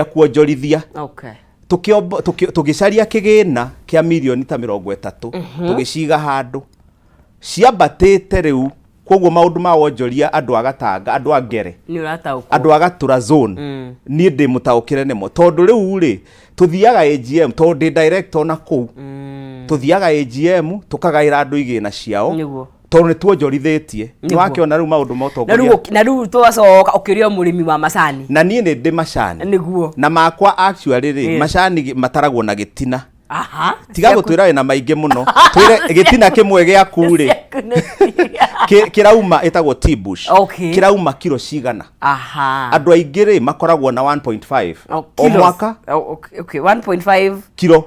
Kuonjorithia. Tũgĩcaria kĩgĩna kĩa mirioni ta 30, tũgĩciga handũ ciambatĩte rĩu. Koguo maũndũ ma wonjoria, andũ a Gatanga, andũ a Ngere, Nĩ ũrataũkwo. Andũ a Gatura zone, niĩ ndĩ mũtaũkĩre nĩmo, tondũ rĩu rĩ tũthiaga AGM, tondũ ndĩ director na kũu, tũthiaga AGM tũkagaĩra andũ igĩna ciao, tondũ nĩ tuonjorithĩtie. Nĩ wakĩona rĩu maũndũ ma Na ũtongoria. Na rĩu twacoka ũkĩũria mũrĩmi wa macani. Na niĩ nĩ ndĩ macani. Na makwa actually rĩ, macani mataragwo na gĩtina. Tiga gũtwĩra wĩna maingĩ mũno, twĩre gĩtina kĩmwe gĩaku rĩ, Ciaku kĩrauma, ĩtagwo tea bush, kĩrauma kiro cigana? Andũ aingĩ rĩ makoragwo na 1.5 Oh, o kilos. mwaka. Oh, okay. 1.5 kiro.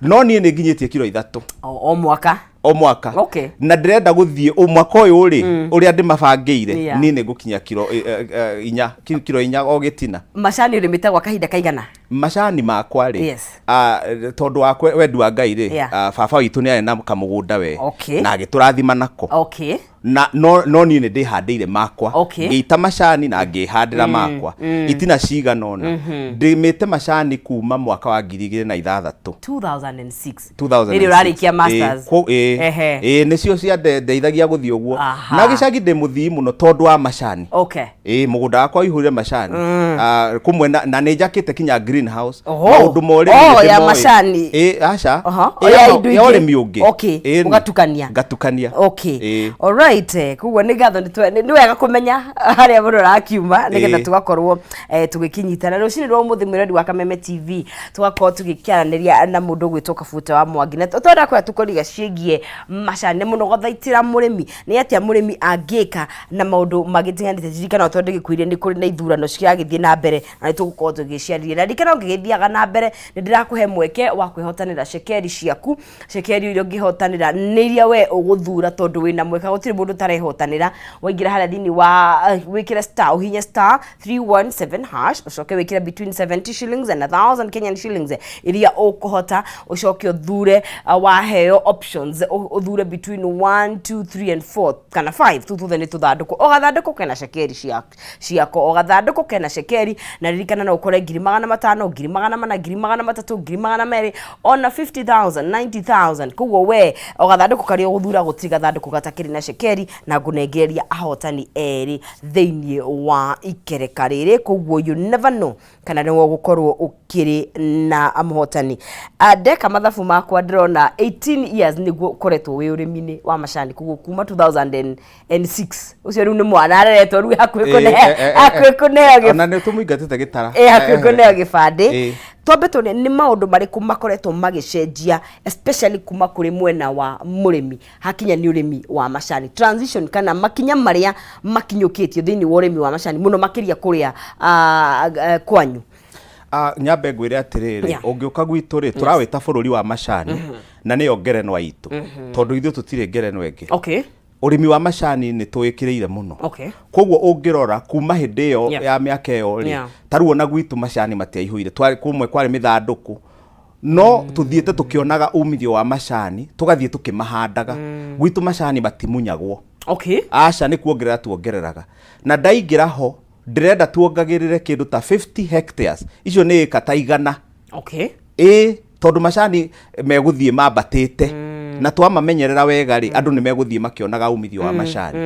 No niĩ nĩ nginyĩtie kiro 3. O mwaka. O mwaka. Na ndĩrenda gũthiĩ o mwaka ũyũ rĩ, ũrĩa ndĩmabangĩire, niĩ nĩ ngũkinya kiro 4, kiro 4 o gĩtina. Macani ũrĩmĩte gwa kahinda kaigana? Macani makwa rĩ, tondũ wa wendi wa Ngai rĩ, baba witũ nĩ arĩ na kamũgũnda we, na agĩtũrathima nako, na no niĩ nĩ ndĩhandĩire makwa. Ngĩita macani na ngĩhandĩra makwa itina cigana ũna. Ndĩmĩte macani kuma mwaka wa 2006. 2006. 2006. Rĩrĩ ũrarĩkia masters. Ĩ, ĩ nĩcio ciandeithagia gũthiĩ ũguo. Na gĩcagi ndĩ mũthii mũno tondũ wa macani. Ĩ, mũgũnda wakwa ũihũire macani. Ah, kũmwe na nĩ njakĩte kinya greenhouse. Maũndũ ma ũrĩmi Oh, nĩ ya ndĩmoĩ. macani. Ĩ, aca. Ĩ, O ya indo ya ingĩ. ũrĩmi ũngĩ. Ĩ, Ũgatukania. Ngatukania. Ĩ. Alright, koguo nĩ ngatho, nĩ wega kũmenya harĩa mũndũ arakiuma nĩgetha tũgakorwo tũgĩkĩnyitana rũcinĩ rwa ũmũthĩ. Mwĩrori wa Kameme TV, tũgakorwo tũgĩkĩaranĩria na mũndũ ũgwĩtwo Kabuta wa Mwangi, na twenda kwĩra tũkoriga ciĩgiĩ macani na mũno gũthaitĩra mũrĩmi, nĩ atĩa mũrĩmi angĩka na maũndũ mangĩ tiganĩte. Ririkana tondũ ndĩgĩkwĩrire nĩ kũrĩ na ithurano ciragĩthiĩ na mbere na nĩ tũgũkorwo tũgĩciarĩria, na ririkana ũngĩgĩthiaga na mbere nĩ ndĩrakũhe mweke wa kwĩhotanĩra cekeri ciaku. Cekeri iria ũngĩhotanĩra nĩ iria we ũgũthura, tondũ wĩna mweka, gũtirĩ mũndũ ũtarehotanĩra. Waingĩra harĩa thĩinĩ wa wĩkĩre star, ũhinye *317#, ũcoke wĩkĩre between 70 shillings and 1000 Kenyan shillings iria ũkũhota, ũcoke ũthure, waheo options ũthure between 1, 2, 3 and 4 kana 5. Tũu tuothe nĩ tũthandũkũ, o gathandũkũ kena cekeri ciako, o gathandũkũ kena cekeri. Na ririkana no ũkore 500,000, 400,000, 300,000, 200,000, ona 50,000, 90,000. Koguo we o gathandũkũ karĩa ũgũthura, gũtirĩ gathandũkũ gatakĩrĩ na cekeri, na ngũnengereria ahotani erĩ thĩinĩ wa ikereka rĩrĩ. Koguo you never know kana nĩwe ũgũkorwo ũkĩrĩ na mũhotani. Ah, ndeka mathabu makwa ndĩrona 18 years nĩguo ũkoretwo wĩ ũrĩmi-inĩ wa macani, koguo kuma 2006. Ũcio rĩu nĩ mwana areretwo rĩu hakuhĩ hakuhĩ kũneo Ona nĩ tũmũingatĩte gĩtara. Hakuhĩ kũneo gĩbandĩ. Twambe tuone nĩ maũndũ marĩkũ makoretwo magĩcenjia, especially kuma kũrĩ mwena wa mũrĩmi hakinya nĩ ũrĩmi wa macani, transition kana makinya marĩa makinyũkĩtio thĩinĩ wa ũrĩmi wa macani, mũno makĩria kũrĩa kwanyu. Ah, nyambe ngwĩre atĩrĩrĩ, ũngĩũka gwitũ rĩ, tũrawĩta bũrũri wa macani, na nĩyo ngerenwa itũ, tondũ ithuĩ tũtirĩ ngerenwa ĩngĩ. Ũrĩmi wa macani nĩ tũĩkĩrĩire mũno. Koguo ũngĩrora kuma hĩndĩ ĩyo ya mĩaka ĩyo rĩ, ta rĩu ona gwitũ macani matiaihũire. Kũmwe kwarĩ mĩthandũkũ, no tũthiĩte tũkĩonaga umithio wa macani, tũgathiĩ tũkĩmahandaga. Gwitũ macani matimunyagwo. Aca, nĩ kuongerera tuongereraga, na ndaingĩra ho ndĩrenda tuongagĩrĩre kĩndũ ta 50 hectares, icio nĩ ĩka ta 100. Ĩ, tondũ macani megũthiĩ mambatĩte, na twamamenyerera wega rĩ, andũ nĩ megũthiĩ makĩonaga umithio wa macani.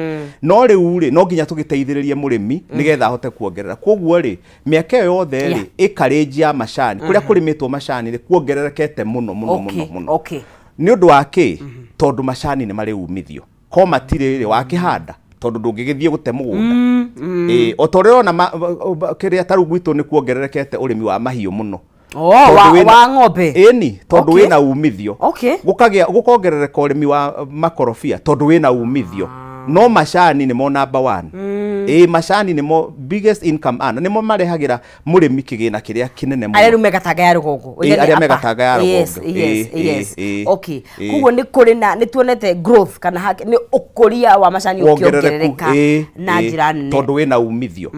No rĩu rĩ, no nginya tũgĩteithĩrĩrie mũrĩmi nĩgetha ahote kuongerera. Koguo rĩ, mĩaka ĩyo yothe rĩ, ĩkarĩnji ya macani kũrĩa kũrĩmĩtwo macani rĩ, kuongererekete mũno mũno mũno mũno. Nĩ ũndũ wa kĩ? Tondũ macani nĩ marĩ umithio. Ko matirĩ rĩ, wakĩhanda, tondũ ndũngĩgĩthiĩ gũte mũgũnda. Ĩ, o ta ũrĩa ũrona kĩrĩa ta rĩu gwitũ nĩ kuongererekete ũrĩmi wa mahiũ mũno. Oh, Tondũ wa ng'ombe. Ĩni, tondũ wĩna umithio. Gũkagĩa gũkongerereka ũrĩmi wa makorobia tondũ wĩna umithio. No macani nĩmo number one. Ĩ, macani nĩmo biggest income earner, nĩmo marehagĩra mũrĩmi kĩgĩna kĩrĩa kĩnene mũno. Arĩa rĩu me Gatanga ya rũgongo. Ĩ, arĩa me Gatanga ya rũgongo. Koguo nĩ kũrĩ na nĩ tuonete growth kana nĩ ũkũria wa macani wongerereku ũkĩongerereka na njĩra nene. Tondũ wĩna umithio.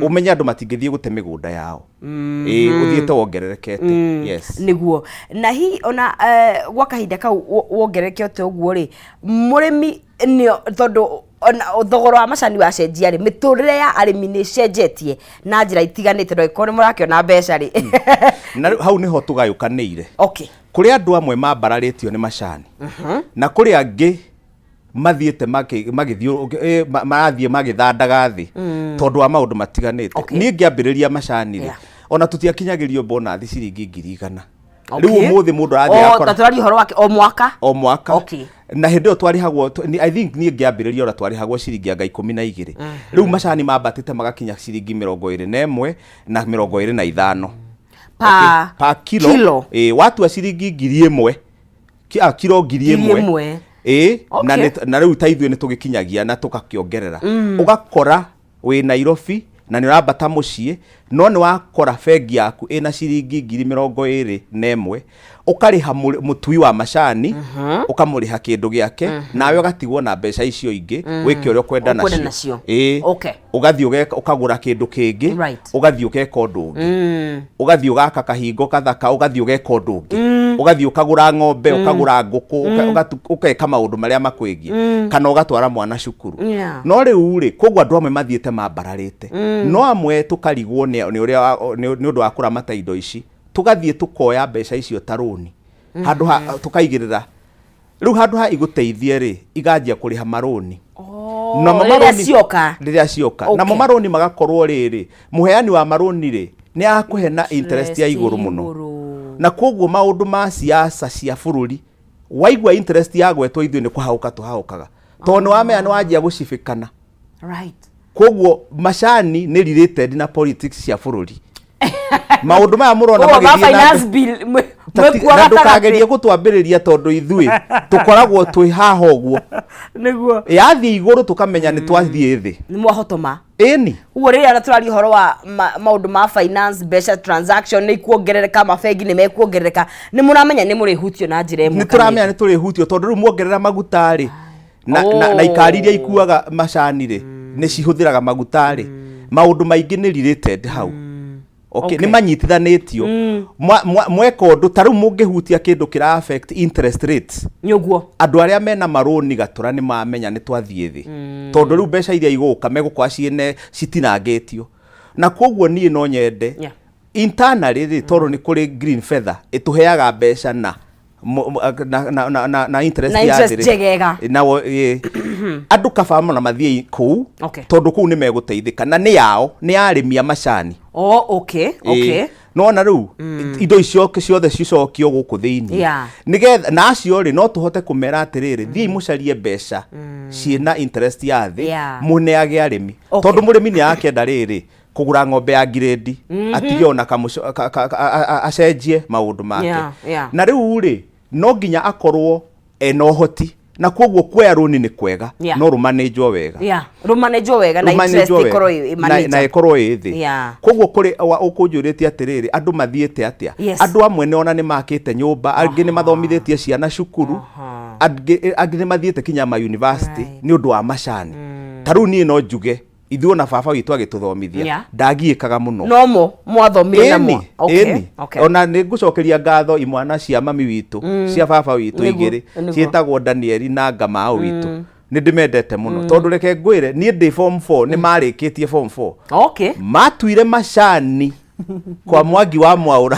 Ũmenye andũ matingĩthiĩ gũte mĩgũnda yao. Ĩ, ũthiĩte wongererekete, yes. Nĩguo, na hihi ona gwa kahinda kau wongerereke ũguo rĩ, mũrĩmi nĩ tondũ Ona thogora wa macani wacenjia rĩ, mĩtũrĩre ya arĩmi nĩ ĩcenjetie na njĩra itiganĩte, no ĩkorwo nĩ mũrakĩona mbeca rĩ. Na rĩu hau nĩho tũgayũkanĩire. Kũrĩ andũ amwe mambararĩtio nĩ macani, na kũrĩ angĩ mathiĩte magĩthiũ marathiĩ magĩthandaga thĩ tondũ wa maũndũ matiganĩte. Niĩ ngĩambĩrĩria macani rĩ, ona tũtiakinyagĩrio bonathi ciringi 100,000. Rĩu ũmũthĩ mũndũ arathiĩ akora ta tũraria ũhoro wake o mwaka. O mwaka. Na hĩndĩ ĩyo twarĩhagwo, I think niĩ ngĩambĩrĩria ona twarĩhagwo ciringi anga 12. Rĩu macani mambatĩte magakinya ciringi 21 na 25. Pa Pa kilo. Kilo. Ĩ, watua ciringi 1000, kiro 1000. 1000. Ĩ, na rĩu ta ithuĩ nĩ tũgĩkinyagia na tũgakĩongerera. Ũgakora wĩ Nairobi na nĩ ũrambata mũciĩ, no nĩ wakora bengi yaku ĩna ciringi 21,000, ũkarĩha mũtui wa macani, ũkamũrĩha kĩndũ gĩake, nawe ũgatigwo na mbeca icio ingĩ, wĩke ũrĩa ũkwenda Ũkwenda nacio. Nacio. Ĩĩ. Ũgathiĩ ũkagũra kĩndũ kĩngĩ, ũgathiĩ ũgeka ũndũ ũngĩ, ũgathiĩ ũgaka kahingo kathaka, ũgathiĩ ũgeka ũndũ ũngĩ, ũgathiĩ ũkagũra ng'ombe, ũkagũra ngũkũ, ũgeka maũndũ marĩa makwĩgiĩ, kana ũgatwara mwana cukuru. No rĩu rĩ, koguo andũ amwe mathiĩte mambararĩte, no amwe tũkarigwo nĩ ũrĩa nĩ ũndũ wa kũramata indo ici, tũgathiĩ tũkoya mbeca icio ta rũni, handũ ha tũkaigĩrĩra rĩu, handũ ha igũteithie rĩ, iganjia kũrĩha marũni. Namo rĩrĩa cioka. Rĩrĩa cioka. Namo marũni magakorwo rĩrĩ, mũheani wa marũni rĩ, nĩ akũhe na interest ya igũrũ mũno, Igũrũ. Na koguo maũndũ ma siasa cia bũrũri, waigua interest ya gwetwo, ithuĩ nĩ kũhahũka tũhahũkaga, tondũ nĩ wamenya nĩ wanjia gũcibĩkana. Koguo macani nĩ related na politics cia bũrũri, maũndũ maya mũrona Koguo ma magĩthiĩ na finance bill mwĩkuo na gatagatĩ. Ndũkagerie gũtwambĩrĩria, tondũ ithuĩ tũkoragwo twĩ haha ũguo. Yathiĩ igũrũ, tũkamenya nĩ twathiĩ thĩ. Nĩ mwahotoma. Ĩni. Ũguo rĩrĩa tũraria ũhoro wa maũndũ ma finance, mbeca, transaction nĩ ikuongerereka, mabengi nĩ mekuongerereka, nĩ mũramenya nĩ mũrĩhutio na njĩra ĩmwe Nĩ kana tũramenya nĩ tũrĩhutio, tondũ rĩu muongerera maguta rĩ, na ikari iria ikuaga macani rĩ, nĩ cihũthĩraga maguta rĩ, maũndũ maingĩ nĩ related hau. Okay, nĩ manyitithanĩtio. Mweka ũndũ ta rĩu, mũngĩhutia kĩndũ kĩra affect interest rates, Nĩ ũguo. Andũ arĩa mena marũni gatũra nĩ mamenya nĩ twathiĩ thĩ, tondũ rĩu mbeca iria igũka megũkorwo ciĩne citinangĩtio, na koguo niĩ no nyende internally rĩ, tondũ nĩ kũrĩ Green Feather ĩtũheaga mbeca na na interest Na ya interest thĩ rĩ. Njegega. Na ĩ, andũ kaba mũno mathiĩ kũu, tondũ kũu nĩ megũteithĩka, na nĩ yao, nĩ ya arĩmi a macani. Oh, okay. Ĩ, nona rĩu indo icio ciothe cicokio gũkũ thĩinĩ, nĩgetha na acio rĩ, no tũhote kũmera atĩrĩrĩ, thiĩi mũcarie mbeca ciĩna interest ya thĩ, mũneage arĩmi, tondũ mũrĩmi nĩ arakĩenda rĩrĩ kũgũra ng'ombe ya ngirĩndi, atige ona acenjie maũndũ make. Na rĩu rĩ, no nginya akorwo ena ũhoti, na koguo kuoya rũni nĩ kwega, no rũmanĩnjwo wega. Yeah, rũmanĩnjwo wega na interest Rũmanĩnjwo wega. ĩkorwo ĩ Na manager. ĩkorwo ĩ thĩ. Koguo kũrĩ ũkũnjũrĩtie atĩrĩrĩ, andũ mathiĩte atĩa? Andũ amwe nĩ ona nĩ makĩte nyũmba, angĩ nĩ mathomithĩtie ciana cukuru, angĩ nĩ mathiĩte kinya ma university nĩ ũndũ wa macani. Ta rĩu niĩ no njuge ithuĩ ona baba witũ agĩtũthomithia, ndagiĩkaga mũno. Nomo mwathomire namo. Ĩni, ĩni. Ona nĩ ngũcokeria ngatho imwana cia mami witũ, cia baba witũ, igĩrĩ ciĩtagwo Danieli na Ngamau witũ. Nĩ ndĩmendete mũno, tondũ reke ngwĩre, niĩ ndĩ form 4 nĩ marĩkĩtie form 4. Matuire macani kwa Mwangi wa Mwaũra.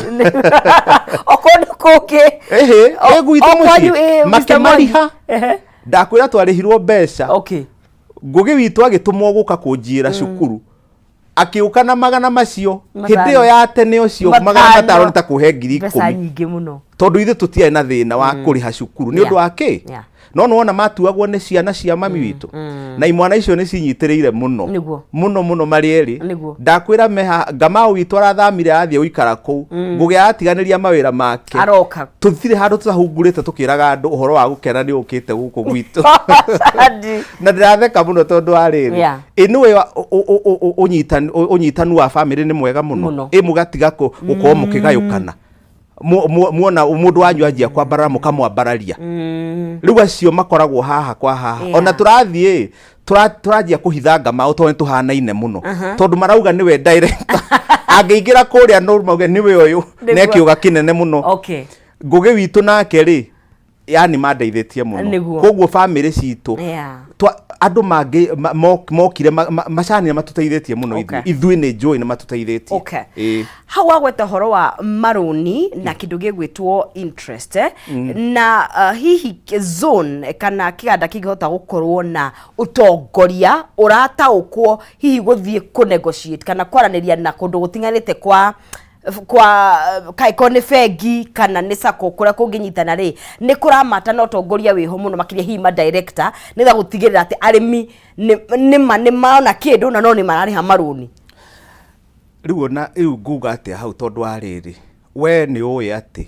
O kũndũ kũngĩ. Ĩhĩ, ĩ gwitũ O kwanyu, mũciĩ. Mr. Makĩmariha. Mwangi. Ndakwĩra twarĩhirwo mbeca. Ngũgĩ witũ agĩtũmwo gũka kũnjĩra cukuru, akĩũka na magana macio hĩndĩ ĩyo ya tene, ũcio magana 500. 5 nĩ ta kũhe ngiri Mbeca 10. Nyingĩ mũno. Tondũ ithuĩ tũtiarĩ na thĩna wa kũrĩha cukuru nĩ ũndũ wa kĩ. No nĩwona matuagwo nĩ ciana cia mami witũ, na imwana icio nĩ cinyitĩrĩire mũno mũno mũno marĩ erĩ. Ndakwĩra meha Ngamau witũ arathamire, arathiĩ gũikara kũu, Ngũgĩ aratiganĩria mawĩra make, Aroka. Tũtirĩ handũ tũtahungurĩte tũkĩraga andũ ũhoro wa gũkena nĩ ũkĩte gũkũ gwitũ. Sandi. Na ndĩratheka mũno tondũ wa rĩrĩ, ĩ nĩwe ũnyitanu wa bamĩrĩ nĩ mwega mũno. Mũno. Ĩ mũgatiga gũkorwo mũkĩgayũkana. Muona mũndũ wanyu anjia kwambarara, mũkamwambararia. Rĩu acio makoragwo haha kwa haha. Ona tũrathiĩ tũranjia kũhithanga mao, tondũ nĩ tũhanaine mũno, tondũ marauga nĩwe director, angĩingĩra kũrĩa no mauge nĩwe ũyũ. Nĩkĩũga kĩnene mũno. Ngũgĩ witũ nake rĩ, Yani mandeithĩtie mũno. Nĩguo. Koguo bamĩrĩ citũ andũ mangĩ mokire macani nĩ matũteithĩtie mũno. Ithuĩ nĩ njũĩ nĩ matũteithĩtie. Ĩĩ. Hau wagweta ũhoro wa marũni na kĩndũ gĩgwĩtwo interest, na hihi zone kana kĩganda kĩngĩhota gũkorwo na ũtongoria ũrataũkwo hihi gũthiĩ kũ negotiate kana kwaranĩria na kũndũ gũtiganĩte kwa kaĩkorwo nĩ bengi kana nĩ sacco kũrĩa kũngĩnyitana rĩ, nĩ kũramata na ũtongoria wĩho mũno makĩria hihi ma director, nĩgetha gũtigĩrĩra atĩ arĩmi nĩma nĩ mona kĩndũ na no nĩ mararĩha marũni? Rĩu ona rĩu nguga atĩa hau, tondũ wa rĩrĩ, we nĩ ũĩ atĩ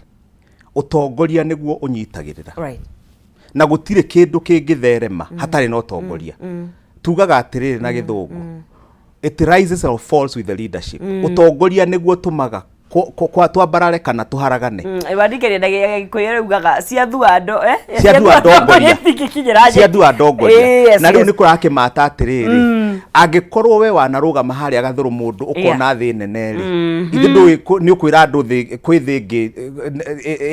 ũtongoria nĩguo ũnyitagĩrĩra na gũtirĩ kĩndũ kĩngĩtherema hatarĩ na ũtongoria. Tugaga atĩrĩrĩ na Gĩthũngũ, it rises or falls with the leadership. Ũtongoria nĩguo tũmaga twambarare kana tũharagane. Wandikĩria na Gĩkũyũ raugaga ciathua ndo, eh? Ciathua ndongoria. Itingĩkinyĩra nyeki. Ciathua ndongoria. Na rĩu nĩ kũrakĩmata atĩrĩrĩ, angĩkorwo we wanarũgama harĩa gathũrũ mũndũ ũkona thĩ nene rĩ, ithe ndũĩ nĩ ũkwĩra andũ thĩ kwĩ thĩ ĩngĩ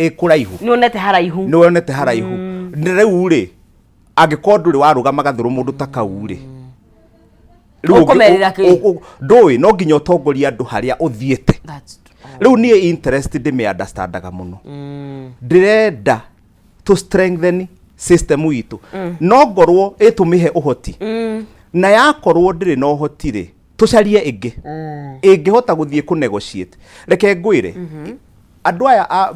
ĩ kũraihu. Nĩ wonete haraihu. Nĩ wonete haraihu. Rĩu rĩ, angĩkorwo ndũrĩ warũgama gathũrũ mũndũ ta kau rĩ, rĩu Ũkũmerĩra kĩ? Ndũĩ no nginya ũtongorie andũ harĩa ũthiĩte. That's true. Rĩu niĩ interest ndĩmĩ understandaga mũno. Ndĩrenda to strengthen system itũ, no ngorwo ĩtũmĩhe ũhoti, na yakorwo ndĩrĩ na ũhoti rĩ, tũcarie ĩngĩ ĩngĩhota gũthiĩ kũ negotiate. Reke ngwĩre, andũ aya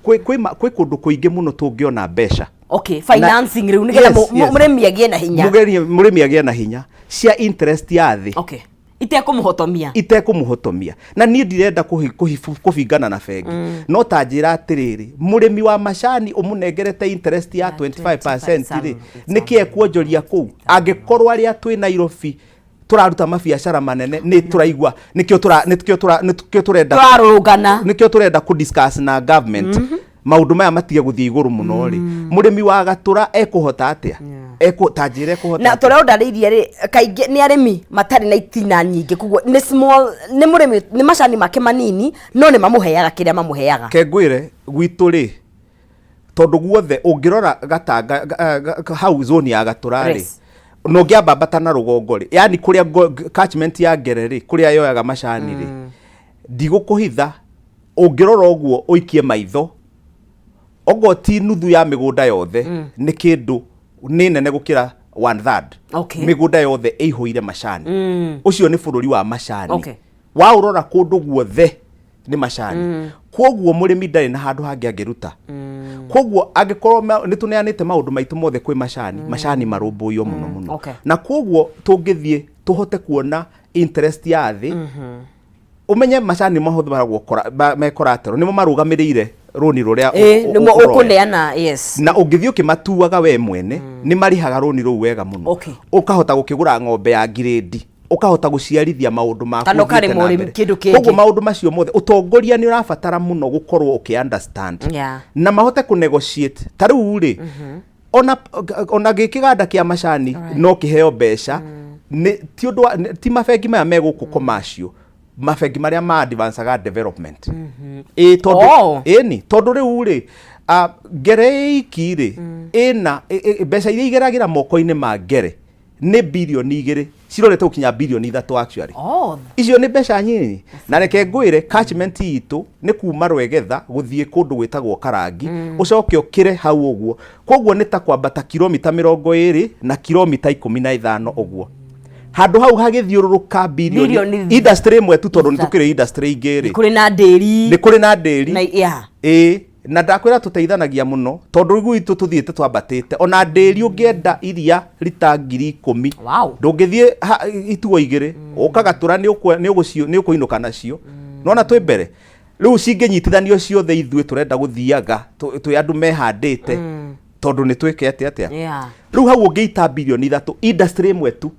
kwĩ kũndũ kũingĩ mũno tũngĩona mbeca. Okay, financing rĩu nĩgetha mũrĩmi agĩe na hinya. Mũrĩmi agĩe na hinya cia interest ya thĩ. Okay, itekũmũhotomia. Itekũmũhotomia. Na niĩ ndirenda kũbingana na bengi, no ta njĩra atĩrĩrĩ, mũrĩmi wa macani ũmũnengerete interest ya 25% rĩ, nĩkĩ ekuonjoria kũu angĩkorwo arĩa twĩ Nairobi tũraruta mabiacara manene nĩ tũraigua nĩkĩo tũrenda Tũrarũrũngana. Nĩkĩo tũrenda kũ discuss na government maũndũ maya matige gũthiĩ igũrũ mũno rĩ, mũrĩmi wa Gatũra ekũhota atĩa? Ta njĩra ekũhota Na atĩa? Tũrĩa ũndarĩirie rĩ, kaingĩ nĩ arĩmi matarĩ na itina nyingĩ, koguo nĩ small, nĩ mũrĩmi nĩ macani make manini, no nĩ mamũheaga kĩrĩa mamũheaga. Ke ngwĩre, gwitũ rĩ, tondũ guothe ũngĩrora Gatanga hau zone ya Gatũra rĩ, na ũngĩambambata na rũgongo rĩ, yani kũrĩa catchment ya Ngere rĩ, kũrĩa yoyaga macani rĩ, ndigũkũhitha, ũngĩrora ũguo ũikie maitho, okorwo ti nuthu ya mĩgũnda yothe, nĩ kĩndũ nĩ nene gũkĩra one third. Mĩgũnda yothe ĩihũire macani. Ũcio nĩ bũrũri wa macani. Waũrora kũndũ guothe nĩ macani. Kwoguo mũrĩmi ndarĩ na handũ hangĩ angĩruta. Kwoguo angĩkorwo nĩ tũneanĩte maũndũ maitũ mothe kwĩ macani, macani marũmbũiyo mũno mũno. Na kwoguo tũngĩthiĩ tũhote kuona interest ya thĩ, ũmenye macani mahũthagwo me collateral, nĩmo marũgamĩrĩire rũni rũrĩa Nĩmo ũroya. Ũkũneana, yes. Na ũngĩthiĩ ũkĩmatuaga we mwene, nĩ marĩhaga rũni rũu wega mũno. Ũkahota gũkĩgũra ng'ombe ya ngirĩndi, ũkahota gũciarithia maũndũ maku Kana ũthiĩte ũkarĩma na ũrĩmi mbere. kĩndũ kĩngĩ. Koguo maũndũ macio mothe, ũtongoria nĩ ũrabatara mũno gũkorwo ũkĩ understand na mahote kũ negotiate. Ta rĩu rĩ, ona gĩkĩganda kĩa macani no kĩheo mbeca nĩ ti ũndũ ti mabengi maya me gũkũ commercial, mabengi marĩa ma advanceaga development, ĩ tondũ ĩni tondũ rĩu rĩ, Ngere iki rĩ, ĩna mbeca iria igeragĩra moko-inĩ ma Ngere nĩ birioni 2, cirorete gũkinya birioni 3 actually. Icio nĩ mbeca nyinyi. Na reke ngwĩre, catchment itũ nĩ kuma Rwegetha gũthiĩ kũndũ gwĩtagwo Karangi, ũcoke ũkĩre hau ũguo. Koguo nĩ ta kwambata kilomita 20 na kilomita 15 ũguo. Handũ hau hagĩthiũrũrũka birioni industry ĩmwe tu, tondũ nĩ tũkĩrĩ industry ingĩ rĩ. Nĩ kũrĩ na ndĩri. Nĩ kũrĩ na ndĩri. Na, yeah. Ĩĩ, na ndakwĩra tũteithanagia mũno, tondũ gwitũ tũthiĩte twambatĩte ona ndĩri ũngĩenda iria rita 10,000, ndũngĩthiĩ ituo igĩrĩ, ũkagatũra nĩ ũkũinũka nacio. Nona twĩ mbere rĩu cingĩnyitithanio ciothe, ithuĩ tũrenda gũthiaga twĩ andũ mehandĩte, tondũ nĩ twĩke atĩa atĩa. Rĩu hau ũngĩita birioni 3 industry ĩmwe tu,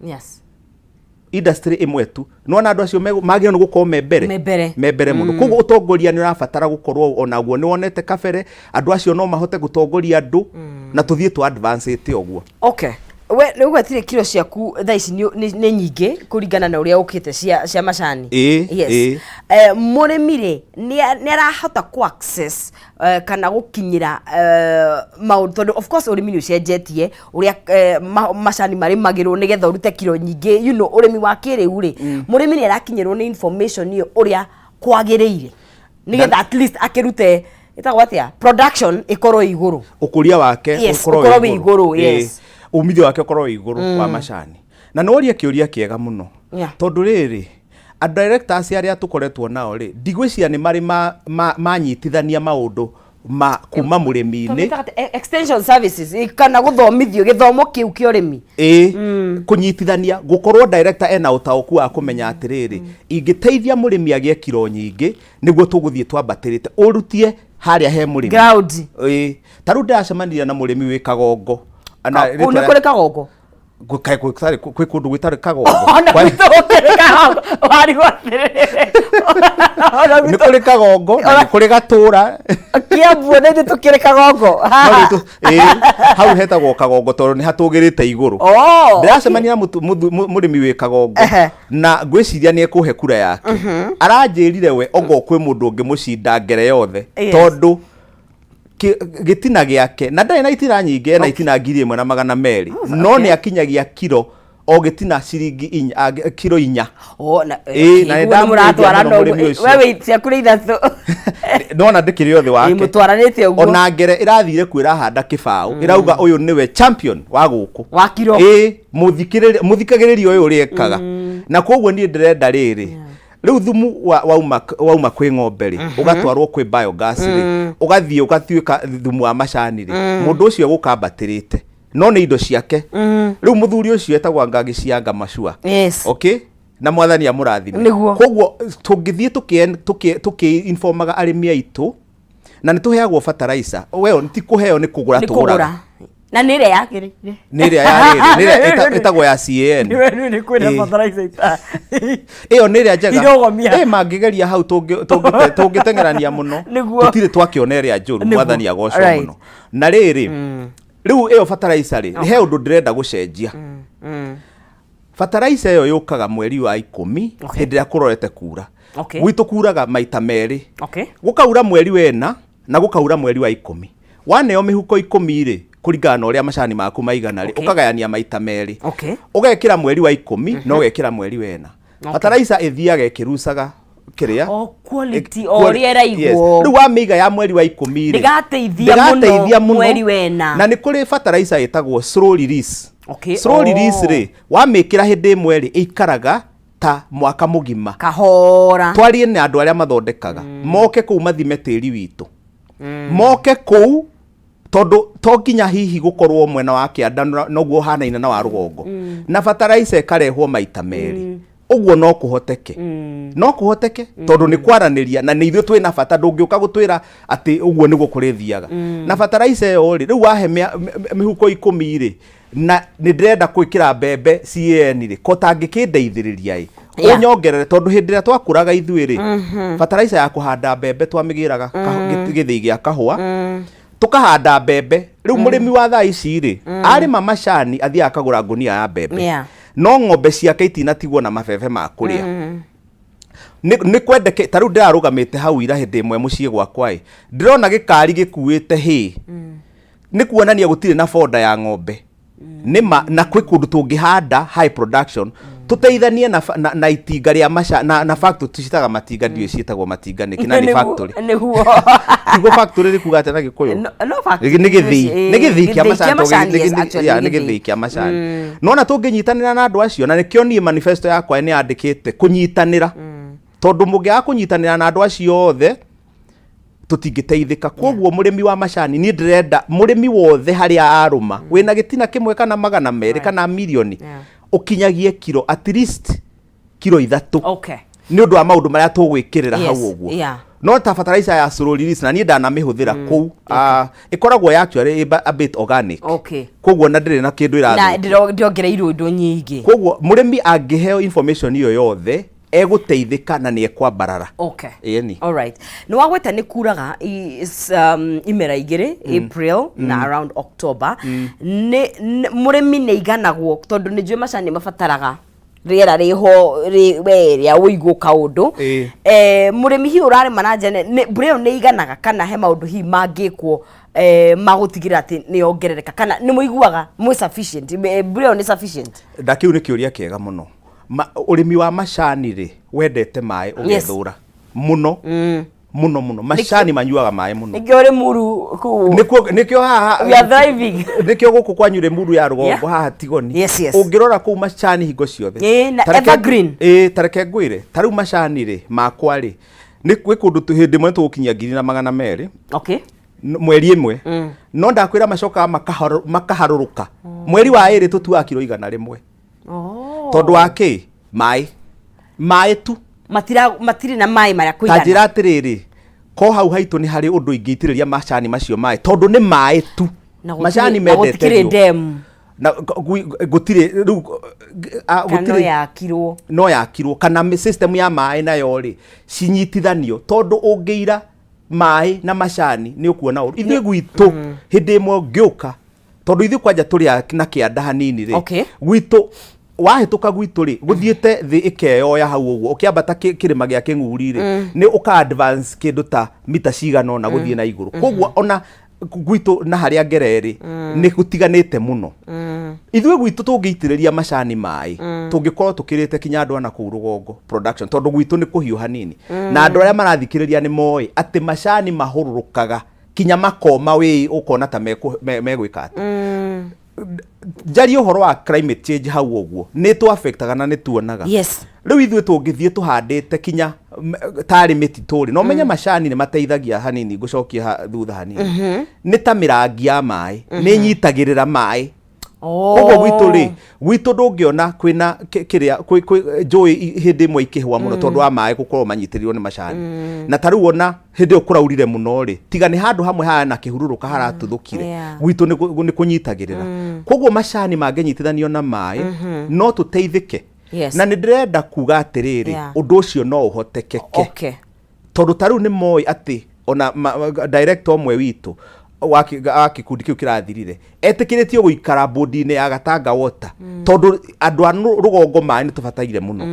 industry ĩmwe tu, nona andũ acio magĩrĩirwo nĩ gũkorwo me mbere. Me mbere. Me mbere mũno. Koguo ũtongoria nĩ ũrabatara gũkorwo onaguo nĩ wonete kabere andũ acio no mahote gũtongoria andũ na tũthiĩ tũ advance ĩte ũguo. Okay. We nĩ ũgwetire kiro ciaku thaa ici nĩ nyingĩ kũringana na ũrĩa ũkĩte cia macani. Ĩĩ, Yes. ĩĩ. Mũrĩmi rĩ, nĩ arahota kũ access kana gũkinyĩra maũndũ, tondũ of course ũrĩmi nĩ ũcenjetie ũrĩa macani marĩmagĩrwo nĩgetha ũrute kiro nyingĩ, ũrĩmi wa kĩrĩu rĩ, mũrĩmi nĩ arakinyĩrwo nĩ information ĩyo ũrĩa kwagĩrĩire nĩgetha at least akĩrute, ĩtagwo atĩa, production ĩkorwo ĩ igũrũ? Ũkũria wake Yes, ũkorwo wĩ igũrũ, Ĩĩ. yes. Umithio wake ũkorwo wĩ igũrũ wa macani. Na nĩ woria kĩũria kĩega mũno, tondũ rĩrĩ, a directors arĩa tũkoretwo nao rĩ, ndigwĩciria nĩ marĩ manyitithania maũndũ ma kuma mũrĩmi-inĩ. Tũmĩtaga atĩ, extension services, kana gũthomithio gĩthomo kĩu kĩa ũrĩmi. Ĩĩ, kũnyitithania, gũkorwo director ena ũtaũku wa kũmenya atĩrĩrĩ, ingĩteithia mũrĩmi agĩe kiro nyingĩ nĩguo tũgũthiĩ twambatĩrĩte, ũrutie harĩa he mũrĩmi. Ground. Ĩĩ, ta rĩu ndĩracemanirie na mũrĩmi wĩ Kagongo. Na Kũu nĩ kũrĩ Kagongo? Kwĩ kũndũ gwĩtarĩ Kagongo. Ona gwitũ gũtirĩ Kagongo, warigwo atĩrĩrĩ. Ona Nĩ gwitũ kũrĩ Kagongo na nĩ kũrĩ Gatũra. Kiambu ona ithuĩ tũkĩrĩ Kagongo. No rĩu ĩĩ, hau hetagwo Kagongo tondũ nĩ hatũgĩrĩte igũrũ. Ndĩracemania na mũrĩmi wĩ Kagongo na ngwĩciria nĩ ekũhe kura yake. Aranjĩrire we ongo kwĩ mũndũ ũngĩmũcinda ngere yothe, tondũ gĩtina gĩake, na ndarĩ na itina nyingĩ, ena itina 1200, no nĩ akinyagia kiro o gĩtina ciringi inya, kiro 4. Oh, na Ĩĩ, na okay, nĩ ũguo nĩ ndamũteithia mũratwarana mũno ũguo. mũrĩmi ũcio. We wĩ ciaku nĩ 3. Nona ndĩkĩrĩ othe Ĩĩ, wake. Mũtwaranĩte ũguo. Ona ngere ĩrathire kwĩrahanda kĩbaũ, ĩrauga ũyũ nĩwe champion wa gũkũ Wa kiro. Ĩĩ, mũthikagĩrĩria ũyũ ũrĩa ekaga. Na koguo niĩ ndĩrenda rĩrĩ, rĩu thumu wauma kwĩ ng'ombe rĩ, ũgatwarwo kwĩ biogas rĩ, ũgathiĩ ũgatuĩka thumu wa macani rĩ, mũndũ ũcio egũkambatĩrĩte no nĩ indo ciake. Rĩu mũthuri ũcio etagwo Ngagi Cianga Macua. Okay, na Mwathani amũrathime. Koguo tũngĩthiĩ tũkĩ-informaga arĩmi aitũ, na nĩ tũheagwo fertilizer, well, ti kũheo, nĩ kũgũra. Nĩ tũgũraga. Kũgũra. Na nĩ ĩrĩa yagĩrĩire. Nĩ ĩrĩa ya rĩrĩ, nĩ ĩrĩa ĩtagwo ya CAN. Nĩ kwĩna Ĩĩ. fertilizer Ĩyo nĩ ĩrĩa njega. Irogomia. Ĩ, mangĩgeria hau tũngĩteng'erania mũno. Tũtirĩ twakĩona ĩrĩa njũru. Mwathani agocwo mũno. Na rĩrĩ, rĩu ĩyo fertilizer rĩ, he ũndũ ndĩrenda gũcenjia. Fertilizer ĩyo yũkaga mweri wa 10, hĩndĩ ĩrĩa kũrorete kura. Gwitũ kuraga maita merĩ. Gũkaura mweri wena na gũkaura mweri wa 10. Waneo mĩhuko 10 rĩ, kũringana na ũrĩa macani maku maigana rĩ, ũkagayania maita merĩ. Ũgekĩra mweri wa 10 na ũgekĩra mweri wena. Fertilizer ĩthiaga ĩkĩrucaga kĩrĩa O quality, o ũrĩa ĩraigwo. Yes. Rĩu wamĩiga ya mweri wa 10 rĩ, Ndĩgateithia ndĩgateithia mũno mweri wena. Na nĩ kũrĩ fertilizer ĩtagwo slow release. Slow release rĩ, wamĩkĩra hĩndĩ ĩmwe rĩ, ĩikaraga ta mwaka mũgima. Kahora. Twarie na andũ arĩa mathondekaga, moke kũu mathime tĩri witũ, moke kũu, tondũ to nginya hihi gũkorwo mwena wa kĩanda noguo ũhanaine na wa rũgongo. Na fertilizer ĩkarehwo maita merĩ, ũguo no kũhoteke, no kũhoteke, tondũ nĩ kwaranĩria na nĩ ithuĩ twĩna bata. Ndũngĩũka gũtwĩra atĩ ũguo nĩguo kũrĩthiaga. Na fertilizer ĩyo rĩ, rĩu wahe mĩhuko 10 rĩ, na nĩ ndĩrenda gwĩkĩra mbembe CAN rĩ, ko tangĩkĩndeithĩrĩria ĩ, ũnyongerere, tondũ hĩndĩ ĩrĩa twakũraga ithuĩ rĩ, fertilizer ya kũhanda mbembe twamĩgĩraga gĩthĩi gĩa kahũa, tũkahanda mbembe. Rĩu mũrĩmi wa thaa ici rĩ, arĩma macani athiaga akagũra ngũnia ya mbembe, no ng'ombe ciake itinatigwo na mabebe ma kũrĩa. Nĩ kwendeke. Ta rĩu ndĩrarũgamĩte hau ira hĩndĩ ĩmwe mũciĩ gwakwa ĩ, ndĩrona gĩkari gĩkuĩte hay, nĩ kuonania gũtirĩ na boda ya ng'ombe. Nĩma na kwĩ kũndũ tũngĩhanda high production, tũteithanie na itinga rĩa maca na factory tũcitaga matinga, ndiũĩ ciĩtagwo matinga nĩkĩ na nĩ factory. Kiugo factory nĩ kuga atĩa na Gĩkũyũ? No factory. Nĩ gĩthĩi, nĩ gĩthĩi kĩa Gĩthĩi macani. Kĩa macani, yes, actually, Yeah, nĩ nĩ gĩthĩi. Gĩthĩi kĩa macani. Nona tũngĩnyitanĩra na andũ acio, na nĩkĩo niĩ manifesto yakwa nĩ yandĩkĩte kũnyitanĩra, tondũ mũngĩaga kũnyitanĩra na andũ acio othe tũtingĩteithĩka. Koguo mũrĩmi wa macani, niĩ ndĩrenda mũrĩmi wothe harĩa arũma, wĩna gĩtina kĩmwe kana 200 kana mirioni, ũkinyagie kiro at least kiro 3, nĩ ũndũ wa maũndũ marĩa tũgwĩkĩrĩra hau ũguo. No ta fertilizer ya slow release, na niĩ ndanamĩhũthĩra kũu, ĩkoragwo ya actually a bit organic. Koguo na ndĩrĩ na kĩndũ Na ĩrathũkia. Ndĩrongereirwo indo nyingĩ. Koguo mũrĩmi angĩheo information ĩyo yothe. Egũteithĩka na nĩ ekwambarara. Okay. Ĩni. Alright. Nĩ wagweta nĩ kuraga imera igĩrĩ, April na around October. Nĩ mũrĩmi nĩ aiganagwo, tondũ nĩ njũĩ macani nĩ mabataraga rĩera rĩho we rĩa ũigũ kaũndũ. Mũrĩmi hihi ũrarĩma na njĩra nene, mbura ĩyo nĩ iganaga kana he maũndũ hihi mangĩkwo magũtigĩrĩra atĩ nĩ yongerereka, kana nĩ mũiguaga mwĩ sufficient, mbura ĩyo nĩ sufficient? Na kĩu nĩ kĩũria kĩega mũno. Ũrĩmi wa macani rĩ, wendete maĩ ũgethũra mũno mũno mũno. Macani manyuaga maĩ mũno. Nĩkĩo Rĩmuru kũu. Nĩkĩo haha We are thriving. Nĩkĩo gũkũ kwanyu Rĩmuru ya rũgongo. Haha Tigoni. Ũngĩrora kũu macani hingo ciothe. Ĩĩ, na evergreen. Ĩĩ, ta reke ngwĩre, ta rĩu macani rĩ makwa rĩ, nĩ gwĩ kũndũ hĩndĩ ĩmwe tũgũkinyia 1,200 mweri ĩmwe, no ndakwĩra macokaga makaharũrũka. Mweri wa ĩrĩ tũtuaga kiro 100. Tondũ wa kĩ? Maĩ, maĩ tu. Matirĩ na maĩ marĩa Ta kũigana. Njĩra atĩrĩrĩ, ko hau haitũ nĩ harĩ ũndũ ingĩitĩrĩria macani macio maĩ, tondũ nĩ maĩ tu. Na Macani na mendete gũtikĩrĩ riũa. dam. Na gũtirĩ rĩu Kana no gũtirĩ yakirwo. No yakirwo kana system ya maĩ nayo rĩ, cinyitithanio, tondũ ũngĩira maĩ na macani nĩ ũkuona ũru. Ithuĩ gwitũ hĩndĩ ĩmwe ũngĩũka, tondũ ithuĩ kwanja tũrĩ na kĩanda hanini rĩ, gwitũ wahĩtũka gwitũ rĩ, gũthiĩte thĩ ĩkeyoya hau ũguo ũkĩambata kĩrĩma gĩa Kĩng'uri rĩ, nĩ ũka advance kĩndũ ta mita cigana ũna gũthiĩ na igũrũ. Koguo ona gwitũ na harĩa ngere rĩ, nĩ gũtiganĩte mũno. Ithuĩ gwitũ tũngĩitĩrĩria macani maĩ, tũngĩkorwo tũkĩrĩte kinya andũ ana kũu rũgongo production, tondũ gwitũ nĩ kũhiũ hanini. Na andũ arĩa marathikĩrĩria nĩ moĩ atĩ macani mahũrũrũkaga kinya makoma, wĩ ũkona ta megwĩka atĩ njarie ũhoro wa climate change hau ũguo nĩ tũ affectaga na nĩ tuonaga. Rĩu ithuĩ tũngĩthiĩ tũhandĩte kinya tarĩ mĩtitũ rĩ, no menye macani nĩ mateithagia hanini. Ngũcokia thutha hanini, nĩ ta mĩrangi ya maĩ, nĩ ĩnyitagĩrĩra maĩ. Koguo gwitũ rĩ, gwitũ ndũngĩona kwĩna kĩrĩa kwĩ njũĩ hĩndĩ ĩmwe ikĩhũa mũno, tondũ wa maĩ gũkorwo manyitĩrĩirwo nĩ macani. Na ta rĩu ona hĩndĩ ĩyo kũraurire mũno rĩ, tiga nĩ handũ hamwe hana kĩhurũrũka haratuthũkire, gwitũ nĩ kũnyitagĩrĩra. Koguo macani mangĩnyitithanio na maĩ no tũteithĩke. Na nĩ ndĩrenda kuga atĩrĩrĩ, ũndũ ũcio no ũhotekeke, tondũ ta rĩu nĩ moĩ atĩ ona director ũmwe witũ wa gĩkundi kĩu kĩrathirire etĩkĩrĩtio gũikara bodi-inĩ ya Gatanga Water, tondũ andũ a rũgongo maĩ nĩ tũbataire mũno.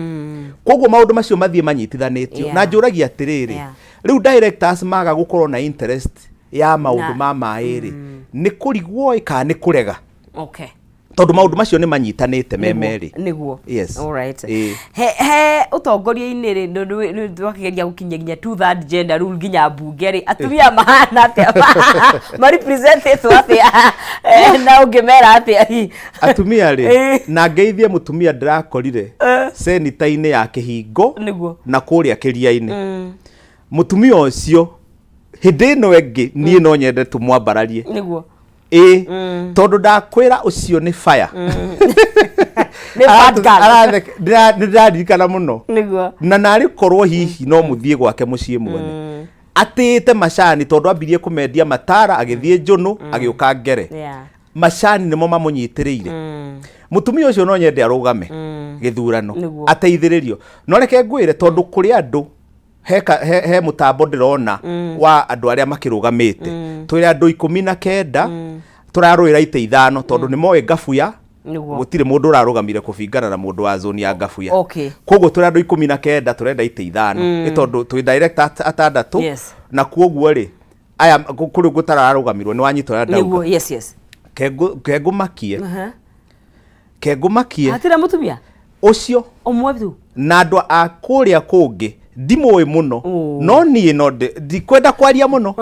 Koguo maũndũ macio mathiĩ manyitithanĩtio. Na njũragia atĩrĩrĩ, rĩu directors maga gũkorwo na interest ya maũndũ ma maĩ rĩ, nĩ kũrigwo ĩ kana nĩ kũrega? Tondũ maũndũ macio nĩ manyitanĩte me merĩ. Nĩguo. Yes. Alright. He ũtongoria-inĩ rĩ, nĩ twakĩgeria gũkinyia nginya two third gender rule nginya mbunge rĩ, atumia mahana atĩa, marepresentetwo atĩa? Na ũngĩmera atĩa hihi? Atumia rĩ, na ngeithie mũtumia ndĩrakorire senita-inĩ ya Kĩhingo na kũrĩa Kĩria-inĩ. Mũtumia ũcio hĩndĩ ĩno ĩngĩ niĩ no nyende tũmwambararie. Ĩ, tondũ ndakwĩra ũcio nĩ fire. Nĩ bad girl. Nĩ ndĩraririkana mũno. Na narĩ korwo hihi no mũthiĩ gwake mũciĩ muone atĩĩte macani, tondũ ambirie kũmendia Matara, agĩthiĩ Njũnũ, agĩũka Ngere. Macani nĩmo mamũnyitĩrĩire. Mũtumia ũcio no nyende arũgame gĩthurano, ateithĩrĩrio. No reke ngwĩre, tondũ kũrĩ andũ he mũtambo ndĩrona wa andũ arĩa makĩrũgamĩte, twĩrĩ andũ 19 tũrarũĩra itĩ ithano, tondũ nĩ moĩ Ngabuya gũtirĩ mũndũ ũrarũgamire kũbingana na mũndũ wa zone ya Ngabuya. Koguo tũrĩ andũ 19 tũrenda itĩ ithano, nĩ tondũ twĩ director atandatũ. Na kuoguo rĩ, aya kũrĩ gũtararũgamirwo nĩ wanyita ũrĩa ndauga. Nĩguo, yes. Kengũmakie, kengũmakie. Hatirĩ mũtumia? Ũcio ũmwe tu. Na andũ a kũrĩa kũngĩ ndimũĩ mũno. No niĩ no ndikwenda kwaria mũno,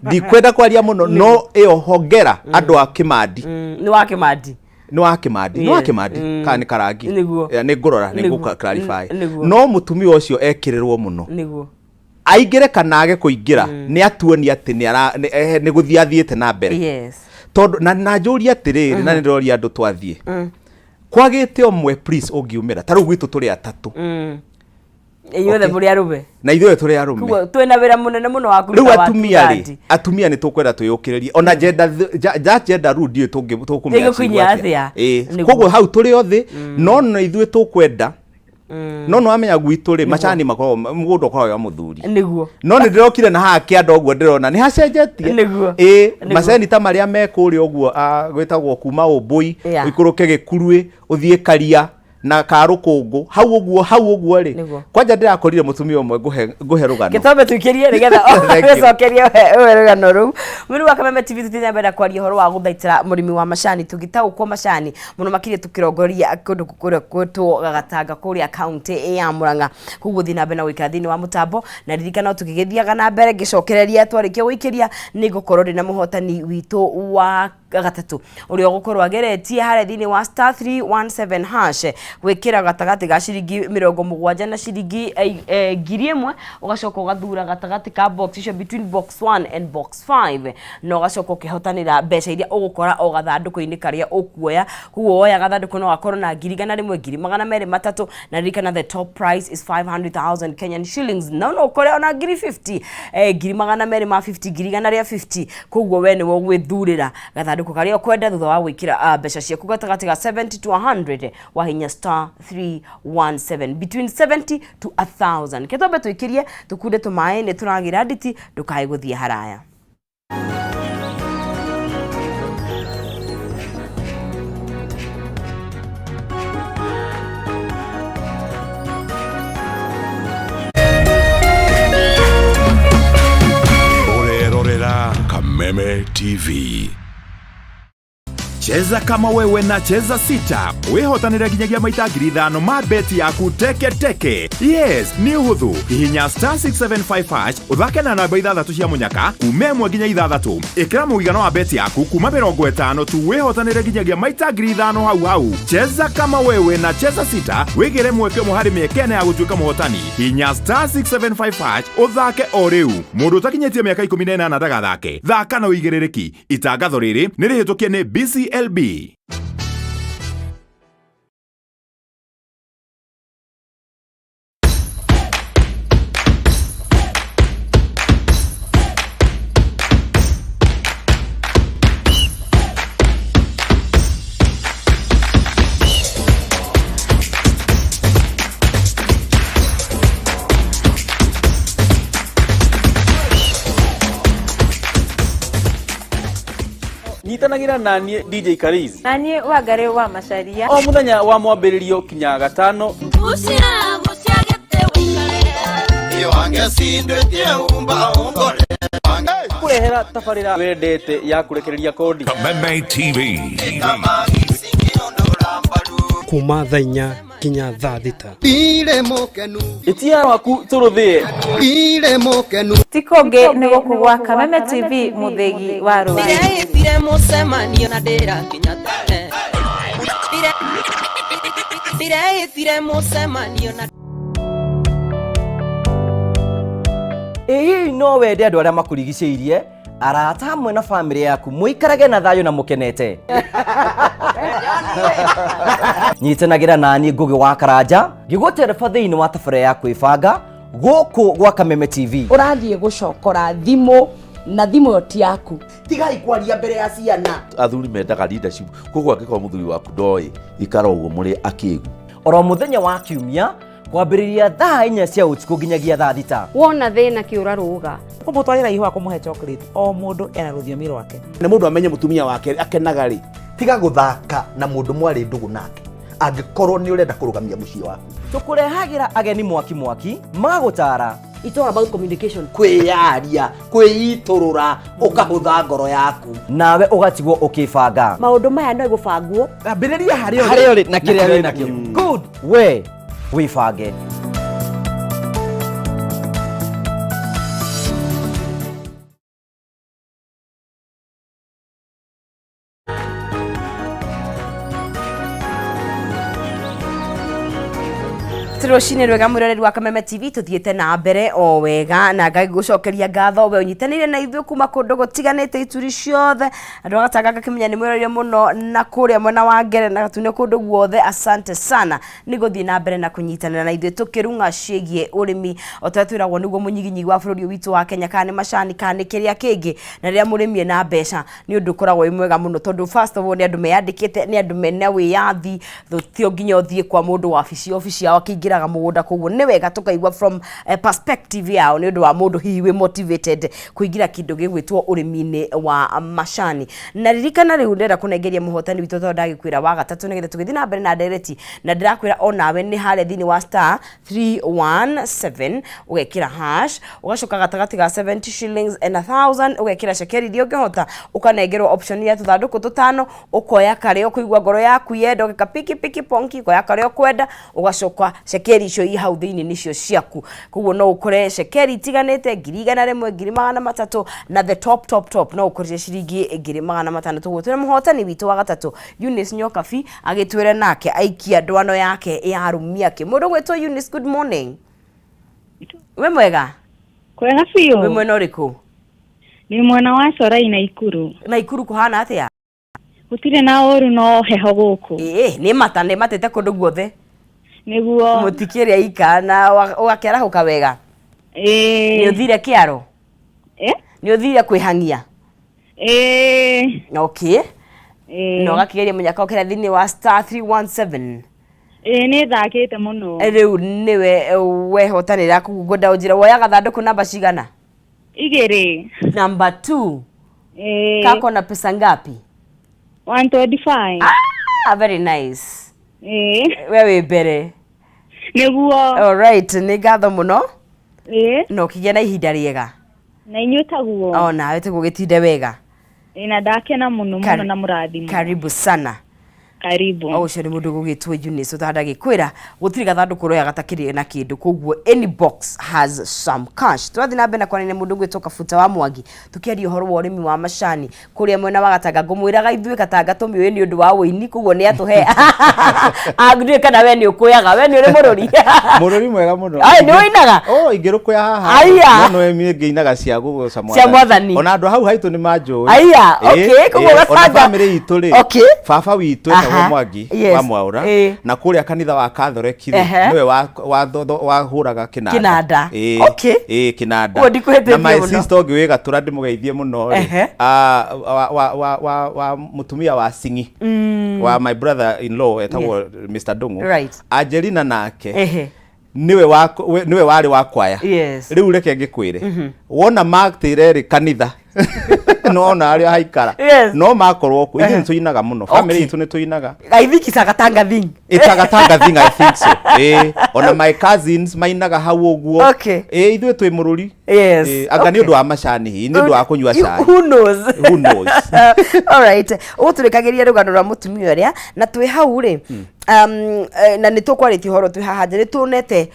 ndikwenda kwaria mũno, no ĩyo hongera andũ a Kĩmandi. Nĩ wa Kĩmandi. Nĩ wa Kĩmandi, nĩ wa Kĩmandi kana nĩ Karangi? Nĩ ngũrora, nĩ ngũ clarify. No mũtumia ũcio ekĩrĩrwo mũno, aingĩre kana age kũingĩra, nĩ atuonia atĩ nĩ gũthiĩ athiĩte na mbere. Tondũ na njũrie atĩrĩrĩ, na nĩ ndĩroria andũ twathiĩ kwagĩte ũmwe, please, ũngiumĩra ta rĩu gwitũ tũrĩ atatũ. Inyuothe mũrĩ arũme. Na ithuothe tũrĩ arũme. Koguo twĩna wĩra mũnene mũno wa kũruta Rĩu atumia rĩ, atumia nĩ tũkwenda twĩyũkĩrĩrie ona gender gender rule ndiũĩ tũkũmĩa Ĩgũkinyia atĩa? Koguo hau tũrĩ othe, no na ithuĩ tũkwenda. No nĩ wamenya gwitũ rĩ, macani makoragwo mũgũnda ũkoragwo wa mũthuri. Nĩguo. No nĩ ndĩrokire na haha kĩanda ũguo ndĩrona nĩ hacenjetie. Nĩguo. Ĩĩ. Nĩguo. Macani ta marĩa me kũrĩa ũguo, gwĩtagwo kuma Ũmbũi, ũikũrũke Gĩkuruĩ, ũthiĩ Karia na Karũkũngũ hau ũguo, hau ũguo rĩ. Nĩguo. Kwanja ndĩrakorire mũtumia ũmwe, ngũhe rũgano. Gĩtombe tuikĩrie nĩgetha Thank you. ũcokerie we rũgano rũu. Mwĩrĩ wa Kameme TV tũthiĩ na mbere na kwaria ũhoro wa gũthaitĩra mũrĩmi wa macani, tũgĩtaũkwo macani mũno makĩria tũkĩrongoria kũndũ kũrĩa gwĩtwo Gatanga kũrĩa kaunti ya Murang'a. Koguo thiĩ na mbere na gũikara thĩinĩ wa mũtambo na ririkana tũgĩgĩthiaga na mbere ngĩcokereria twarĩkia gũikĩria nĩ ngũkorwo ndĩ na mũhotani witũ wa gatatũ ũrĩa ũgũkorwo ageretie harĩa thĩinĩ wa star 317 hash gwĩkĩra gatagatĩ ga ciringi 70 na ciringi 1000, ũgacoka ũgathura gatagatĩ ka box icio between box 1 and box 5, na ũgacoka ũkĩhotanĩra mbeca iria ũgũkora o gathandũkũ-inĩ karĩa ũkuoya. Koguo woya gathandũkũ no gakorwo na 100,000, 203,000, na ririkana the top price is 500,000 Kenyan shillings, no no ũkore ona 50,000, 250,000, 150,000. Koguo we nĩwe ũgwĩthurĩra gathandũkũ karĩa ũkwenda thutha wa gwĩkĩra mbeca ciaku gatagatĩ ga 70 to 100, wahinya star 317 between 70 to 1000. Kĩtombe tũikĩrie tũkunde tũmaĩ nĩ tũragĩra nditi, ndũkae gũthiĩ haraya. Ũrerorera Kameme TV. Cheza kama wewe na Cheza Sita wĩhotanĩre nginyagia maita 5,000 ma beti yaku teke teke. Yes, nĩ ũhũthũ. Hihinya star 675 hash ũthake na namba ithathatũ cia mũnyaka kuma 1 nginya 6. Ĩkĩra mũigana wa beti yaku kuma 50 tu wĩhotanĩre nginyagia maita 5,000 hau hau. Cheza kama wewe na Cheza Sita wĩgĩre mweke ũmwe harĩ mĩeke ĩna ya gũtuĩka mũhotani. Hihinya star 675 hash ũthake o rĩu. Mũndũ ũtakinyĩtie mĩaka 18 ndagathake. Thaka na ũigĩrĩrĩki. Itangatho rĩrĩ nĩ rĩhĩtũkie nĩ BCLB. Nyitanagĩra na niĩ DJ Karizi na niĩ Wangari wa Macharia o mũthenya wa mwambĩrĩrio kinya gatano. Kũrehera tabarĩra wendete ya kũrekereria kodi. Kameme TV. Kuma thaa 4 kinya thaa 6. Ĩtia waku tũrũthĩe. Ti kũngĩ nĩ gũkũ gwa Kameme TV mũthĩgi wa rũrĩrĩ. Ndĩreĩtire mũcemanio na ndĩrakinya tene. Ndĩreĩtire mũcemanio na Ĩ hihi no wende andũ arĩa makũrigicĩirie, arata hamwe na bamĩrĩ yaku mũikarage na thayũ na mũkenete? Nyitanagĩra nani Ngũgĩ wa Karanja ngĩgũtereba thĩinĩ wa tabarĩra ya kwĩbanga gũkũ gwa Kameme TV. Ũrathiĩ gũcokora thimũ na thimũ ĩyo ti yaku. Tigai kwaria mbere ya ciana. Athuri mendaga leadership, koguo angĩkorwo mũthuri waku ndoĩ, ikara ũguo mũrĩ akĩgu. Oro mũthenya wa kiumia kwambĩrĩria thaa 4 cia ũtukũ nginyagia thaa 6. Wona thĩna kĩũra rũga. Kũmũtwarĩra ihũa, kũmũhe chocolate, o mũndũ ena rũthiomi rwake. Na mũndũ amenye mũtumia wake akenaga rĩ. Tiga gũthaka na mũndũ mwarĩ ndũgũ nake angĩkorwo nĩ ũrenda kũrũgamia mũciĩ waku. Tũkũrehagĩra ageni mwaki mwaki magũtara. It's all about communication. Kwĩyaria, kwĩitũrũra, ũkahũtha ngoro yaku. Nawe ũgatigwo ũkĩbanga. Maũndũ maya no gũbangwo. Ambĩrĩria harĩa Harĩa ũrĩ na kĩrĩa wĩ nakĩo. Good. We wĩbange. Rũcinĩ rwega mwĩroreri wa Kameme TV, tũthiĩte na mbere o wega na Ngai gũcokeria ngatho we ũnyitanĩire na ithuĩ kuma kũndũ gũtiganĩte ituri ciothe. Andũ a Gatanga ngakĩmenya nĩ mwĩroreire mũno na kũrĩa mwena wa Ngeretha na Gatune kũndũ guothe, asante sana nĩ gũthiĩ na mbere na kũnyitanĩra na ithuĩ tũkĩrung'a ciĩgiĩ ũrĩmi o ta ũrĩa twĩragwo nĩguo mũnyiginyigi wa bũrũri ũyũ witũ wa Kenya, kana nĩ macani kana nĩ kĩrĩa kĩngĩ. Na rĩrĩa mũrĩmi ena mbeca nĩ ũndũ ũkoragwo wĩ mwega mũno, tondũ first of all nĩ andũ meyandĩkĩte, nĩ andũ mena wĩyathi, tũtio nginya ũthiĩ kwa mũndũ wabici, obici yao akĩingĩraga mathiaga mũgũnda, koguo nĩ wega tũkaigua from perspective yao nĩ ũndũ wa mũndũ hihi wĩ motivated kũingĩra kĩndũ gĩgwĩtwo ũrĩmi-inĩ wa macani. Na ririkana rĩu ndĩrenda kũnengeria mũhotani witũ tondũ ndagĩkwĩra wa gatatũ nĩgetha tũgĩthiĩ na mbere na ndereti, na ndĩrakwĩra onawe nĩ harĩa thĩinĩ wa star 317 ũgekĩra hash, ũgacoka gatagatĩ ga 70 shillings and 1000 ũgekĩra cekeri iria ũngĩhota, ũkanengerwo option ya tũthandũkũ tũtano, ũkoya karĩa ũkũigua ngoro yaku yenda, ũgeka piki piki ponki, ũkoya karĩa ũkwenda, ũgacoka cekeri icio i hau thĩinĩ nĩcio ciaku. Koguo no ũkore cekeri itiganĩte, 100,000, 300,000, na the top top top no ũkorire ciringi 500,000. Toguo twĩna mũhotani witũ wa gatatũ Eunice Nyokabi agĩtwĩre nake aikia ndwano yake ya arũmia kĩ. Mũndũ gwĩtwo Eunice, good morning. Wĩ mwega? Kwega biũ. Wĩ mwena ũrĩkũ? Nĩ mwena wa Corai na Ikuru. Na Ikuru kũhana atĩa? Gũtirĩ na ũru no heho gũkũ. Ĩĩ, nĩ mata nĩ matĩte kũndũ guothe. Nĩguo. Mũtikĩrĩa ika na ũgakĩarahũka wega. Ĩĩ. Nĩ ũthire kĩaro? Ĩ? Nĩ ũthire kwĩhang'ia? Ĩĩ. Okay. Ĩĩ. Na ũgakĩgeria mũnyaka ũkĩra thĩinĩ wa star 317. Ĩĩ nĩ thakĩte mũno. Rĩu nĩwe wehotanĩra koguo ngwenda ũnjĩre woya gathandũkũ namba cigana? Igĩrĩ. Number 2. Ĩĩ. Kako na pesa ngapi? 125. Ah, very nice. Ĩĩ. We wĩ mbere. Nĩguo. All right, nĩ ngatho mũno. Ĩĩ. Na ũkĩgĩa na ihinda rĩega. Na inyuĩ taguo. O nawe tiguo gĩtinde wega. Ĩĩ na ndakena mũno mũno na mũrathimo. Karibu sana. Karibu. O ũcio nĩ mũndũ gũgĩtwo Eunice ũtandagĩkwĩra gũtirĩ gathandũkũ ũroya gatakĩrĩ na kĩndũ, koguo any box has some cash. Tũrathiĩ na mbere na kwaranĩria mũndũ ũgwĩtwo Kabuta wa Mwangi tũkĩaria ũhoro wa ũrĩmi wa macani kũrĩa mwena wa Gatanga. Ngũmwĩraga ithuĩ Gatanga tũmĩũĩ nĩ ũndũ wa ũini, koguo nĩ atũhe ndiũĩ kana we nĩ ũkũyaga, we nĩ ũrĩ mũrũri? Mũrũri mwega mũno. Ai, nĩ ũinaga? Oh, ingĩrũkũya haha. Aya. No no niĩ ngĩinaga cia gũgoca Cia Mwathani. Ona andũ hau haitũ nĩ manjũĩ. Aya, Ĩĩ, okay, koguo ĩĩ, ona Gatanga. family itũ rĩ. Okay. Baba witũ etagwo Aha, Mwangi yes, wa Mwaũra. ĩĩ. Na kũrĩa kanitha wa Katholeki rĩ, Ehe. nĩwe wahũraga kĩnanda. Kĩnanda. Ĩĩ, Okay. ĩĩ, kĩnanda. Ũguo ndikũhĩtĩtie Na my mũno. sister ũngĩ wĩ Gatũra ndĩmũgeithie mũno rĩ. Ehe. Ah, wa mũtumia wa Sing'i. Wa my brother in law etagwo Mr. Ndung'u. Right. Angelina nake. Ehe. Niwe wa niwe warĩ wa kwaya. Yes. Rĩu reke ngĩkwĩre, wona matĩre rĩ kanitha nona arĩa haikara. Yes. No makorwo kuo ithuĩ nĩ tũinaga mũno, family itũ nĩ tũinaga. I think it's a Gatanga thing. It's a Gatanga thing, I think so. Eh, ona my cousins mainaga hau ũguo. Okay. Eh, ithuĩ twĩ mũrũri. Yes. Eh, anga nĩ ũndũ wa macani hihi, nĩ ũndũ wa kũnyua cai. Who knows? Who knows? All right. Ũgũtũrĩkagĩria rũgano rwa mũtumia ũrĩa na twĩ hau rĩ, na nĩ tũkwarĩtie ũhoro twĩ haha nja, nĩ tuonete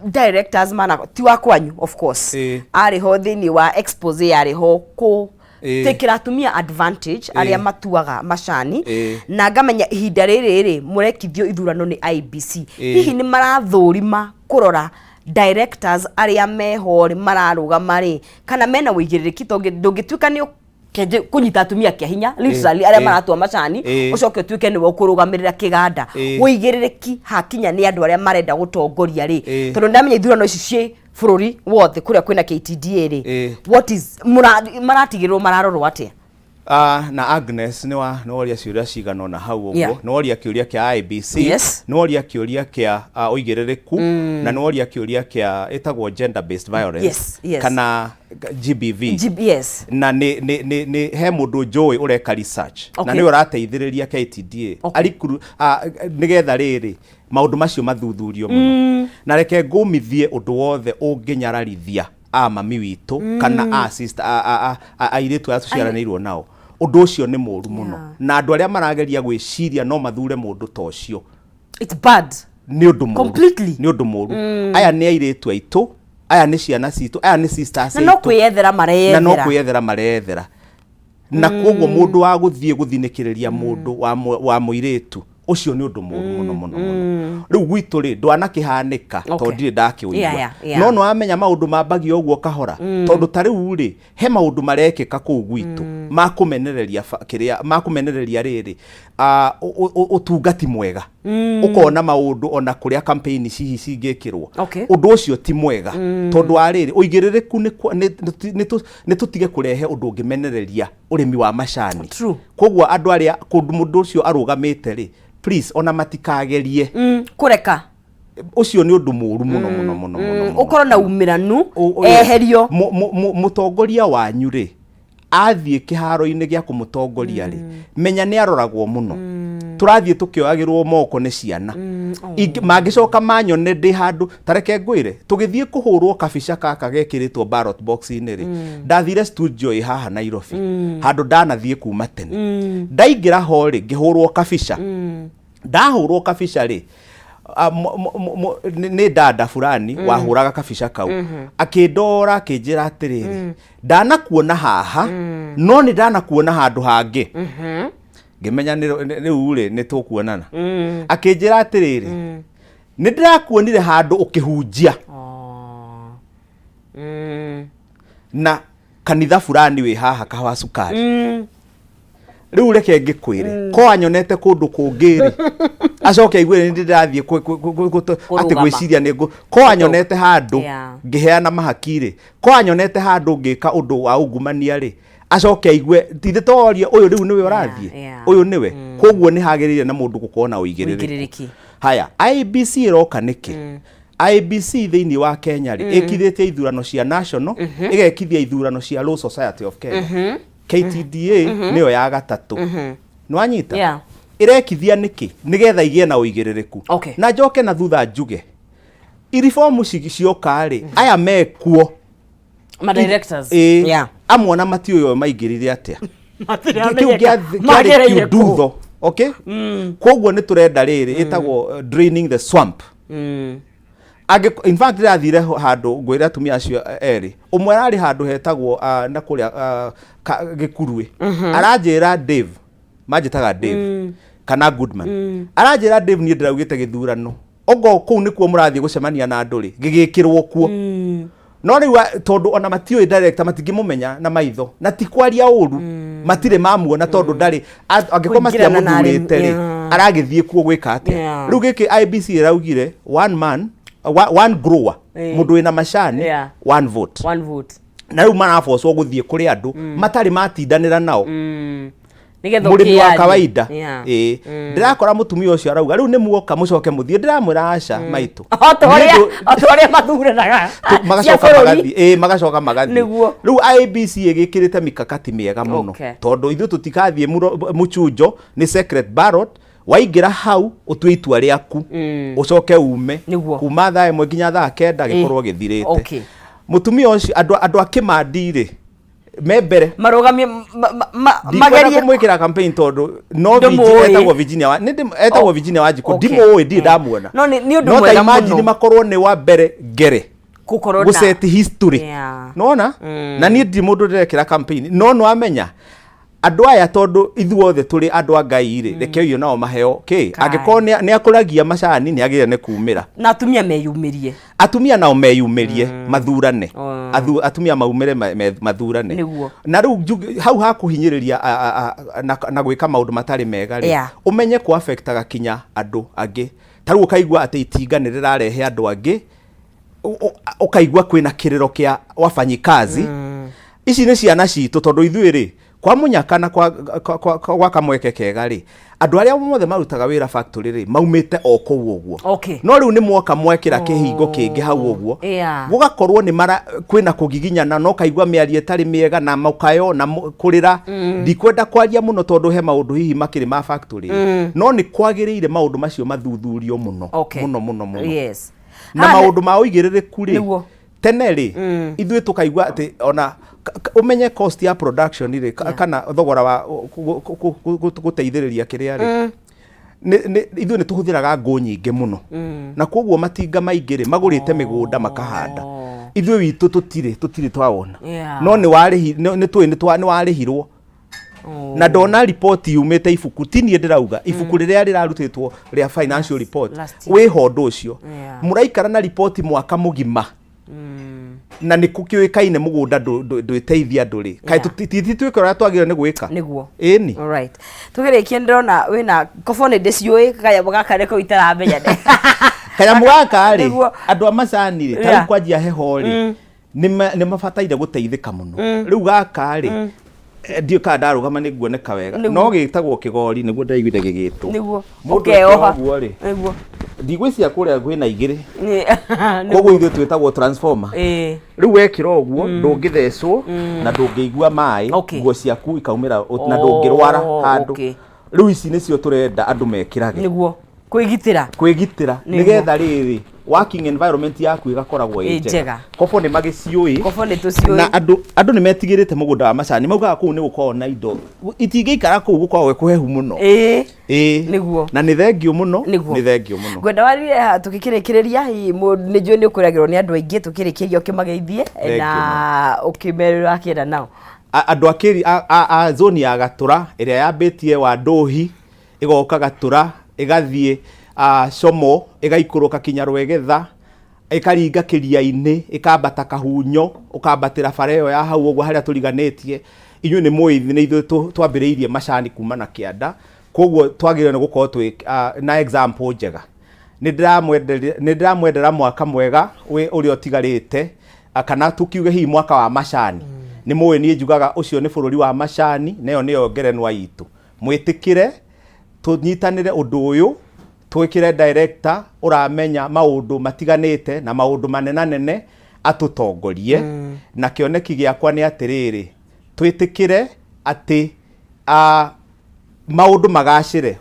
directors mana ti wa kwanyu of course arĩ ho thĩinĩ wa expose yarĩ ho kũ tekera atumia advantage arĩa matuaga macani, na ngamenya ihinda rĩrĩ rĩ mũrekithio ithurano nĩ IBC, hihi nĩ marathũrima kũrora directors arĩa meho rĩ mararũgama rĩ kana mena ũigĩrĩrĩki, tondũ ndũngĩtuĩka nĩ kenje kũnyita atumia kĩa hinya literally arĩa maratua macani, ũcoke ũtuĩke nĩwe ũkũrũgamĩrĩra kĩganda, ũigĩrĩrĩki hakinya nĩ andũ arĩa marenda gũtongoria rĩ, tondũ ndamenya ithurano ici ciĩ bũrũri wothe kũrĩa kwĩna KTDA rĩ, what is maratigĩrĩrwo mararorwo atĩa? Na Agnes nĩ wa nĩ woria ciũria cigana ũna hau ũguo. Nĩ woria kĩũria kĩa IBC, nĩ woria kĩũria kĩa ũigĩrĩrĩku, na nĩ woria kĩũria kĩa ĩtagwo gender based violence kana GBV. Yes. Na nĩ he mũndũ njũĩ ũreka research na nĩwe ũrateithĩrĩria KTDA arikuru nĩgetha rĩrĩ maũndũ macio mathuthurio mũno. Na reke ngũmithie ũndũ wothe ũngĩnyararithia a mami witũ kana a sister airĩtu arĩa tũciaranĩirwo nao, ũndũ ũcio nĩ mũru mũno, na andũ arĩa marageria gwĩciria no mathure mũndũ ta ũcio. It's bad. Nĩ ũndũ mũru. Completely. Nĩ ũndũ mũru. Aya nĩ airĩtu aitũ, aya nĩ ciana citũ, aya nĩ sisters Na no aitũ. kwĩyethera Na no mareyethera. kwĩyethera mareyethera, na koguo mũndũ wa gũthiĩ gũthinĩkĩrĩria mũndũ wa mũirĩtu ũcio nĩ ũndũ mũru mũno mũno mũno. Rĩu gwitũ rĩ ndwanakĩhanĩka tondũ ndirĩ ndakĩũigua. No nĩ wamenya maũndũ mambagia ũguo kahora, tondũ ta rĩu rĩ he maũndũ marekĩka kũu gwitũ ma kũmenereria kĩrĩa ma kũmenereria rĩrĩ ũtungati mwega, ũkona maũndũ ona kũrĩa campaign hihi cingĩkĩrwo. Ũndũ ũcio ti mwega, tondũ wa rĩrĩ ũigĩrĩrĩku nĩ tũtige kũrehe ũndũ ũngĩmenereria ũrĩmi wa macani. Koguo andũ arĩa kũndũ mũndũ ũcio arũgamĩte rĩ, please ona matikagerie Kũreka. Ũcio nĩ ũndũ mũru mũno mũno mũno mũno mũno. Ũkorwo na umĩranu. Yes. Eherio. Mũtongoria wanyu rĩ, athiĩ kĩharo-inĩ gĩa kũmũtongoria rĩ, menya nĩ aroragwo mũno. Tũrathiĩ tũkĩoyagĩrwo moko nĩ ciana. Mangĩcoka manyone ndĩ handũ, ta reke ngwĩre, tũgĩthiĩ kũhũrwo kabica gaka gekĩrĩtwo ballot box-inĩ rĩ, ndathire studio ĩ haha Nairobi, handũ ndanathiĩ kuma tene. Ndaingĩra ho rĩ, ngĩhũrwo kabica. Ndahũrwo kabica rĩ, nĩ dada fulani wahũraga kabica kau. Akĩndora, akĩnjĩra atĩrĩrĩ, ndanakuona haha, no nĩ ndanakuona handũ hangĩ. Ngĩmenya rĩu rĩ, nĩ tũkuonana. Akĩnjĩra atĩrĩrĩ, nĩ ndĩrakuonire handũ ũkĩhunjia na kanitha fulani wĩ haha kawa cukari. Rĩu reke ngĩkwĩre, ko anyonete kũndũ kũngĩ rĩ, acoke aigue nĩ ndĩrathiĩ atĩ Kũrũgama. Gwĩciria nĩ ngũ ko anyonete handũ ngĩheana mahaki rĩ, ko anyonete handũ ngĩka ũndũ wa ungumania rĩ, acoke aigue tithĩ torie ũyũ rĩu nĩwe ũrathiĩ, ũyũ nĩwe. Koguo nĩ hagĩrĩire na mũndũ gũkorwo na ũigĩrĩrĩki. Ũigĩrĩrĩki. Haya, IEBC ĩroka nĩkĩ? IEBC thĩinĩ wa Kenya rĩ, ĩkithĩtie ithurano cia national, ĩgekithia ithurano cia Law Society of Kenya, KTDA, nĩyo ya gatatũ. Nĩwanyita? Yeah. Ĩrekithia nĩkĩ? Nĩgetha igĩe na ũigĩrĩrĩku. Na njoke na thutha njuge, iribomu cioka rĩ, aya mekuo Ma directors. Ĩĩ. Amwe ona matiũĩ maingĩrire atĩa. Kĩu Matiramenyeka. kĩarĩ Magereire kũ? kiundutho. Okay, koguo nĩ tũrenda rĩrĩ ĩtagwo draining the swamp. In fact, ndĩrathire handũ ngwĩre atumia acio erĩ, ũmwe ararĩ handũ hetagwo na kũrĩa Gĩkuruĩ. Aranjĩra Dave, manjĩtaga Dave kana Goodman, aranjĩra Dave, niĩ ndĩraugĩte gĩthurano ogo kũu nĩkuo mũrathiĩ gũcemania na andũ rĩ, gĩgĩkĩrwo kuo. No rĩu tondũ ona matiũĩ director, matingĩmũmenya na maitho, na ti kwaria ũru, matirĩ mamuona tondũ ndarĩ angĩkorwo Kũingĩrana na arĩmi, matiamũthurĩte rĩ, aragĩthiĩ kuo gwĩka atĩa? Rĩu gĩkĩ IEBC ĩraugire one man, one grower, mũndũ wĩna macani, one vote. One vote. Na rĩu marabocwo gũthiĩ kũrĩ andũ matarĩ matindanĩra nao, Nĩgetha mũrĩmi wa ũkĩyarie. kawaida. Ĩĩ, ndĩrakora mũtumia ũcio arauga rĩu nĩ muoka mũcoke mũthiĩ. Ndĩramwĩra aca maitũ. O ta ũrĩa mathuranaga cia Magacoka bũrũri. magathiĩ, ĩĩ, magacoka magathiĩ. Nĩguo. Rĩu IEBC ĩgĩkĩrĩte mikakati mĩega mũno, tondũ ithuĩ tũtikathiĩ mũchunjo, nĩ secret ballot. Waingĩra hau ũtue itua rĩaku, ũcoke ume. Nĩguo. Kuma thaa 1 nginya thaa 9 gĩkorwo gĩthirĩte. Mũtumia ũcio, andũ a Kĩmandi rĩ, me mbere Marũgamie ndikwenda magerie kũmwĩkĩra campaign tondũ no Ndũmũĩ. Etagwo Virginia etagwo Virginia Wanjikũ. Ndimũĩ, ndirĩ ndamuona. No nĩ ũndũ No ta mwega imagine mũno. makorwo nĩ wa mbere ngere Gũkorwo na gũset history. Nona na niĩ ndirĩ mũndũ ndĩrekĩra campaign, no nĩwamenya andũ aya, tondũ ithuothe tũrĩ andũ a Ngai rĩ, reke ũyũ nao maheo kĩ. Angĩkorwo nĩ akũragia macani, nĩ agĩrĩire nĩ kumĩra. Na atumia meyumĩrie. Atumia nao meyumĩrie mathurane. Atumia maumĩre mathurane. Na rĩu hau hakũhinyĩrĩria na gwĩka maũndũ matarĩ mega rĩ, ũmenye kũ affectaga kinya andũ angĩ. Ta rĩu ũkaigua atĩ itinga nĩ rĩrarehe andũ angĩ, ũkaigua kwĩna kĩrĩro kĩa wafanyikazi. Ici nĩ ciana citũ, tondũ ithuĩ rĩ, kwa mũnyaka na kwa kamweke kega rĩ, andũ arĩa mothe marutaga wĩra factory rĩ, maumĩte o kũu ũguo. No rĩu nĩ mwoka mwekĩra kĩhingo kĩngĩ hau ũguo, gũgakorwo nĩ mara kwĩna kũgiginyana, no kaigua mĩario ĩtarĩ mĩega na mũkayo na kũrĩra. Ndikwenda kwaria mũno tondũ he maũndũ hihi makĩrĩ ma factory, no nĩ kwagĩrĩire maũndũ macio mathuthurio mũno mũno mũno mũno. Na maũndũ ma ũigĩrĩrĩku rĩ, tene rĩ, ithuĩ tũkaigua atĩ ona ũmenye cost ya production rĩ, kana thogora wa gũteithĩrĩria kĩrĩa rĩ, ithuĩ nĩ tũhũthĩraga ngũ nyingĩ mũno, na koguo matinga maingĩ rĩ, magũrĩte mĩgũnda makahanda. Ithuĩ witũ tũtirĩ twawona. No nĩ warĩhi, nĩ tũĩ nĩ warĩhirwo, na ndona riboti yumĩte ibuku, ti niĩ ndĩrauga, ibuku rĩrĩa rĩrarutĩtwo rĩa financial report. Last year. Wĩho ũndũ ũcio. Mũraikara na riboti mwaka mũgima, na nĩ kũkĩũĩkaine mũgũnda ndwĩteithia andũ rĩ, kaĩ ti twĩke ũrĩa twagĩrĩire nĩ gwĩka? Ĩni. Alright. Tũgĩrĩkia, ndĩrona wĩna kobo, nĩ ndĩciũĩ, kanyamũ gaka nĩko itaramenya. Kanyamũ gaka rĩ, andũ a macani rĩ, ta rĩu kwanjia heho rĩ, nĩ mabataire gũteithĩka mũno. Rĩu gaka rĩ, Ndiũĩ kana ndarũgama nĩ nguoneka wega. Nĩguo. No gĩtagwo kĩgori nĩguo ndaiguire gĩgĩtwo. Mũndũ Ũkeoha. ekĩra ũguo rĩ, Nĩguo. ndigwĩciria kũrĩa kwĩna igĩrĩ. Nĩguo. Koguo ithuĩ twĩtagwo transformer. Rĩu wekĩra ũguo ndũngĩthecwo na ndũngĩigua maĩ, nguo ciaku ikaumĩra na ndũngĩrwara handũ. Rĩu ici nĩcio tũrenda andũ mekĩrage. Nĩguo. Kwĩgitĩra. Kwĩgitĩra. Nĩguo. Nĩgetha rĩrĩ working environment yaku ĩgakoragwo ĩ Ĩ njega. Kobo nĩ magĩciũĩ. Kobo nĩ tũciũĩ. Na andũ nĩ metigĩrĩte mũgũnda wa macani, maugaga kũu nĩ gũkoragwo na indo itingĩikara kũu, gũkoragwo gwĩ kũhehu mũno. Ĩĩ. Nĩguo. Na nĩ thengiũ mũno. Nĩguo. Nĩ thengiũ mũno. Ngwenda warire haha tũgĩkĩrĩkĩrĩria, hihi nĩ njũĩ nĩ ũkũragĩrwo nĩ andũ aingĩ, tũkĩrĩkĩria ũkĩmageithie Thengiũ na ũkĩmerĩra ũrakĩenda nao. Andũ a kĩri a zone ya Gatũra ĩrĩa yambĩtie wa Ndũhi, ĩgoka Gatũra, ĩgathiĩ Como, ĩgaikũrũka kinya Rwegetha, ĩkaringa kĩria-inĩ, ĩkambata Kahunyo, ũkambatĩra bara ĩyo ya hau ũguo harĩa tũriganĩtie. Inyuĩ nĩ mũĩ nĩ ithuĩ twambĩrĩirie macani kuma na kĩanda, koguo twagĩrĩirwo nĩ gũkorwo twĩ na example njega. Nĩ ndĩramwendera mwaka mwega ũrĩa ũtigarĩte, kana tũkiuge hihi mwaka wa macani. Nĩ mũĩ niĩ njugaga ũcio nĩ bũrũri wa macani, na ĩyo nĩyo ngerenwa itũ. Mwĩtĩkĩre tũnyitanĩre ũndũ ũyũ, twĩkĩre director ũramenya maũndũ matiganĩte na maũndũ manenanene atũtongorie. Na kĩoneki gĩakwa nĩ atĩrĩrĩ, twĩtĩkĩre atĩ maũndũ magacĩre.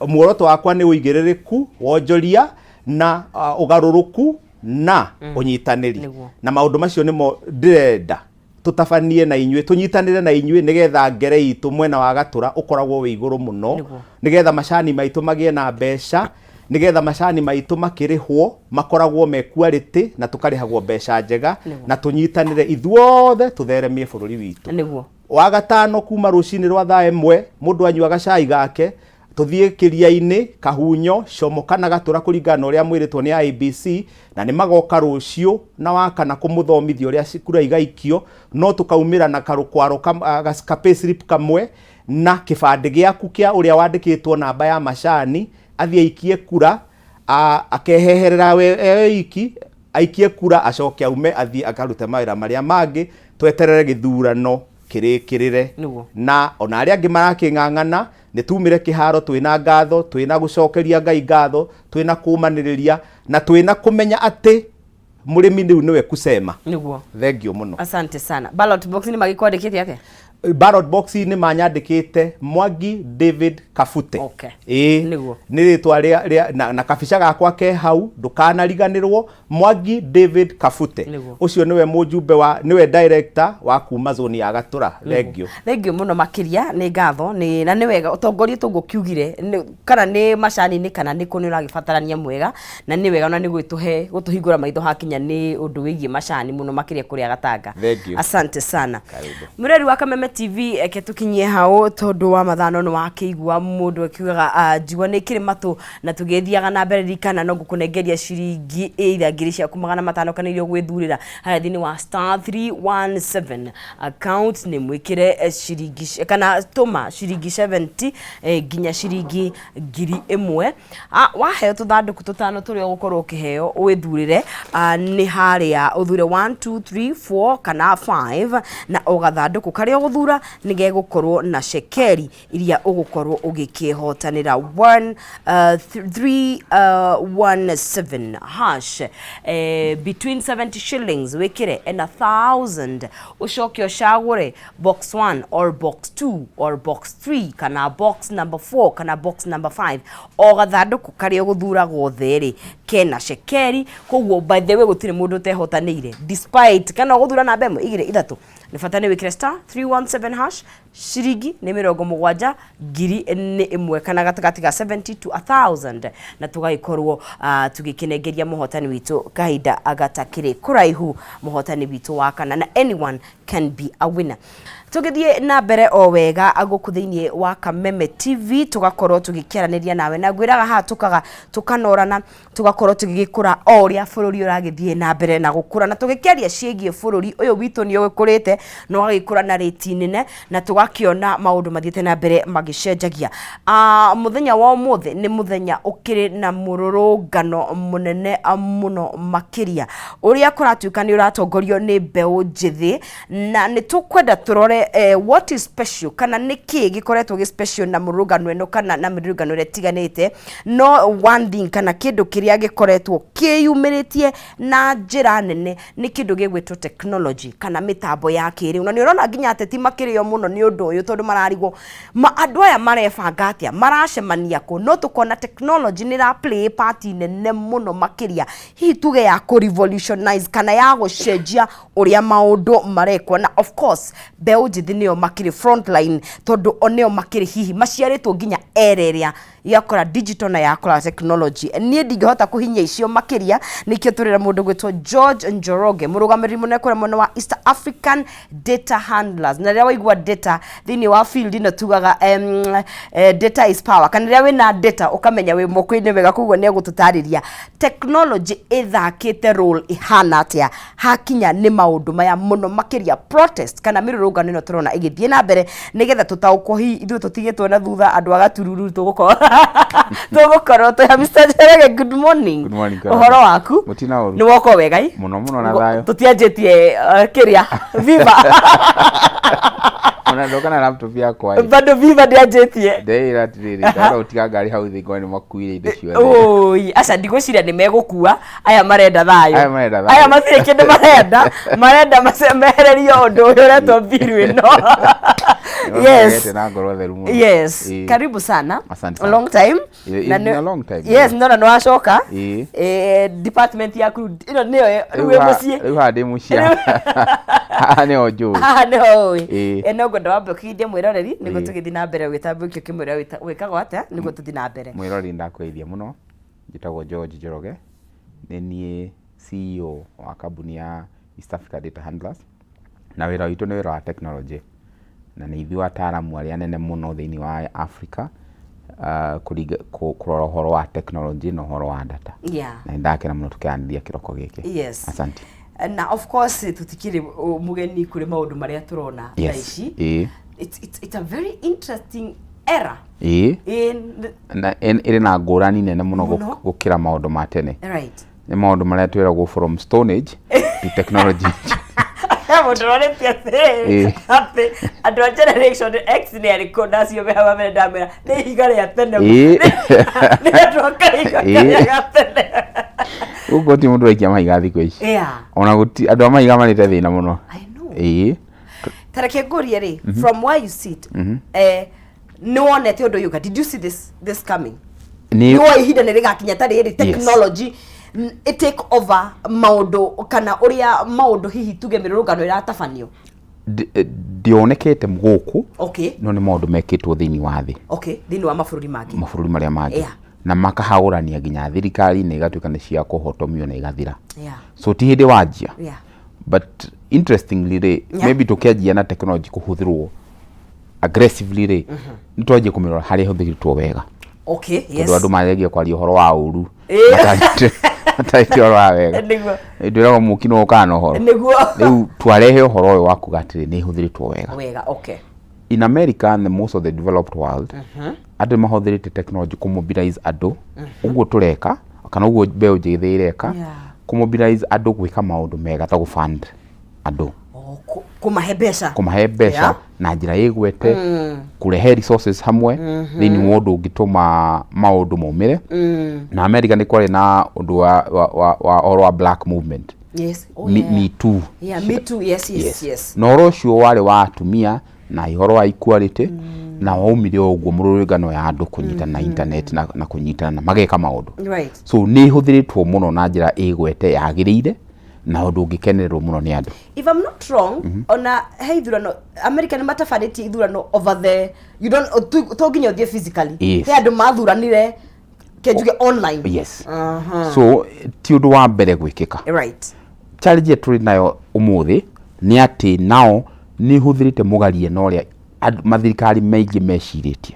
Muoroto wakwa nĩ ũigĩrĩrĩku, wonjoria na ũgarũrũku na ũnyitanĩri. Na maũndũ macio nĩmo ndĩrenda tũtabanie na inyuĩ, tũnyitanĩre na inyuĩ, nĩgetha ngere itũ mwena wa Gatũra ũkoragwo wĩ igũrũ mũno, nĩgetha macani maitũ magĩe na mbeca, nĩgetha macani maitũ makĩrĩhwo makoragwo me quality na tũkarĩhagwo mbeca njega, na tũnyitanĩre ithuothe tũtheremie bũrũri witũ. Wa gatano kuma rũcinĩ rwa thaa 1 mũndũ anyuaga cai gake, tũthiĩ kĩria-inĩ, Kahunyo, Como kana Gatũra kũringana na ũrĩa mwĩrĩtwo nĩ IEBC, na nĩ magoka rũciũ na wakana kũmũthomithia ũrĩa kura igaikio, no tũkaumĩra na karũkwaro ka payslip kamwe na kĩbandĩ gĩaku kĩa ũrĩa wandĩkĩtwo namba ya macani, athiĩ aikie kura, akeheherera we iki, aikie kura, acoke aume athiĩ akarute mawĩra marĩa mangĩ, tweterere gĩthurano kĩrĩkĩrĩre. Na ona arĩa angĩ marakĩng'ang'ana, nĩ tumire kĩharo twĩna ngatho, twĩna gũcokeria Ngai ngatho, twĩna kũmanĩrĩria na twĩna kũmenya atĩ mũrĩmi rĩu nĩwe kusema. Thengiũ mũno. Asante sana. Ballot box nĩ magĩkwandĩkĩte atĩa? Ballot box nĩ manyandĩkĩte Mwangi David Kabute. Ĩĩ. Nĩ rĩtwa rĩa na kabica gakwa ke hau, ndũkanariganĩrwo, Mwangi David Kabute. Ũcio nĩwe mũjumbe wa, nĩwe director wa kuma zone ya Gatũra. Thengiũ. Thengiũ mũno makĩria, nĩ ngatho, na nĩ wega ũtongoria tũngũkiugire, kana nĩ macani-inĩ kana nĩ kũ nĩ ũragĩbatarania mwega, na nĩ wega na nĩ gwĩtũhe gũtũhingũra maitho hakinya nĩ ũndũ wĩgiĩ macani mũno makĩria kũrĩa Gatanga. Thengiũ. Asante sana. Karibu. Mũreri wa Kameme TV, eke tũkinyie hau tondũ wa mathano nĩ wakĩigua mũndũ akiugaga, njigua nĩ kĩrĩ matũ, na tũgĩthiaga na mbere, ririkana no ngũkũnengeria ciringi either ngiri ciaku magana matano kana iria ũgwĩthurĩra harĩa thĩinĩ wa star 317 account, nĩ mwĩkĩre ciringi kana tũma ciringi 70 nginya ciringi ngiri ĩmwe. Waheo tũthandũkũ tũtano tũrĩa ũgũkorwo ũkĩheo wĩthurĩre, nĩ harĩa ũthure 1 2 3 4 kana 5, na o gathandũkũ karĩa ũgũthura nĩ gegũkorwo na cekeri iria ũgũkorwo ũgĩkĩhotanĩra. 1, 3, 1, 7 hash, between 70 shillings wĩkĩre and 1,000, ũcoke ũcagũre box 1 or box 2 or box 3 kana box number 4 kana box number 5. O gathandũkũ karĩa ũgũthura gothe rĩ kena cekeri, koguo by the way gũtirĩ mũndũ ũtehotanĩire, despite kana ũgũthura namba ĩmwe, igĩrĩ, ithatũ, nĩ bata nĩ wĩkĩre star 317 hash. Ciringi nĩ mĩrongo mũgwanja, ngiri nĩ ĩmwe, kana gatagatĩ ga 70 to 1,000, na tũgagĩkorwo tũgĩkĩnengeria mũhotani witũ kahinda gatakĩrĩ kũraihu, mũhotani witũ wa kana, na anyone can be a winner. Tũgĩthiĩ na mbere o wega gũkũ thĩinĩ wa Kameme TV, tũgakorwo tũgĩkĩaranĩria nawe, na ngwĩraga haha tũkaga tũkanorana, tũgakorwo tũgĩgĩkũra o ũrĩa bũrũri ũragĩthiĩ na mbere na gũkũra, na tũgĩkĩaria ciĩgiĩ bũrũri ũyũ witũ nĩ ũgĩkũrĩte. Na ũgagĩkũra na rĩti nene na tũgakĩona maũndũ mathiĩte na mbere magĩcenjagia. Mũthenya wa ũmũthĩ nĩ mũthenya ũkĩrĩ na mũrũrũngano mũnene mũno makĩria ũrĩa kũratuĩka nĩ ũratongorio nĩ mbeũ njĩthĩ, na nĩ tũkwenda tũrore what is special kana nĩ kĩĩ gĩkoretwo gĩ special na mũrũrũngano ĩno kana na mĩrũrũngano ĩrĩa ĩtiganĩte. No one thing kana kĩndũ kĩrĩa gĩkoretwo kĩyumĩrĩtie na njĩra nene nĩ kĩndũ gĩgwĩtwo technology kana mĩtambo ya kĩrĩu, na nĩ ũrona nginya ateti makĩrĩo mũno nĩ ũndũ ũyũ tondũ mararigwo ma andũ aya marebanga atĩa, maracemania kũ, no tũkona technology nĩ ĩra play part nene mũno makĩria, hihi tuge ya kũ revolutionize kana ya gũcenjia ũrĩa maũndũ marekwo. Na of course mbeũ njĩthĩ nĩo makĩrĩ frontline tondũ o nĩo makĩrĩ hihi maciarĩtwo nginya era ĩrĩa yakora digital na yakora technology. Niĩ ndingĩhota kũhinyia icio makĩria, nĩkĩo tũrĩ na mũndũ gwĩtwo George Njoroge, mũrũgamĩrĩri mũnene kũrĩa mwena wa East African Data Handlers. Na rĩrĩa waigua data thĩinĩ wa field ĩno tugaga data is power, kana rĩrĩa wĩna data ũkamenya wĩ moko-inĩ wega. Koguo nĩ egũtũtarĩria technology ĩthakĩte role ĩhana atĩa hakinya nĩ maũndũ maya mũno makĩria protest kana mĩrũrũngano ĩno tũrona ĩgĩthiĩ na mbere, nĩgetha tũtaũkwo hihi ithuĩ tũtigĩtwo na thutha andũ a gatururu tũgũkorwo twĩ. Mr. Njoroge, good morning. Good morning. Ũhoro waku? Mũtina ũru. Nĩ woka wega i? Mũno mũno na thayũ. Tũtianjĩtie kĩrĩa viva. Ona ndoka na laptop yakwa ĩ. Bado viva ndĩanjĩtie. Ndeĩra atĩrĩrĩ, ndahota gũtiga ngari hau thĩ ngone nĩ makuire indo ciothe. Oi, aca ndigwĩciria nĩ megũkua, aya marenda thayũ. Aya marenda thayũ. Aya matirĩ kĩndũ marenda, marenda mehererio ũndũ ũyũ ũretwo bill ĩno. Yes. Nĩmaregete na ngoro theru mũno. Yes. Ĩĩ. Karibu sana. Asante sana. Long time. It's Na been a long time. Yes, ndona nĩ wacoka. Ĩĩ. Department yaku ĩno nĩyo rĩu Rĩu wĩ mũciĩ. Rĩu haha ndĩ mũciĩ. Haha nĩho njũĩ. Haha nĩho ũĩ. Ĩĩ. No ngwenda wambe ũkĩgeithie mwĩroreri nĩguo tũgĩthiĩ na mbere gwĩtambũrũkia ũkĩmwĩra wĩkagwo atĩa nĩguo tũthiĩ na mbere. Mwĩroreri, ndakũgeithia mũno. Njĩtagwo George Njoroge. Nĩ niĩ CEO wa kambuni ya East Africa Data Handlers. Na wĩra witũ nĩ wĩra wa technology. Na nĩ ithuĩ ataaramu arĩa anene mũno thĩinĩ wa Africa kũrora ũhoro wa technology na ũhoro wa data. Na nĩ ndakena mũno tũkĩaranĩria kĩroko gĩkĩ. Asante. Na of course tũtikĩrĩ mũgeni kũrĩ maũndũ marĩa tũrona thaa ici. It's a very interesting era. Ĩĩ. Na ĩrĩ na ngũrani nene mũno gũkĩra maũndũ ma tene. Nĩ maũndũ marĩa twĩragwo from stone age to technology age. Mũndũ ũroretie atĩrĩrĩ, atĩ andũ a generation X nĩ arĩkũ nacio me haha mbere ndamera nĩ ihiga rĩa tene. Nĩ andũ a kahiga karĩa ga tene. Gũkũ ti mũndũ ũraikia mahiga thikũ ici. Ona gũti andũ a mahiga marĩte thĩna mũno. Ĩĩ. Ta reke ngũrie rĩ, from where you sit, nĩ wonete ũndũ ũyũ? Did you see this coming? Nĩ Nĩ ihinda nĩ rĩgakinya ta rĩrĩ technology ĩ take over maũndũ kana ũrĩa maũndũ hihi tuge mĩrũrũngano ĩratabanio? Ndionekete gũkũ, no nĩ maũndũ mekĩtwo thĩinĩ wa thĩ. Okay, thĩinĩ wa mabũrũri mangĩ. Mabũrũri marĩa mangĩ. Na makahagũrania nginya thirikari na igatuĩka nĩ cia kũhotomio na igathira. So ti hĩndĩ wanjia. But interestingly rĩ, maybe tũkĩanjia na technology kũhũthĩrwo aggressively rĩ, nĩ twanjie kũmĩrora harĩa ĩhũthĩrĩtwo wega. Tondũ andũ manjagia kwaria ũhoro wa ũru matarĩtie ũhoro wa wega. Ndwĩragwo mũki no ũkaga na ũhoro. Rĩu twarehe ũhoro ũyũ wa kuga atĩrĩ nĩ ĩhũthĩrĩtwo wega. Wega. In America and the most of the developed world, andũ nĩ mahũthĩrĩte technology kũmobilize andũ, ũguo tũreka kana ũguo mbeũ njĩthĩ ĩreka, kũmobilize andũ gwĩka maũndũ mega ta gũfund andũ. Kũmahe mbeca. Kũmahe mbeca na njĩra ĩgwete, kũrehe resources hamwe thĩinĩ wa ũndũ ũngĩtũma maũndũ maumĩre. Na America nĩ kwarĩ na ũndũ wa ũhoro wa black movement. Oh, Me, yeah. Me Too. Yeah, Me Too. Yes. Na ũhoro ũcio warĩ wa atumia na ũhoro wa equality, na waumire o ũguo mũrũrũngano ya andũ kũnyitana na internet na kũnyitana na mageka maũndũ. So nĩ ĩhũthĩrĩtwo mũno na njĩra ĩgwete yagĩrĩire na ũndũ ũngĩkenererwo mũno nĩ andũ. If I'm not wrong, ona he ithurano America nĩ matabanĩtie ithurano over the you don't to nginya ũthiĩ physically. He andũ mathuranire kenjuge online. Yes. So ti ũndũ wa mbere gwĩkĩka. Challenge ĩrĩa tũrĩ nayo ũmũthĩ nĩ atĩ nao nĩ ĩhũthĩrĩte mũgarie na ũrĩa mathirikari maingĩ mecirĩtie.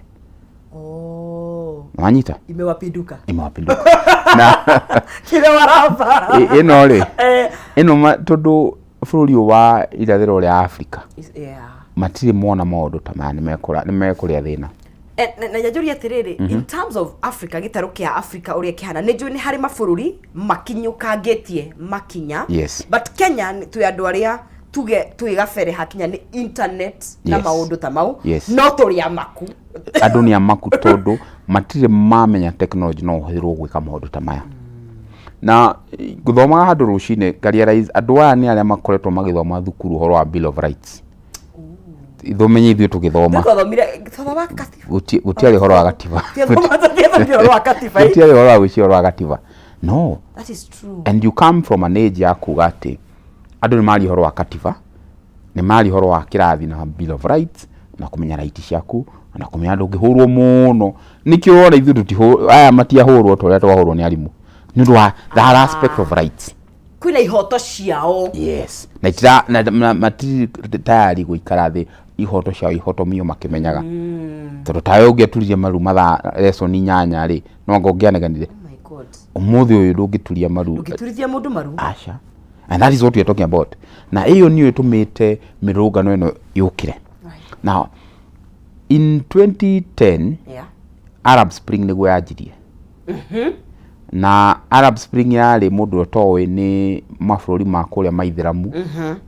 Wanyita? Imewapinduka. Imewapinduka. Na Kile waramba. Ĩno rĩ, ĩno tondũ Bũrũri ũyũ wa irathĩro rĩa Africa Yeah. matirĩ mona maũndũ ta maya, nĩ mekũrĩa thĩna. Na njanjũrie atĩrĩrĩ, in terms of Africa, gĩtarũ kĩa Africa ũrĩa kĩhana, nĩ njũĩ nĩ harĩ mabũrũri makinyũkangĩtie makinya, but Kenya twĩ andũ arĩa tuge twĩ gabere hakinya nĩ internet na maũndũ ta mau, no tũrĩ amaku. Andũ nĩ amaku tondũ matirĩ mamenya technology no ũhũthĩrwo gwĩka maũndũ ta maya. Na ngũthomaga handũ rũcinĩ ngarealize andũ aya nĩ arĩa makoretwo magĩthoma thukuru ũhoro wa Bill of Rights. Ithomenye ithuĩ tũgĩthoma twathomire thoma katiba. Gũtiarĩ ũhoro wa gatiba. Tiathomire ũhoro wa katiba. Gũtiarĩ ũhoro wa gwĩciria ũhoro wa gatiba, no. That is true. And you come from an age ya kuga atĩ andũ nĩ maria ũhoro wa katiba, nĩ maria ũhoro wa kĩrathi na Bill of Rights na kũmenya right ciaku na kũmenya ndũngĩhũrwo mũno. Nĩkĩo wona ithuĩ tũtihũ aya matiahũrwo ta ũrĩa twahũrwo nĩ arimũ nĩ ũndũ wa that aspect of rights. Kwĩna ihoto ciao. Yes, na itira na matirĩ tayari gũikara thĩ ihoto ciao ihotomio makĩmenyaga, tondũ tawe ũngĩaturirie maru mathaa lesson 8 rĩ, no anga ũngĩanegenire. Oh my God. Ũmũthĩ ũyũ ndũngĩturia maru. Ndũngĩturithia mũndũ maru. Aca. And that is what we are talking about, na ĩyo nĩyo ĩtũmĩte mĩrũngano ĩno yũkĩre. Now in 2010, Arab Spring nĩguo yanjirie. Na Arab Spring yarĩ, mũndũ ũtoĩ, nĩ mabũrũri ma kũrĩa maithĩramu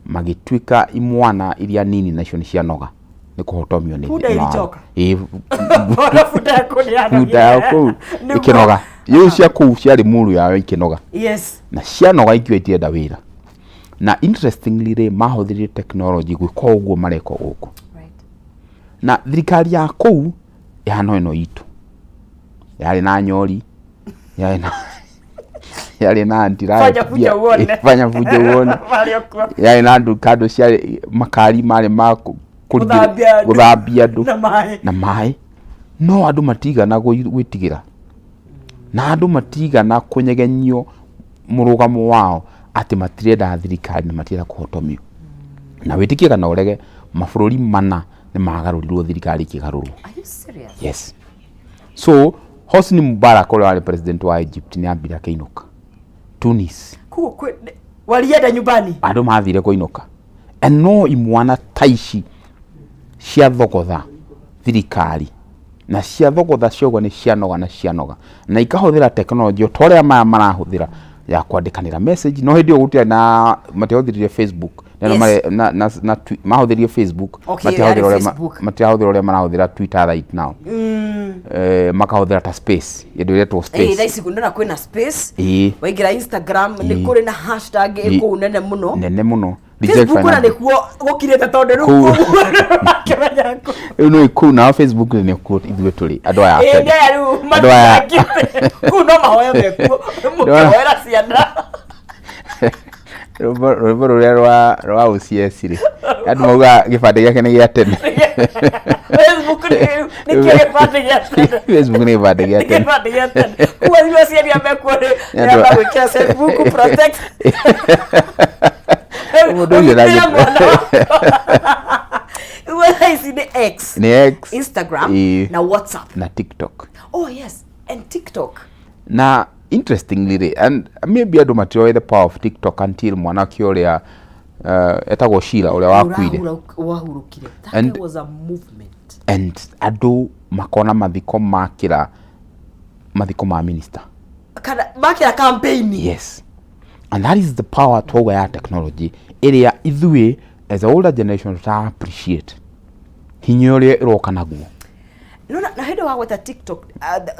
magĩtuĩka imwana iria nini nacio nĩ cianoga nĩ kũhotomio nĩ Punda ilichoka. Ĩĩ. Ona bunda yaku nĩ yanogire. Bunda ya kũu ĩkĩnoga, rĩu cia kũu ciarĩ muru yayo ikĩnoga. Na cianoga ikiuga itirenda wĩra. Na interestingly rĩ, mahũthĩrire technology gwĩka ũguo mareka gũkũ. Na thirikari ya kũu ĩhana ĩno itũ, yarĩ na nyori, yarĩ na anti Fanya fujo uone. Fanya fujo uone. Marĩ okuo. Yarĩ na andũ kandũ ciarĩ makari marĩ ma Gũthambia andũ. Gũthambia andũ Na maĩ. Na maĩ. No andũ matigana gwĩtigĩra, na andũ matigana kũnyegenyio mũrũgamo wao atĩ matirenda thirikari na matirenda kũhotomio. Na wĩtĩkie kana ũrege, mabũrũri mana nĩ magarũrirwo, thirikari ikĩgarũrwo. Are you serious? Yes. So Hosni Mubarak ũrĩa warĩ president wa Egypt nĩ ambire akĩinũka. Tunis. Koguo walienda nyumbani. Andũ mathire kũinũka. And no imwana ta ici cia thogotha thirikari na cia thogotha ciauga nĩ cianoga na cianoga na ikahũthĩra technology o ta ũrĩa maya marahũthĩra ya kwandĩkanĩra message. No hĩndĩ ĩyo gũtiarĩ na matiahũthĩrire Facebook na mahũthĩrire Facebook. Okay, matiahũthĩra yarĩ ũrĩa Facebook. Matiahũthĩra ũrĩa marahũthĩra Twitter right now. Makahũthĩra ta space, ĩndũ ĩretwo Ĩĩ, thaa space. Ici ndona kwĩna space. Waingĩra Instagram nĩ kũrĩ na hashtag ĩkũu nene mũno. Nene mũno. Reject Facebook ona finance. nĩkuo gũkirĩte tondũ rĩu Kũu. Makĩmenya kũ. Rĩu nĩ kũu nao Facebook nĩ kuo ithuĩ tũrĩ andũ aya a Ĩĩ, tene. nĩ aya rĩu Andũ aya matingĩte. Kũu no mahoya mekuo. Mũkĩhoera ciana. Rwĩmbo rũrĩa rwa OCS rĩ, andũ maugaga gĩbandĩ gĩake nĩ gĩa tene. Facebook nĩ kĩo gĩbandĩ gĩa tene. Facebook nĩ gĩbandĩ gĩa tene. Gĩbandĩ gĩa tene. Kũu acio aciari a mekuo nĩ Nĩ andũ nĩ gwĩkĩra Facebook protect. Mũndũ ũcio Ũgitĩra ndangĩ- mwana waku. Rĩu thaa ici nĩ X, Nĩ X. Instagram na WhatsApp. Na TikTok. Oh yes, and TikTok. Na interestingly rĩ, and maybe andũ matiroĩ the power of TikTok until mwanake ũrĩa etagwo Sheila ũrĩa wakuire. Wahurũkire. That was a movement. And andũ makona mathiko makĩra mathiko ma minister. Kana makĩra campaign. Yes, and that is the power twauga ya technology ĩrĩa ithuĩ as a older generation tuta appreciate hinya ũrĩa ĩroka naguo. No, na hĩndĩ wa gweta TikTok,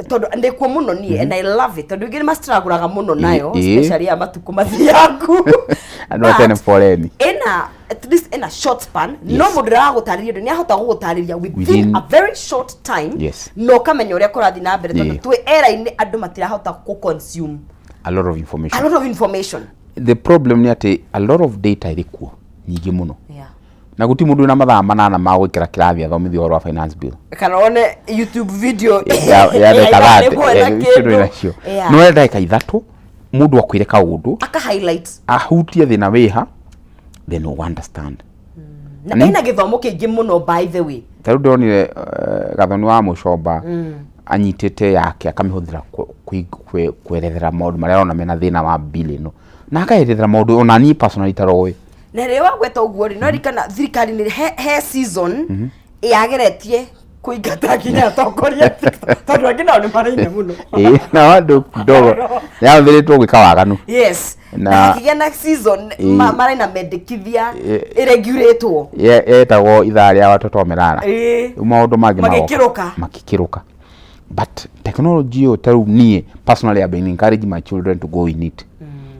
tondũ ndĩkuo mũno niĩ, and I love it, tondũ ingĩ nĩ mastragũraga mũno nayo, especially ya matukũ mathiangu. Andũ a tene foreni. Ĩna at least ĩna short span. No mũndũ ũrĩa wagũtarĩria ũndũ nĩ ahota gũgũtarĩria within a very short time na ũkamenya ũrĩa kũrathiĩ na mbere, tondũ twĩ era-inĩ andũ matirahota kũ consume a lot of information. A lot of information. The problem nĩ atĩ a lot of data ĩrĩ kuo nyingĩ mũno, na gũtirĩ mũndũ wĩna mathaa 8 ma gũikara kĩrathi athomithio ũhoro wa finance bill kana one YouTube video ya ndagĩka ya 30. nĩguo ena kĩndũ kĩndũ. nacio no ya ndagĩka 3 mũndũ akwĩre kaũndũ, aka highlight, ahutie thĩna wĩha, then you understand. Na ĩna gĩthomo kĩingĩ mũno, by the way. Ta rĩu ndĩronire Gathoni wa Mũcomba anyitĩte yake akamĩhũthĩra kwerethera maũndũ marĩa arona mena thĩna wa bill ĩno, na akaerethera maũndũ ona niĩ personally itaroĩ. Na rĩrĩa wagweta ũguo rĩ, no ririkana thirikari nĩ he season yageretie kũingata nginya atongoria TikTok, tondũ angĩ nao nĩ maraina mũno. Ĩĩ, na andũ kidogo yahũthĩrĩtwo gwĩka waganu. Yes, na hakĩgĩa na season maraina mendekithia ĩregulatwo. Yetagwo ithaa rĩa watoto wamelala. Rĩu maũndũ mangĩ magoka. Magĩkĩrũka. Makĩkĩrũka. But technology ĩyo ta rĩu niĩ personally I've been encouraging my children to go in it,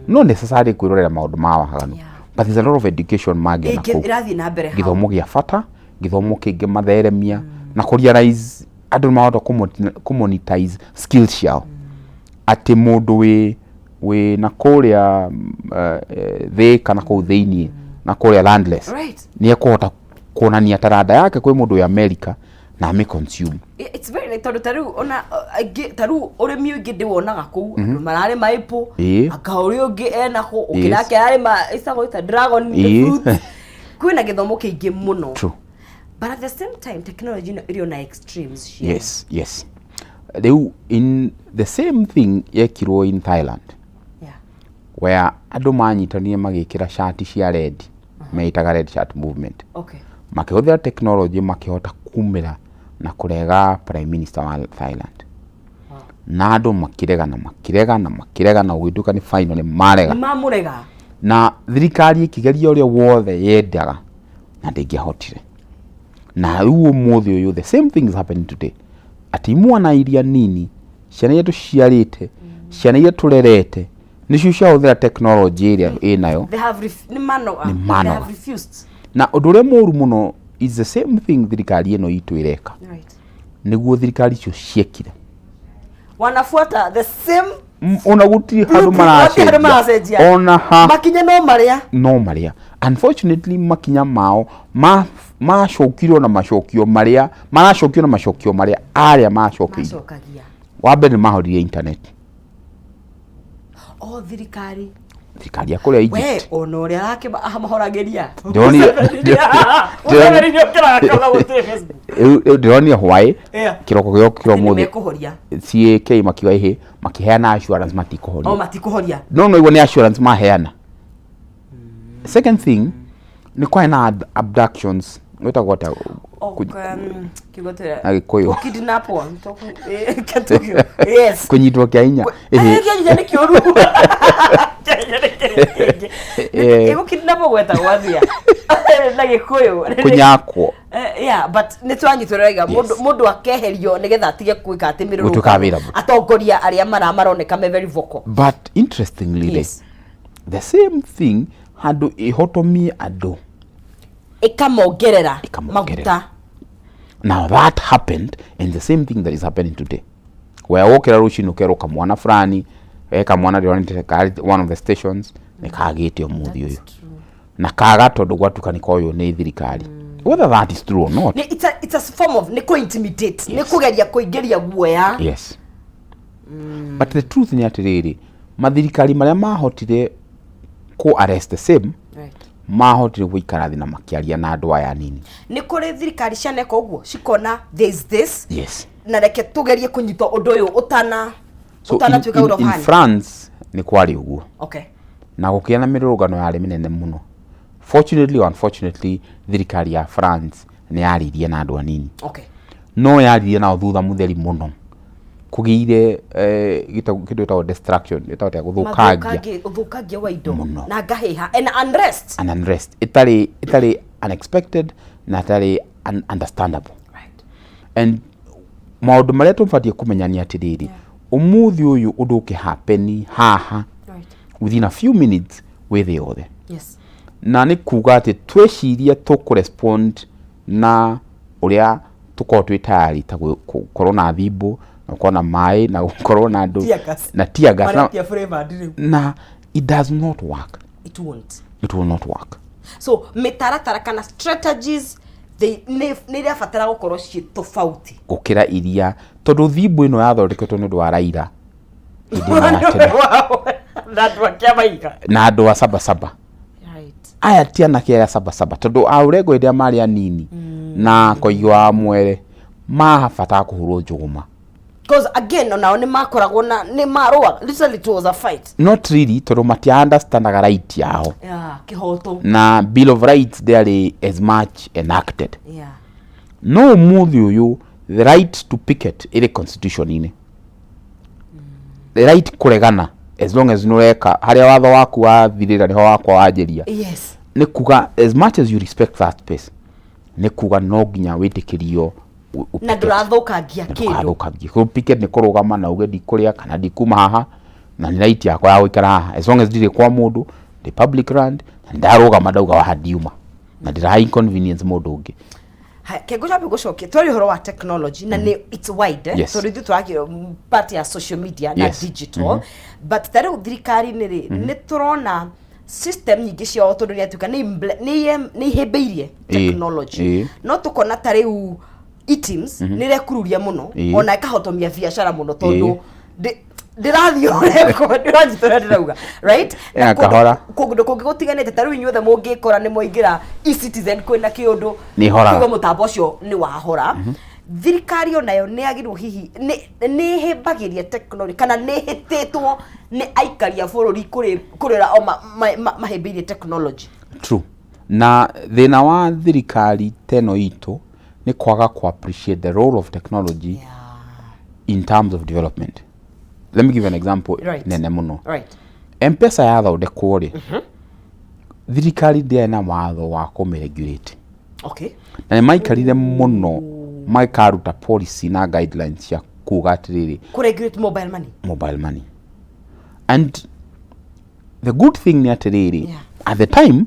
no necessarily kwĩrorera maũndũ ma waganu, but there's a lot of education mangĩona kũu. Ĩrathiĩ na mbere hau. Gĩthomo gĩa bata, gĩthomo kĩngĩmatheremia na kũ realize andũ nĩ marahota kũ monetize skills ciao, atĩ mũndũ wĩ na kũrĩa thĩ kana kũu thĩiniĩ na kũrĩa landless nĩ ekũhota kuonania taranda yake kwĩ mũndũ wĩ America na amĩ consume. It's very like, tondũ ta rĩu ona aingĩ ta rĩu ũrĩmi ũngĩ ndĩwonaga kũu, andũ mararĩma apple, anga ũrĩa ũngĩ ena kũ ũngĩ nake ararĩma ĩcagwo ĩta dragon fruit. Kwĩna gĩthomo kĩingĩ mũno. True. But at the same time technology ĩno ĩrĩ ona extremes ciayo. Yes, rĩu in the same thing yekirwo in Thailand, where andũ manyitanire magĩkĩra cati cia red, meitaga Red Shirt Movement. Makĩhũthĩra technology makĩhota kumĩra na kũrega prime minister wa Thailand, na andũ makĩrega na makĩrega na makĩrega, na gũgĩtuĩka nĩ finally marega. Mamũrega. Na thirikari ĩkĩgeria ũrĩa wothe yendaga na ndĩngĩahotire. Na rĩu ũmũthĩ ũyũ the same thing is happening today, atĩ imwana iria nini, ciana iria tũciarĩte, ciana iria tũrerete, nĩcio ciahũthĩra technology ĩrĩa ĩnayo. They have nĩ manoga. Nĩ They manoga. have refused. Na ũndũ ũrĩa mũũru mũno is the same thing thirikari ĩno itũ ĩreka. Nĩguo thirikari icio ciekire. Wanafuata the same Ona gũtirĩ handũ blueprint, handũ maracenjia. Maracenjia. Ona ha Makinya no marĩa. No marĩa, unfortunately, makinya mao macokirwo na macokio marĩa maracokio na macokio marĩa arĩa macokeire. Macokagia. Wa mbere nĩ mahorire internet. O thirikari. Thirikari ya kũrĩa We Egypt. Ona ũrĩa arakĩmahoragĩria. Ndĩronire Mũcemanio ũkĩraga kauga gũtirĩ Facebook. Rĩu ndĩronire hwaĩ kĩroko gĩokĩra Atĩ ũmũthĩ nĩmekũhoria. CAK makiuga ĩhĩ, makĩheana assurance matikũhoria. O matikũhoria. No igua nĩ assurance maheana. Second thing, nĩ kwarĩ na abductions, gwĩtagwo atĩa Kiugo tũrĩa- na Gĩkũyũ? Kidnapwo. Ketukio. Yes. Kũnyitwo kĩa hinya. Ĩhĩ. Eh, kĩa hinya nĩ kĩũru. Kĩa hinya nĩ kĩrĩa kĩngĩ. Gũkidnapwo gwetagwo atĩa na Gĩkũyũ? Kũnyakwo. Yeah, but nĩ twanyitwo wega, mũndũ akeherio nĩgetha atige gwĩka atĩ mĩrũrũngano. Gũtuĩka available. Atongoria arĩa maroneka me very vocal. But interestingly, the same thing, handũ ĩhotomie andũ, ĩkamongerera Ĩkamongerera. Maguta. Now that happened, and the same thing that is happening today, where wokĩra rũcinĩ ũkerwo kamwana fulani, we kamwana ndĩronete karĩ one of the stations nĩ kagĩte ũmũthĩ ũyũ na kaga tondũ gwatuka nĩ koywo nĩ thirikari, whether that is true or not. Nĩ it's a form of nĩ kũ-intimidate, nĩ kũgeria kũingĩria guoya. Yes, but the truth nĩ atĩrĩrĩ, mathirikari marĩa mahotire kũ arrest the same mahotire gũikara thĩ na makĩaria na andũ aya anini. Nĩ kũrĩ thirikari cianeka ũguo, cikona there is this na reke tũgerie kũnyita ũndũ ũyũ ũtana So ũtanatuĩka out of in hand. France nĩ kwarĩ ũguo na gũkĩgĩa na mĩrũrũngano yarĩ mĩnene mũno. Fortunately or unfortunately, thirikari ya France nĩ yaririe na andũ anini. No yaririe nao thutha mũtheri mũno, kũgĩire kĩndũ gĩtagwo destruction, gĩtagwo atĩa, gũthũkangia. Ũthũkangia wa indo Mũno. Na ngahĩha and unrest. An unrest ĩtarĩ unexpected na ĩtarĩ understandable. And maũndũ marĩa tũbatiĩ kũmenya nĩ atĩrĩrĩ, ũmũthĩ ũyũ ũndũ ũkĩhappen haha, within a few minutes wĩ thĩ yothe. Na nĩ kuga atĩ tweciria tũkũrespond na ũrĩa tũkorwo twĩ tayari ta gũkorwo na thimbũ na gũkorwo na maĩ na gũkorwo na andũ Tear gas. Na tear gas na, Maretia flavored rĩu. Na it does not work. It won't. It will not work. So mĩtaratara kana strategies nĩ irabatara gũkorwo ciĩ tofauti. Gũkĩra iria, tondũ thimbũ ĩno yathondeketwo nĩ ũndũ wa Raila hĩndĩ ĩno ya tene. Na andũ a kĩama iga. Na andũ a sabasaba. Aya ti anake aya sabasaba, tondũ a ũrengo hĩndĩ ĩrĩa marĩ anini na koigi wa mwere mabatara kũhũrwo njũgũma. Because again onao nĩ makoragwo na nĩ marũaga, literally it was a fight. Not really, tondũ matia understandaga right yao. Yeah, kĩhoto. Na Bill of Rights ndĩarĩ as much enacted. No ũmũthĩ ũyũ the right to picket ĩrĩ constitution-inĩ, the right kũregana, as long as nĩũreka harĩa watho waku wathirĩra nĩho wakwa wanjĩria. Nĩ kuga as much as you respect that space, nĩ kuga no nginya wĩtĩkĩrio na picket. Ndũrathũkangia kĩndũ. Ndũkathũkangie. Kũ picket nĩ kũrũgama na uge ndikũrĩa kana ndikuma haha, na nĩ right yakwa ya gũikara haha as long as ndirĩ kwa mũndũ, ndĩ public land na ndarũgama ndauga haha ndiuma na ndĩra inconvenience mũndũ ũngĩ. Haya, ke ngũcambe gũcokia twari ũhoro wa technology na nĩ it's wide, eh? Tondũ ithuĩ tũrakĩo part ya social media na digital, but ta rĩu thirikari-inĩ rĩ, nĩ tũrona system nyingĩ ciao tondũ nĩ atuĩka nĩ ihĩmbĩirie technology, no tũkona ta rĩu eTIMS nĩ ĩrekururia mũno, ona ĩkahotomia biacara mũno tondũ ndĩrathiĩ ũrĩa ndĩranyita ũrĩa ndĩrauga, right? Na Kahora. Kũndũ kũngĩ gũtiganĩte, ta rĩu inyuothe mũngĩkora nĩ mwaingĩra eCitizen kwĩna kĩũndũ, Nĩ ĩhoraga. kuga mũtambo ũcio nĩ wahora. Thirikari onayo nĩ yagĩrĩirwo hihi nĩ ĩhĩmbagĩria technology kana nĩ ĩhĩtĩtwo nĩ aikari a bũrũri kũrĩ o mahĩmbĩirie technology? True, na thĩna wa thirikari ta ĩno itũ nĩ kwaga ku appreciate the role of technology in terms of development. Let me give you an example nene mũno. M-Pesa yathondekwo rĩ, thirikari ndĩarĩ na watho wa kũmĩregulate. Na nĩ maikarire mũno magĩkaruta policy na guidelines cia kuga atĩrĩrĩ, kũ regulate mobile money. Mobile money. And the good thing nĩ atĩrĩrĩ, at the time,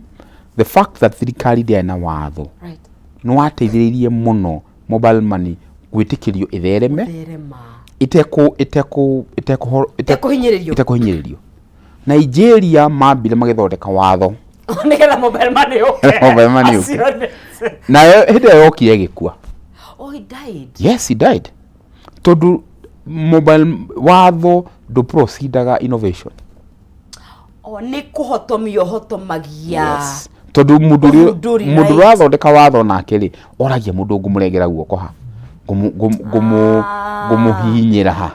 the fact that thirikari ndĩarĩ na watho nĩ wateithĩrĩirie mũno mobile money gwĩtĩkĩrio ĩthereme therema ĩtekũ ĩtekũ ĩtekũ Ĩtekũhinyĩrĩrio. Ĩtekũhinyĩrĩrio. Nigeria mambire magĩthondeka watho nĩgetha mobile money yũke. Mobile money yũke. Acio Nayo hĩndĩ ĩyo yokire ĩgĩkua. Oh, he died. Yes, he died, tondũ mobile watho ndũproceedaga innovation. Oh, nĩ kũhotomia ũhotomagia. Yes, tondũ mũndũ ũrĩa Ũthundũri, mũndũ ũrathondeka watho nake rĩ, oragia mũndũ ngũmũrengera guoko ha, ngũmũhihinyĩra ha.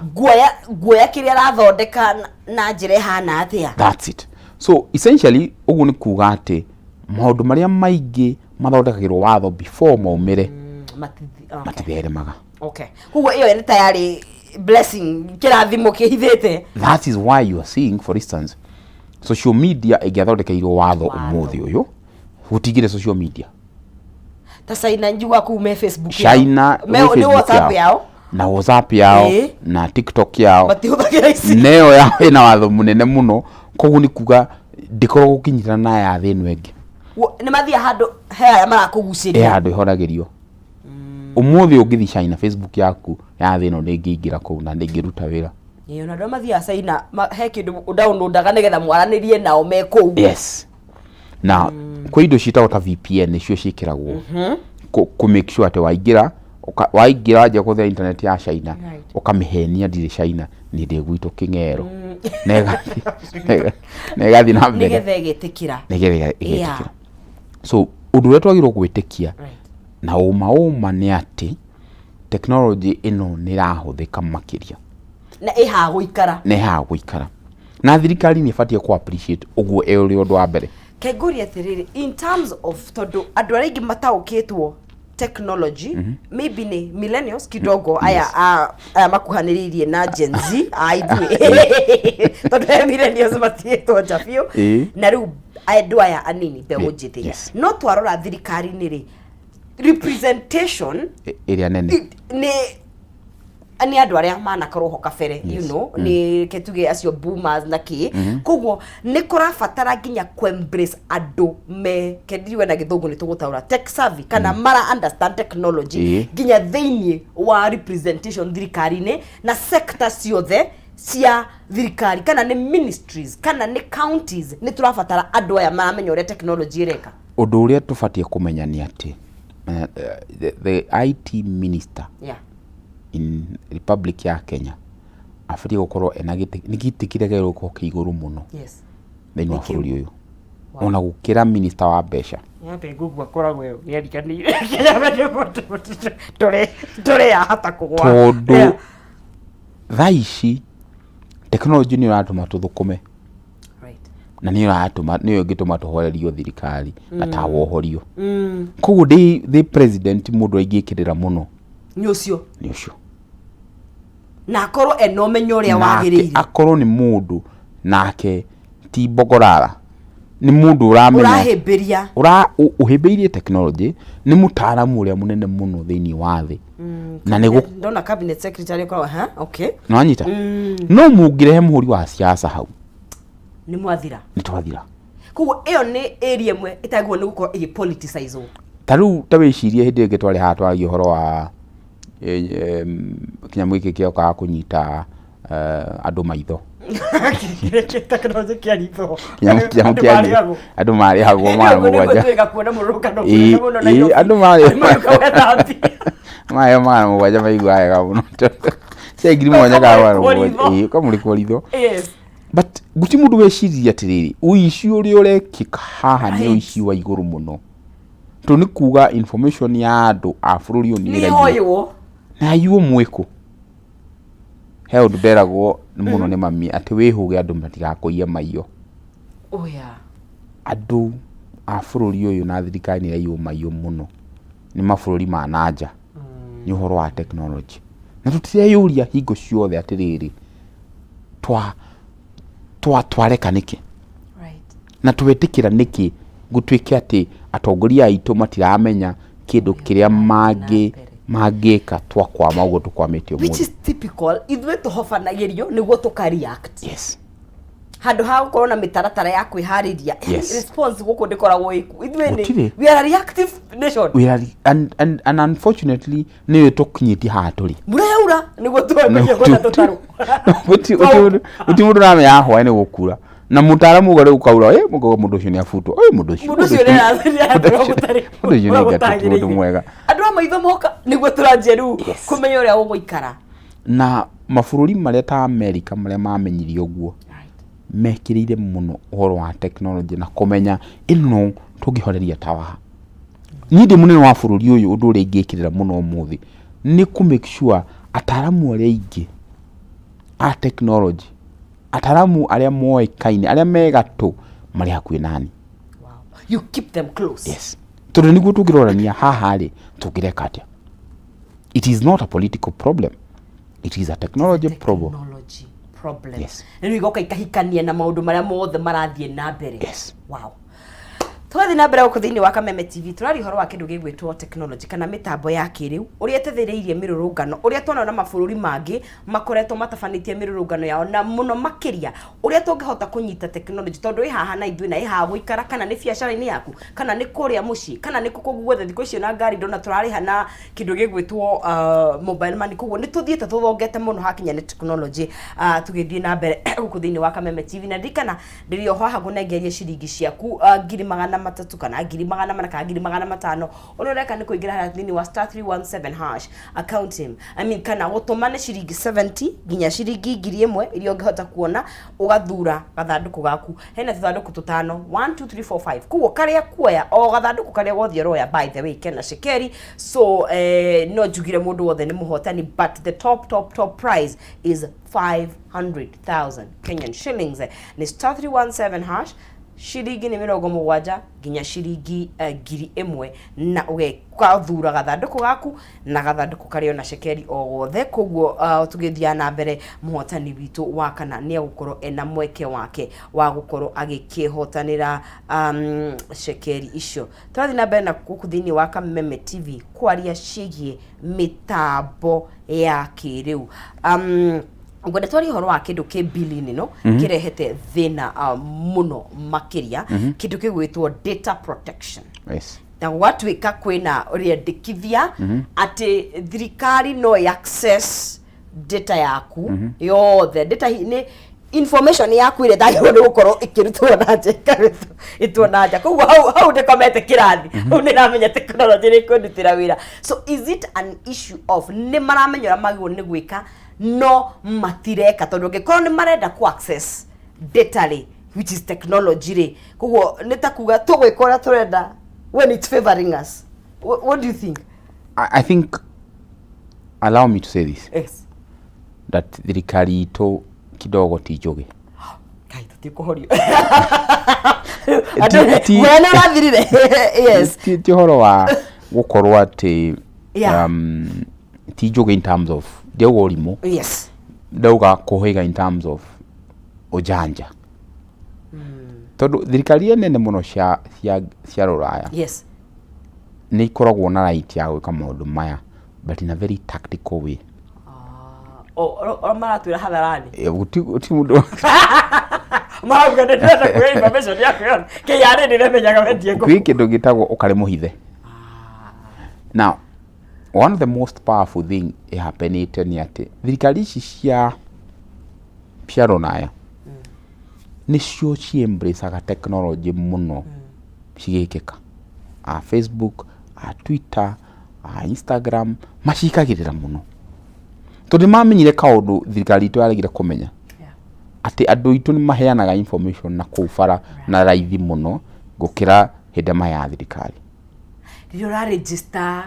Nguoya kĩrĩa arathondeka na njĩra ĩhana atĩa. That's it. So essentially ũguo nĩ kuga atĩ maũndũ marĩa maingĩ mathondekagĩrwo watho before maumĩre Okay. matitheremaga. Okay, koguo ĩyo nĩ ta yarĩ blessing, kĩrathimo kĩhithĩte. That is why you are seeing, for instance, social media ĩngĩathondekeirwo watho ũmũthĩ ũyũ, gũtingĩrĩ social media. Ta China njuga kuu me Facebook yao. China Me, gwĩ nĩ Facebook WhatsApp yao na WhatsApp yao na TikTok yao. Matihũthagĩra ici. Neyo yao ĩna watho mũnene mũno, koguo nĩ kuga ndĩkoragwo gũkinyĩra na ya thĩ ĩno ĩngĩ. Nĩ mathiaga handũ he arĩa ĩ marakũgucĩria. Handũ ĩhoragĩrio. Ũmũthĩ ũngĩthiĩ China, Facebook yaku ya thĩ ĩno ndĩngĩingĩra kũu na ndĩngĩruta wĩra. Ĩĩ, ona andũ arĩa mathiaga China he kĩndũ downloadaga nĩgetha mwaranĩrie nao me kũu. Yes, na kwĩ indo ciĩtagwo ta VPN, nĩcio ciĩkĩragwo kũ make sure atĩ waingĩra waingĩra wanjia kũhũthĩra internet ya China, ũkamĩhenia ndirĩ China, niĩ ndĩ gwitũ kĩng'ero, na ĩgathiĩ na mbere. Nĩgetha ĩgetĩkĩra. Nĩgetha ĩgetĩkĩra. So ũndũ ũrĩa twagĩrĩirwo gwĩtĩkia na ũma ũma nĩ atĩ technology ĩno nĩ ĩrahũthĩka makĩria. Na ĩhaga gũikara. Na ĩhaga gũikara, na thirikari nĩ ĩbatiĩ kũ appreciate ũguo ĩ ũrĩ ũndũ wa mbere. Kengũria atĩrĩrĩ, in terms of, tondũ andũ arĩa aingĩ mataũkĩtwo technology maybe nĩ millennials kidogo, aya aya makuhanĩrĩirie na Gen Z a ithuĩ, tondũ he millennials matigĩtwo nja biũ, na rĩu andũ aya anini, mbeũ njĩthĩ, no twarora thirikari-inĩ rĩ, representation ĩrĩa nene nĩ andũ arĩa manakorwo ho kabere, you know, nĩ ke tuge acio boomers na kĩ. Koguo nĩ kũrabatara nginya kũ embrace andũ me kendiriwe na gĩthũngũ nĩ tũgũtaũra tech savvy kana mara understand technology nginya thĩinĩ wa representation thirikari-inĩ na sector ciothe cia thirikari, kana nĩ ministries kana nĩ counties, nĩ tũrabatara andũ aya maramenya ũrĩa technology ĩreka. Ũndũ ũrĩa tũbatiĩ kũmenya nĩ atĩ the IT minister in Republic ya Kenya abatiĩ gũkorwo ena gĩtĩ, nĩ gĩtĩ kĩrĩa kĩagĩrĩirwo gũkorwo kĩ igũrũ mũno thĩinĩ wa Nĩ kĩu. bũrũri ũyũ, ona gũkĩra minister wa mbeca. Yambe ngugu akoragwo nĩariganĩire tũrĩ tũrĩ yahota kũgwa. Tondũ Thaa ici tekinoronjĩ nĩ ĩratũma tũthũkũme na nĩ ĩratũma, nĩyo ĩngĩtũma tũhorerio thirikari na tawa ũhorio. Koguo ndĩ ndĩ president, mũndũ aingĩkĩrĩra mũno nĩ ũcio. Nĩ ũcio. Na akorwo ena ũmenyo ũrĩa Nake wagĩrĩire. Akorwo nĩ mũndũ nake ti mbogorara, nĩ mũndũ ũramenya ũrahĩmbĩria ũra ũhĩmbĩirie technology, nĩ mũtaaramu ũrĩa mũnene mũno thĩinĩ wa thĩ na nĩ Ndona cabinet secretary akorwo ha, okay. Nĩwanyita? No mũngĩrehe mũhũri wa siasa hau, Nĩ mwathira. Nĩ twathira. Koguo ĩyo nĩ area ĩmwe ĩtagĩrĩirwo nĩ gũkorwo ĩgĩ politicizwo. Ta rĩu ta wĩcirie hĩndĩ ĩngĩ twarĩ haha twaragia ũhoro wa kĩnyamũ gĩkĩ kĩokaga kũnyita andũ maitho. Tekinoronjĩ kĩa ritho. Kĩnyamũ Andũ kĩa marĩhagwo. Andũ marĩhagwo 700. Nĩguo kuona mũrũrũngano Ĩĩ, mũnene mũno ĩĩ, Nairobi. andũ marĩ Andũ magĩũka gwetha mbia. Mayo 700 maiguaga wega mũno tondũ cia 7,000 kana 700. Ũkamũrĩkwo Ĩĩ, ũkamũrĩkwo ritho. Yes. But guti mũndũ weciririe atĩrĩrĩ, ũici ũrĩa ũrekĩka haha nĩ ũici wa igũrũ mũno, tondũ nĩ kuga information ya andũ a bũrũri ũyũ nĩ Nĩ ĩraiywo. yoywo. Na aiywo mwĩkũ? He ũndũ nderagwo mũno nĩ mami atĩ wĩhũge andũ matigakũiye maiyo. Oh yeah. Andũ a bũrũri ũyũ na thirikari nĩ ĩraiywo maiyo mũno nĩ mabũrũri ma nanja nĩ ũhoro wa technology, na tũtireyũria hingo ciothe atĩrĩrĩ, twa twa twareka nĩkĩ na twetĩkĩra nĩkĩ gũtuĩke atĩ atongoria aitũ matiramenya kĩndũ kĩrĩa mangĩ mangĩka twakwama ũguo tũkwamĩte Which ũmũthĩ. Is typical, ithuĩ tũhobanagĩrio nĩguo tũka react. Yes. Handũ ha gũkorwo na mĩtaratara ya kwĩharĩria. Yes. Response gũkũ ndĩkoragwo ĩku, ithuĩ nĩ Gũtirĩ. we are a reactive nation. We are, and unfortunately nĩyo tũkinyĩtie haha tũrĩ. Mbura yaura nĩguo twambĩrĩrie gwetha tũtarũ. Gũtirĩ mũndũ ũramenya hwaĩ nĩ gũkura na mũtaaramu uga rĩu kaura ĩ mũkauga mũndũ ũcio nĩ abutwo, ĩ mũndũ ũcio Mũndũ ũcio nĩ mũndũ ũcio nĩ ngatũ, ti mũndũ mwega. Andũ a maitho moka nĩguo tũranjia rĩu kũmenya ũrĩa ũgũikara. Na mabũrũri marĩa ta Amerika marĩa mamenyire ũguo mekĩrĩire mũno ũhoro wa technology na kũmenya ĩno tũngĩhoreria tawa. Niĩ ndĩ mũnene wa bũrũri ũyũ, ũndũ ũrĩa ingĩkĩrĩra mũno ũmũthĩ nĩ kũ make sure ataaramu arĩa aingĩ a technology, ataaramu arĩa moĩkaine, arĩa me gatũ marĩ hakuhĩ nani. You keep them close. Yes, tondũ nĩguo tũngĩrorania haha rĩ, tũngĩreka atĩa. It is not a political problem, it is a technology problem. Technology problem. Yes. Rĩu igoka ikahikania na maũndũ marĩa mothe marathiĩ na mbere. Yes. Wow. Tũrathiĩ na mbere gũkũ thĩinĩ wa Kameme TV, tũraria ũhoro wa kĩndũ gĩgwĩtwo technology kana mĩtambo ya kĩrĩu, ũrĩa ĩteithĩrĩirie mĩrũrũngano, ũrĩa tuona na mabũrũri mangĩ makoretwo matabanĩtie mĩrũrũngano yao, na mũno makĩria ũrĩa tũngĩhota kũnyita technology, tondũ ĩ haha na ithuĩ na ĩ haha gũikara, kana nĩ biacara-inĩ yaku, kana nĩ kũrĩa mũciĩ, kana nĩ kũu guothe. Thikũ icio na ngari ndona tũrarĩha na kĩndũ gĩgwĩtwo mobile money, koguo nĩ tũthiĩte tũthongete mũno hakinya nĩ technology. Tũgĩthiĩ na mbere gũkũ thĩinĩ wa Kameme TV, na ririkana ndĩrĩ oho haha ngũnengerie ciringi ciaku 300,000 kana 400,000 kana 500,000. Ũrĩa ũreka nĩ kũingĩra harĩa thĩinĩ wa star 317 hash accounting, I mean, kana gũtũma nĩ ciringi 70 nginya ciringi 1,000 iria ũngĩhota kuona, ũgathura gathandũkũ gaku. Hena tũthandũkũ tũtano, 1 2 3 4 5, koguo karĩa kuoya o gathandũkũ karĩa gothe ũroya, by the way, kena cekeri. So no njugire mũndũ wothe nĩ mũhotani, but the top top top prize is 500,000 Kenyan shillings. Nĩ star 317 hash, ciringi nĩ 70 nginya ciringi 1,000, na ũgathura gathandũkũ gaku na gathandũkũ karĩ ona cekeri o gothe. Koguo tũgĩthiaga na mbere, mũhotani witũ wa kana nĩ egũkorwo ena mweke wake wa gũkorwo agĩkĩhotanĩra cekeri icio. Tũrathiĩ na mbere na gũkũ thĩinĩ wa Kameme TV kwaria ciĩgiĩ mĩtambo ya kĩrĩu. Ngwenda twarie ũhoro wa kĩndũ kĩ bili-inĩ no kĩrehete thĩna mũno makĩria, kĩndũ gĩgwĩtwo data protection. Na gwatuĩka kwĩna rĩendekithia atĩ thirikari no ĩ access data yaku yothe. Data nĩ information yaku ĩrĩa ĩtagĩrĩirwo nĩ gũkorwo ĩkĩrutwo na nja, ĩkarutwo ĩtwo na nja. Koguo hau hau ndĩkomete kĩrathi, hau nĩramenya tekinoronjĩ nĩ ĩkũndutĩra wĩra. So is it an issue of nĩ maramenya ũrĩa magĩrĩirwo nĩ gwĩka no matireka? Tondũ angĩkorwo nĩ marenda ku access data rĩ, which is technology rĩ, koguo nĩ ta kuga tũgwĩka ũrĩa tũrenda when it's favoring us. What do you think? I think, allow me to say this. Yes. That thirikari itũ kidogo ti njũgĩ. Ngai tũtikũhorio. Guoya nĩ ũrathirire. Yes. Ti ũhoro wa gũkorwo atĩ Yeah. ti njũgĩ in terms of ndauga ũrimũ. Ndauga kũhĩga in terms of ũjanja. Tondũ thirikari iria nene mũno cia rũraya nĩ ikoragwo na right ya gwĩka maũndũ maya but in a very tactical way. O maratwĩra hadharani. Eh, guti mũndũ Marauga nĩ ndĩrenda kuoya information yaku yothe. KRA ndĩremenyaga wendie ngũkũ. Kwĩ kĩndũ gĩtagwo ũkarĩ mũhithe. Now, one of the most powerful thing ĩhapenĩte nĩ atĩ thirikari ici cia rũraya nĩcio ci embraceaga technology mũno cigĩkĩka. A Facebook, a Twitter, a Instagram, macikagĩrĩra mũno. Tondũ nĩ mamenyire kaũndũ thirikari itũ yaregire kũmenya. Atĩ andũ aitũ nĩ maheanaga information na kũu bara na raithi mũno gũkĩra hĩndĩ ĩrĩa maheaga thirikari. Rĩrĩa ũra register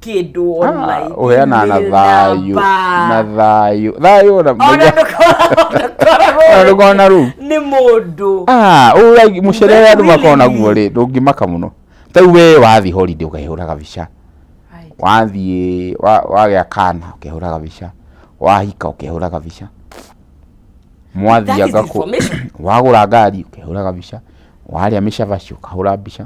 kĩndũ online. Ũheanaga na email thayũ, number. na thayũ, thayũ ona Ona ndũkoragwo Ona ndũkoragwo na rũu. Nĩ mũndũ. Ah, ũrĩa mũcere ũrĩa andũ makoragwo naguo rĩ, ndũngĩmaka mũno. Ta rĩu we wathiĩ holiday ũkehũra gabica. Wathiĩ wagĩa kana ũkehũra gabica. Wahika ũkehũra gabica. Mwathianga That is kũ information. wagũra ngari ũkehũra gabica. Warĩa mĩcabaci ũkahũra mbica.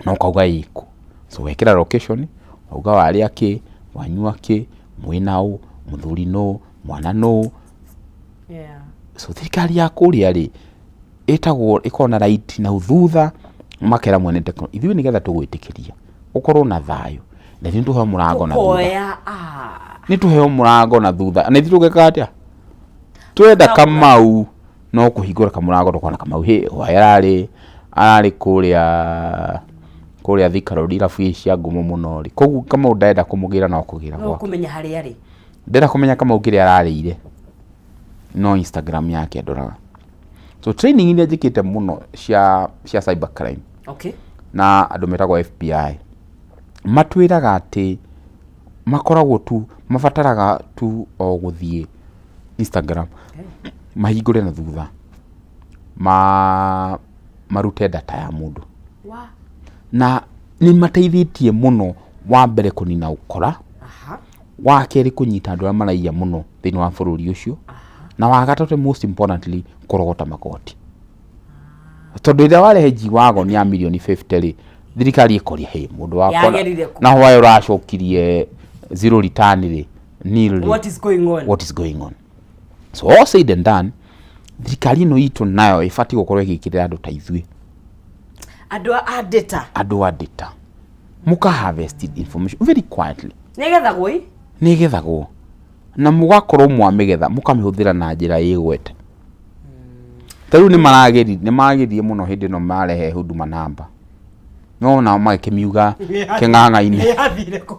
Na ũkauga ĩkũ. So wekĩra location, wauga warĩa kĩ, wanyua kĩ, mwĩna ũ, mũthuri nũ, mwana nũ. So thirikari ya kũrĩa rĩ, ĩtagwo ĩkoragwo na right na thutha makera mwene tekinoronjĩ ithuĩ nĩgetha tũgwĩtĩkĩria ũkorwo na thayũ na ithuĩ nĩtũheo mũrango na thutha Tũkoya, ah. nĩtũheo mũrango na thutha na ithuĩ tũgeka atĩa twenda Kamau no kũhingũra kamũrango tũkona Kamau hĩ hwaĩ ararĩ kũrĩa Thika Road irabu ici cia ngumo mũno rĩ koguo Kamau ndarenda kũmũgĩra no kũgĩra No gwake kũmenya harĩa arĩ. ndĩrenda kũmenya Kamau kĩrĩa ararĩire no Instagram yake ndoraga so training iria njĩkĩte mũno cia cyber crime na andũ metagwo FBI matwĩraga atĩ makoragwo tu mabataraga tu o gũthiĩ Instagram mahingũre na thutha marute data ya mũndũ na nĩ mateithĩtie mũno wa mbere kũnina ũkora wa kerĩ kũnyita andũ arĩa maraiya mũno thĩinĩ wa bũrũri ũcio na wa gatatũ most importantly kũrogota magoti tondũ ĩrĩa warehe G-Wagon ya mirioni 50 rĩ thirikari ĩkoria hĩ mũndũ wakwa Yagĩrire kũ? na hwaĩ ũracokirie zero return rĩ nil rĩ What is going on? What is going on? So all said and done, thirikari ĩno itũ nayo ĩbatiĩ gũkorwo ĩgĩkĩrĩra andũ ta ithuĩ. Andũ a data. Andũ a data mũka harvest information very quietly. Nĩgethagwo ĩ? Nĩgethagwo na mũgakorwo mwamĩgetha mũkamĩhũthĩra na njĩra ĩgwete. Ta rĩu nĩmageririe mũno hĩndĩ ĩno marehe Huduma Number, no nao magĩkĩmiuga kĩng'ang'a-inĩ. Yathire kũ?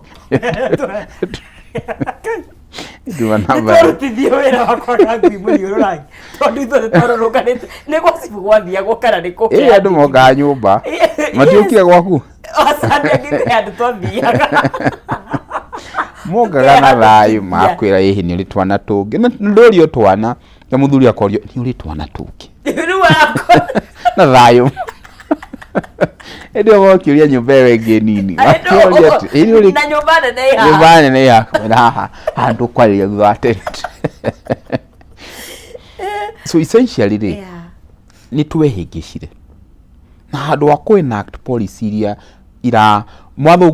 Huduma Number. Nĩtwarutithie wĩra wa kwaga ngui mũriũrũ rangi tondũ ithuothe twarũrũnganĩte nĩ gwa cibũ gwathiagwo kana nĩ kũ? Ĩ andũ mokaga nyũmba matiũkire gwaku. Aca ndĩangĩ andũ twathiaga. Mokaga na thayũ makwĩra ĩhĩ nĩ ũrĩ twana tũngĩ na ndũrio twana na mũthuri akorio nĩ ũrĩ twana tũngĩ Rĩu arakora na thayũ ĩndĩ ĩyo mokĩũria nyũmba ĩyo ĩngĩ nini makĩũria atĩ ĩ nĩ ũrĩ na nyũmba nene ĩ haha. Nyũmba nene ĩ haha haha handũ kwarĩria thutha wa tent. So essentially rĩ nĩ twehĩngĩcire na handũ wa kũ enact policy iria ira mwatho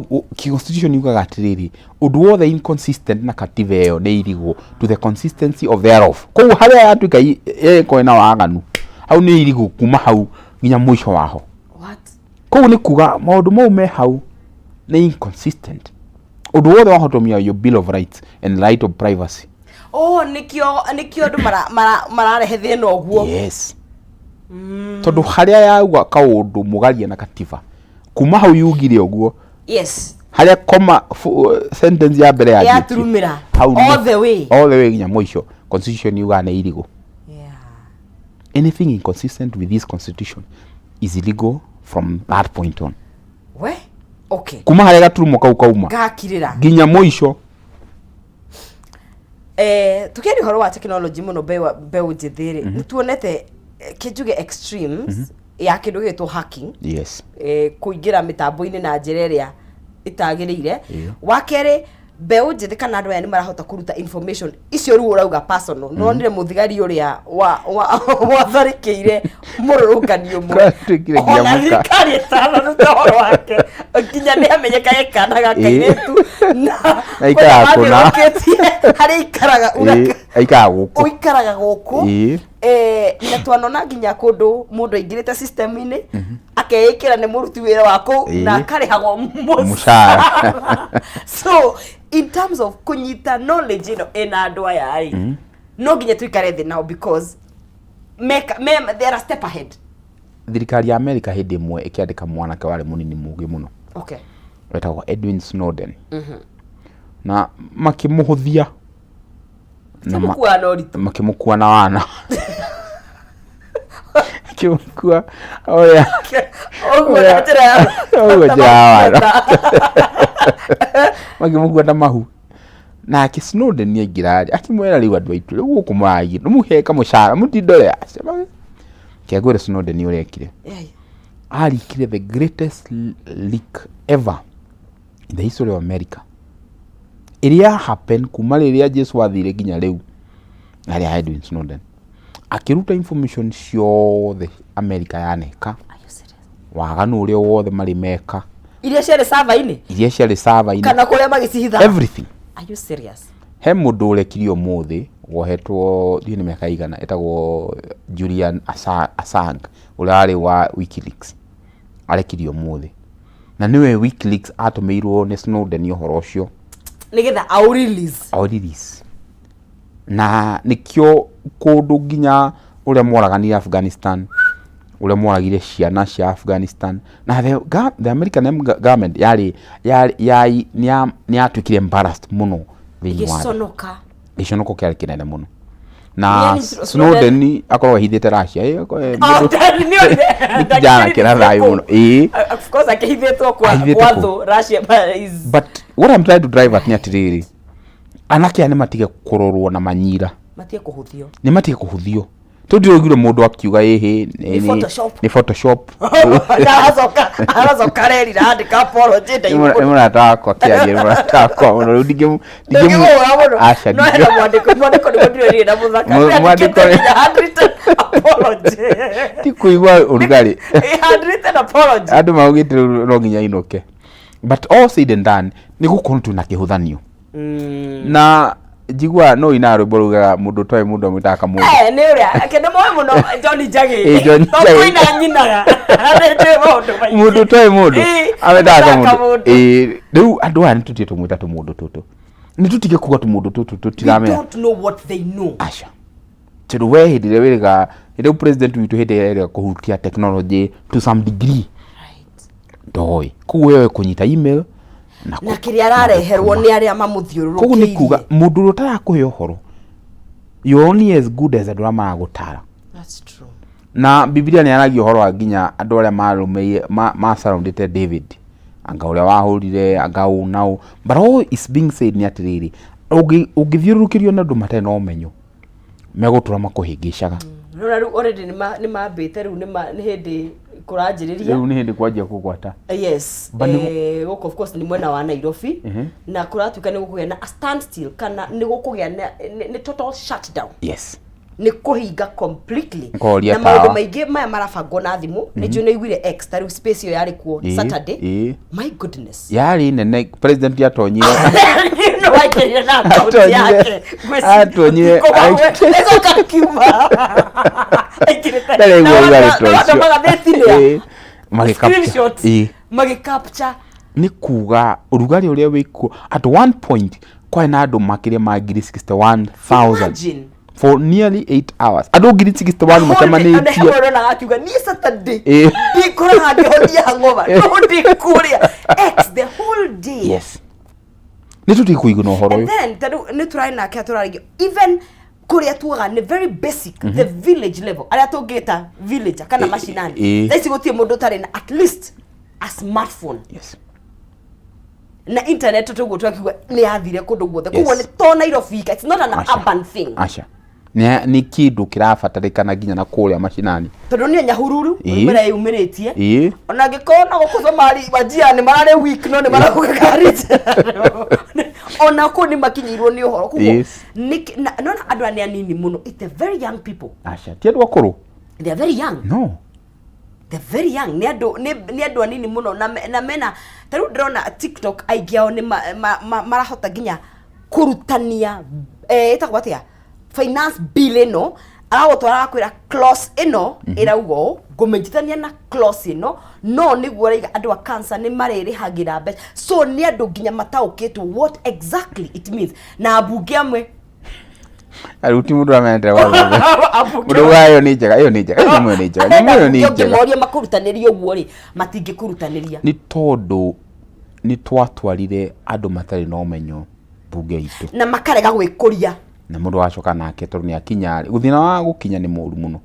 constitution yugaga atĩrĩrĩ ũndũ wothe inconsistent na katiba ĩyo nĩ irigũ to the consistency of thereof. Koguo harĩa yatuĩka ĩkorwo ĩna waganu hau nĩ irigũ kuma hau nginya mũico waho. What? Koguo nĩ kuga maũndũ mau me hau nĩ inconsistent. Ũndũ wothe wahotomia your bill of rights and right of privacy. Oh, nĩkĩo andũ mararehe thĩna ũguo. Yes. Tondũ harĩa yauga kaũndũ mũgarie na katiba kuma hau yugire ũguo harĩa koma sentence ya mbere yanjĩtie, Yaturumĩra. hau All the way. All the way nginya mũico constitution yugaga nĩ irigũ. Anything inconsistent with this constitution is illegal from that point on. We? Okay. Kuma harĩa gaturumo kau kauma Gakirĩra. nginya mũico. Tukiaria ũhoro wa technology mũno mbeũ njĩthĩ rĩ, nĩ tuonete kĩnjuge extremes ya kĩndũ gĩgĩtwo hacking, kũingĩra mĩtambo-inĩ na njĩra ĩrĩa ĩtagĩrĩire. Wa kerĩ, mbeũ njĩthĩ kana andũ aya nĩ marahota kũruta information icio rĩu ũrauga personal. Nonire mũthigari ũrĩa watharĩkĩire mũrũrũngani ũmwe, Kwatuĩkire nginya ona thirikari ĩtanaruta ũhoro wake, nginya nĩ amenyekage kana ga kairĩtu na Na aikaraga kũna. mathiũrũrũkĩtie harĩa aikaraga. Aikaraga gũkũ. Ũikaraga gũkũ. Na twanona nginya kũndũ mũndũ aingĩrĩte system-inĩ akeĩkĩra nĩ mũruti wĩra wa kũu na akarĩhagwo mũcara. So in terms of kũnyita knowledge ĩno ĩna andũ aya rĩ, no nginya tũikare thĩ nao because they are a step ahead. Thirikari ya Amerika hĩndĩ ĩmwe ĩkĩandĩka mwanake warĩ mũnini mũgĩ mũno wetagwo Edwin Snowden, na makĩmũhũthia na Makĩmũkua na ũritũ. Makĩmũkua na wana, makĩmũkua ũrĩa ũguo na njĩra ya ũguo njĩra ya wana, makĩmũkua na mahu. Nake Snowden nĩ aingĩra rĩ, akĩmwĩra, rĩu andũ aitũ rĩu gũkũ mũragia mũhe kamũcara mũtindore aca. Kengwĩre Snowden ũrĩa ekire, arikire the greatest leak ever in the history of America, ĩrĩa happen kuma rĩrĩa Jesu athire nginya rĩu, harĩa Edwin Snowden akĩruta information ciothe America yaneka, waganu ũrĩa wothe marĩ meka, iria ciarĩ server-inĩ, iria ciarĩ server-inĩ, kana kũrĩa magĩcihitha. Everything. Are you serious? He mũndũ ũrekirie ũmũthĩ wohetwo ndiũĩ nĩ mĩaka igana, etagwo Julian Assange, ũrĩa warĩ wa WikiLeaks, arekirie ũmũthĩ, na nĩwe WikiLeaks atũmĩirwo nĩ Snowden ũhoro ũcio nĩgetha au release. Au release. Na nĩkĩo kũndũ nginya ũrĩa moraganire Afghanistan, ũrĩa moragire ciana cia Afghanistan, na the American government yarĩ yarĩ yarĩ nĩ yatuĩkire embarrassed mũno thĩinĩ wa thĩ. Gĩconoka. Gĩconoko kĩarĩ kĩnene mũno na Yani Snowden akorwo ahithĩte Russia. Oh, nĩ onire. Nĩ kijana kĩna thayũ mũno, ĩĩ. Of course akĩhithĩtwo kwa Ahithĩte kwa kũ? thũ Russia, but is But what I'm trying to drive at nĩ atĩrĩrĩ, anake aya nĩ matige kũrorwo na manyira. Matige kũhũthio. Nĩ matige kũhũthio, tondũ ndĩraiguire mũndũ akiuga ĩhĩ Nĩ Photoshop. Nĩ Photoshop. Aracoka arerira andĩka apology. Nĩ mũrata wakwa kĩaria, nĩ mũrata wakwa mũno, rĩu ndingĩmũhũra mũno. Aca, no hena mwandĩko, mwandĩko nĩguo ndĩrerire na mũthaka. Mwandĩko nginya handwritten apology. Ti kũigua ũrugarĩ. Handwritten apology. Andũ maugĩte rĩu no nginya inũke, but all said and done nĩ gũkorwo twĩna kĩhũthanio na njiguaga no ina rwĩmbo rugaga mũndũ ũtoĩ mũndũ amwĩtaga kamũndũ. Nĩ ũrĩa kĩndũ moĩ mũno John Njagi. John To Njagi. kũina nyinaga nĩ njũĩ maũndũ maingĩ. Mũndũ ũtoĩ mũndũ amwĩtaga amwĩtaga kamũndũ. Kamũndũ. Rĩu andũ aya nĩ tũtige tũmwĩta tũmũndũ tũtũ, nĩ tũtige kuga tũmũndũ tũtũ We tũtiramenya. don't know what they know. Aca, tondũ we hĩndĩ ĩrĩa wĩrĩga, rĩu president witũ hĩndĩ ĩrĩa erĩga kũhutia technology to some degree ndoĩ, koguo wewe kũnyita email na na kĩrĩa arareherwo nĩ arĩa mamũthiũrũrũkĩirie. Koguo nĩ kuga mũndũ ũrĩa ũtarakũhe ũhoro, you're only as good as andũ arĩa maragũtara. That's true. Na Bibilia nĩ yaragia ũhoro wa nginya andũ arĩa marũmĩire ma surroundĩte David, anga ũrĩa wahũrire anga ũũ na ũũ, but all is being said nĩ atĩrĩrĩ, ũngĩthiũrũrũkĩrio na andũ matarĩ na ũmenyo, megũtũra makũhĩngĩcaga. Nĩwona rĩu already nĩ mambĩte rĩu nĩ hĩndĩ kũranjĩrĩria. Rĩu nĩ hĩndĩ kwanjia kũgwata. Yes. But gũkũ of course nĩ mwena wa Nairobi na kũratuĩka nĩ gũkũgĩa na a standstill kana nĩ gũkũgĩa na nĩ total shutdown. Nĩ kũhinga completely. Kũhoria na maũndũ tawa. Maingĩ maya marabangwo na thimũ. Nĩ njũĩ nĩ iguire X ta rĩu space ĩyo yarĩ kuo Saturday. My goodness. Yarĩ nene, president atonyire. No waingĩrire na account yake. Atonyire. Ĩcoka kiuma aingĩrĩte. Ndarĩ Na aigua ũrugarĩ ta na andũ ũcio. magathĩti-inĩ Magĩcapture. Screenshots. Magĩcapture. Nĩ kuga ũrugarĩ ũrĩa wĩkuo, at one point kwarĩ na andũ makĩria ma 61,000 Imagine. for nearly 8 hours, andũ 61,000 macemanĩtie. Ũronaga akiuga niĩ Saturday ndikoraga ngĩhonia hangover, no ndikũrĩa X the whole day. Yes, nĩ tũtige kũiguna ũhoro And ũyũ. then tarĩu nĩ tũrarĩ nake tũrarĩgia even kũrĩa tugaga nĩ very basic, the village level, arĩa tũngĩta villager kana mashinani, thaa ici gũtirĩ mũndũ ũtarĩ na at least a smartphone. Na internet tuguo twakiuga nĩ yathire kũndũ guothe, koguo Yes. nĩ to Nairobi, it's not an Aca. urban thing. Aca, nĩ kĩndũ kĩrabatarĩkana nginya na kũrĩa macinani. Tondũ niĩ Nyahururu mĩra yumĩrĩtie, ona angĩkorwo na gũkũ Somali Wajia nĩ mararĩ weak, no nĩ marauga karĩ ona kũu nĩ makinyĩirwo nĩ ũhoro, koguo nona andũ aya nĩ anini mũno, it's the very young people. Aca, ti andũ akũrũ. They are very young. No. They're very young, nĩ andũ anini mũno na mena ta rĩu ndĩrona TikTok aingĩ ao nĩ marahota nginya kũrutania, ĩtagwo atĩa, finance bill ĩno, aragũtwara agakwĩra clause ĩno ĩrauga ũũ, ngũmĩnyitithania na clause ĩno, no nĩguo ũraiga andũ a cancer nĩ marĩrĩhagĩra mbeca, so nĩ andũ nginya mataũkĩtwo what exactly it means, na ambunge amwe. Rĩu ti mũndũ amenyete watho. Mũndũ ugaga ĩyo nĩ njega, ĩyo nĩ njega, ĩyo nyamũ ĩyo nĩ njega, nyamũ ĩyo nĩ njega. Ũngĩmoria makũrutanĩrie ũguo rĩ, matingĩkũrutanĩria. Nĩ tondũ nĩ twatwarire andũ matarĩ na ũmenyo mbunge itũ. Na makarega gwĩkũria. Na mũndũ agacoka nake tondũ nĩ akinya rĩ, thĩna wa gũkinya nĩ mũru mũno.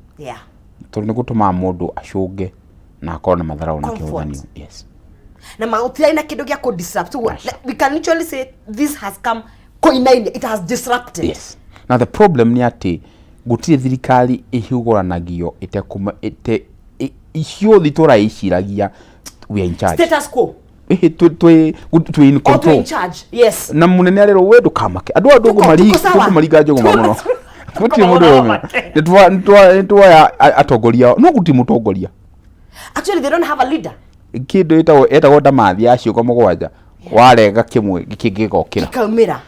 Tondũ nĩ gũtũmaga mũndũ acũnge na akorwo na matharaũ na Comfort. kĩhũthanio. Yes. Na magũtirarĩ na kĩndũ gĩa kũ disrupt. So, we can literally say this has come koinainia, it has disrupted. Yes. Now the problem nĩ atĩ gũtirĩ thirikari ĩhũgũranagio ĩtekũma ĩte ciothe itũraiciragia we are in charge. Status quo. Ĩhĩ, twĩ in Or twĩ control. in charge, yes. Na munene arerwo we ndũkamake andũ aya Tuko sawa. ndũkũmaringa njũgũma mũno, gũtirĩ mũndũ ũmwe. Nĩ tuoya atongoria ao, no gũtirĩ mũtongoria. Actually they don't have a leader. Kĩndũ ĩtagwo ndamathi ya ciũko 7, warenga kĩmwe kĩngĩ gĩgokĩra. Gĩkaumĩra.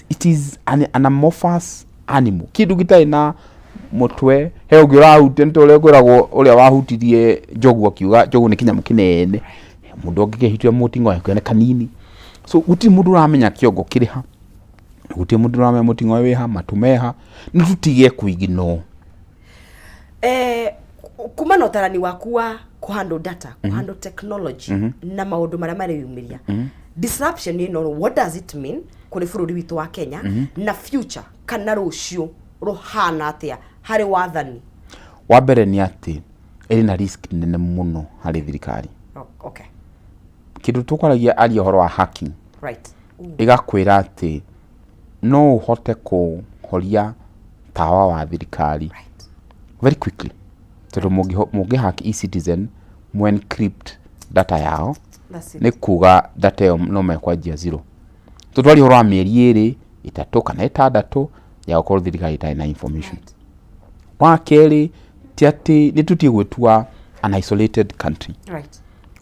It is an amorphous animal, kĩndũ gĩtarĩ na mũtwe. He ũngĩ ũrahutia, nĩ ta ũrĩa kwĩragwo ũrĩa wahutirie njogu akiuga njogu nĩ kĩnyamũ kĩnene, mũndũ ũngĩ kĩhutia mũting'oe akiuga nĩ kanini, so gũtirĩ mũndũ ũramenya kĩongo kĩrĩ ha, gũtirĩ mũndũ ũramenya mũting'oe wĩ ha, matũ meha. Nĩ tũtige kũignore. Kuma na ũtarani waku wa kũhandle data, kũhandle technology na maũndũ marĩa mareyumĩria, disruption ĩno, what does it mean kũrĩ bũrũri witũ wa Kenya na future, kana rũciũ rũhana atĩa harĩ wathani? Wa mbere nĩ atĩ ĩrĩ na risk nene mũno harĩ thirikari. Oh, okay. Kĩndũ tũkwaragia aria ũhoro wa hacking, ĩgakwĩra atĩ no ũhote kũhoria tawa wa thirikari very quickly, tondũ mũngĩhack eCitizen, mu encrypt data yao. That's it. Nĩ kuga data ĩyo no mekwanjia zero. Tũtwaria ũhoro wa mĩeri 2, 3 kana 6 ya gũkorwo thirikari ĩtarĩ na information. Wa kerĩ, ti atĩ nĩ tũtige gwĩtua an isolated country.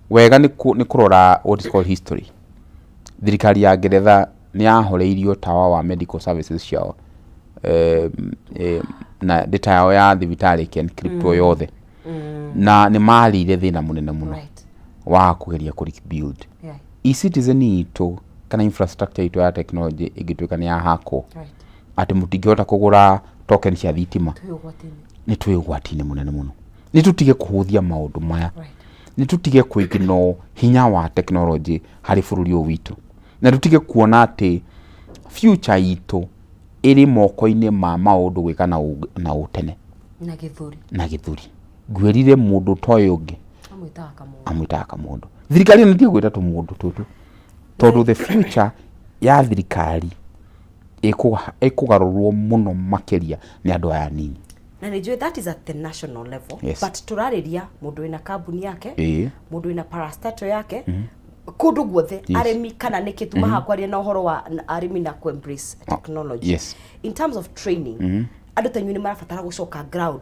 Wega nĩ kũrora what is called history. Thirikari ya Ngeretha nĩ yahoreirio tawa wa medical services ciao, na data yao ya thibitarĩ ĩkĩencryptwo yothe, na nĩ marĩire thĩna mũnene mũno wa kũgeria kũ rebuild. eCitizen itũ kana infrastructure itũ ya technology ĩngĩtuĩka nĩ yahakwo atĩ mũtingĩhota kũgũra token cia thitima, Twĩ ũgwati-inĩ. Nĩ twĩ ũgwati-inĩ mũnene mũno. Nĩ tũtige kũhũthia maũndũ maya, nĩ tũtige kũignore hinya wa technology harĩ bũrũri ũyũ witũ, na tũtige kuona atĩ future itũ ĩrĩ moko-inĩ ma maũndũ gwĩka na ũtene. Na gĩthũri. Na gĩthũri. Ngwĩrire mũndũ toĩ ũngĩ amwĩtaga kamũndũ. Amwĩtaga kamũndũ. Thirikari ĩno nĩtige gwĩta tũmũndũ tũtũ, tondũ the future ya thirikari ĩkũgarũrwo mũno makĩria nĩ andũ aya anini. Na nĩ njũĩ that is at the national level, but tũrarĩria mũndũ wĩna kambuni yake, mũndũ wĩna parastatal yake, kũndũ guothe, arĩmi kana nĩkĩ tuma haha kwaria na ũhoro wa arĩmi na ku embrace technology. In terms of training, andũ ta inyuĩ nĩ marabatara gũcoka ground,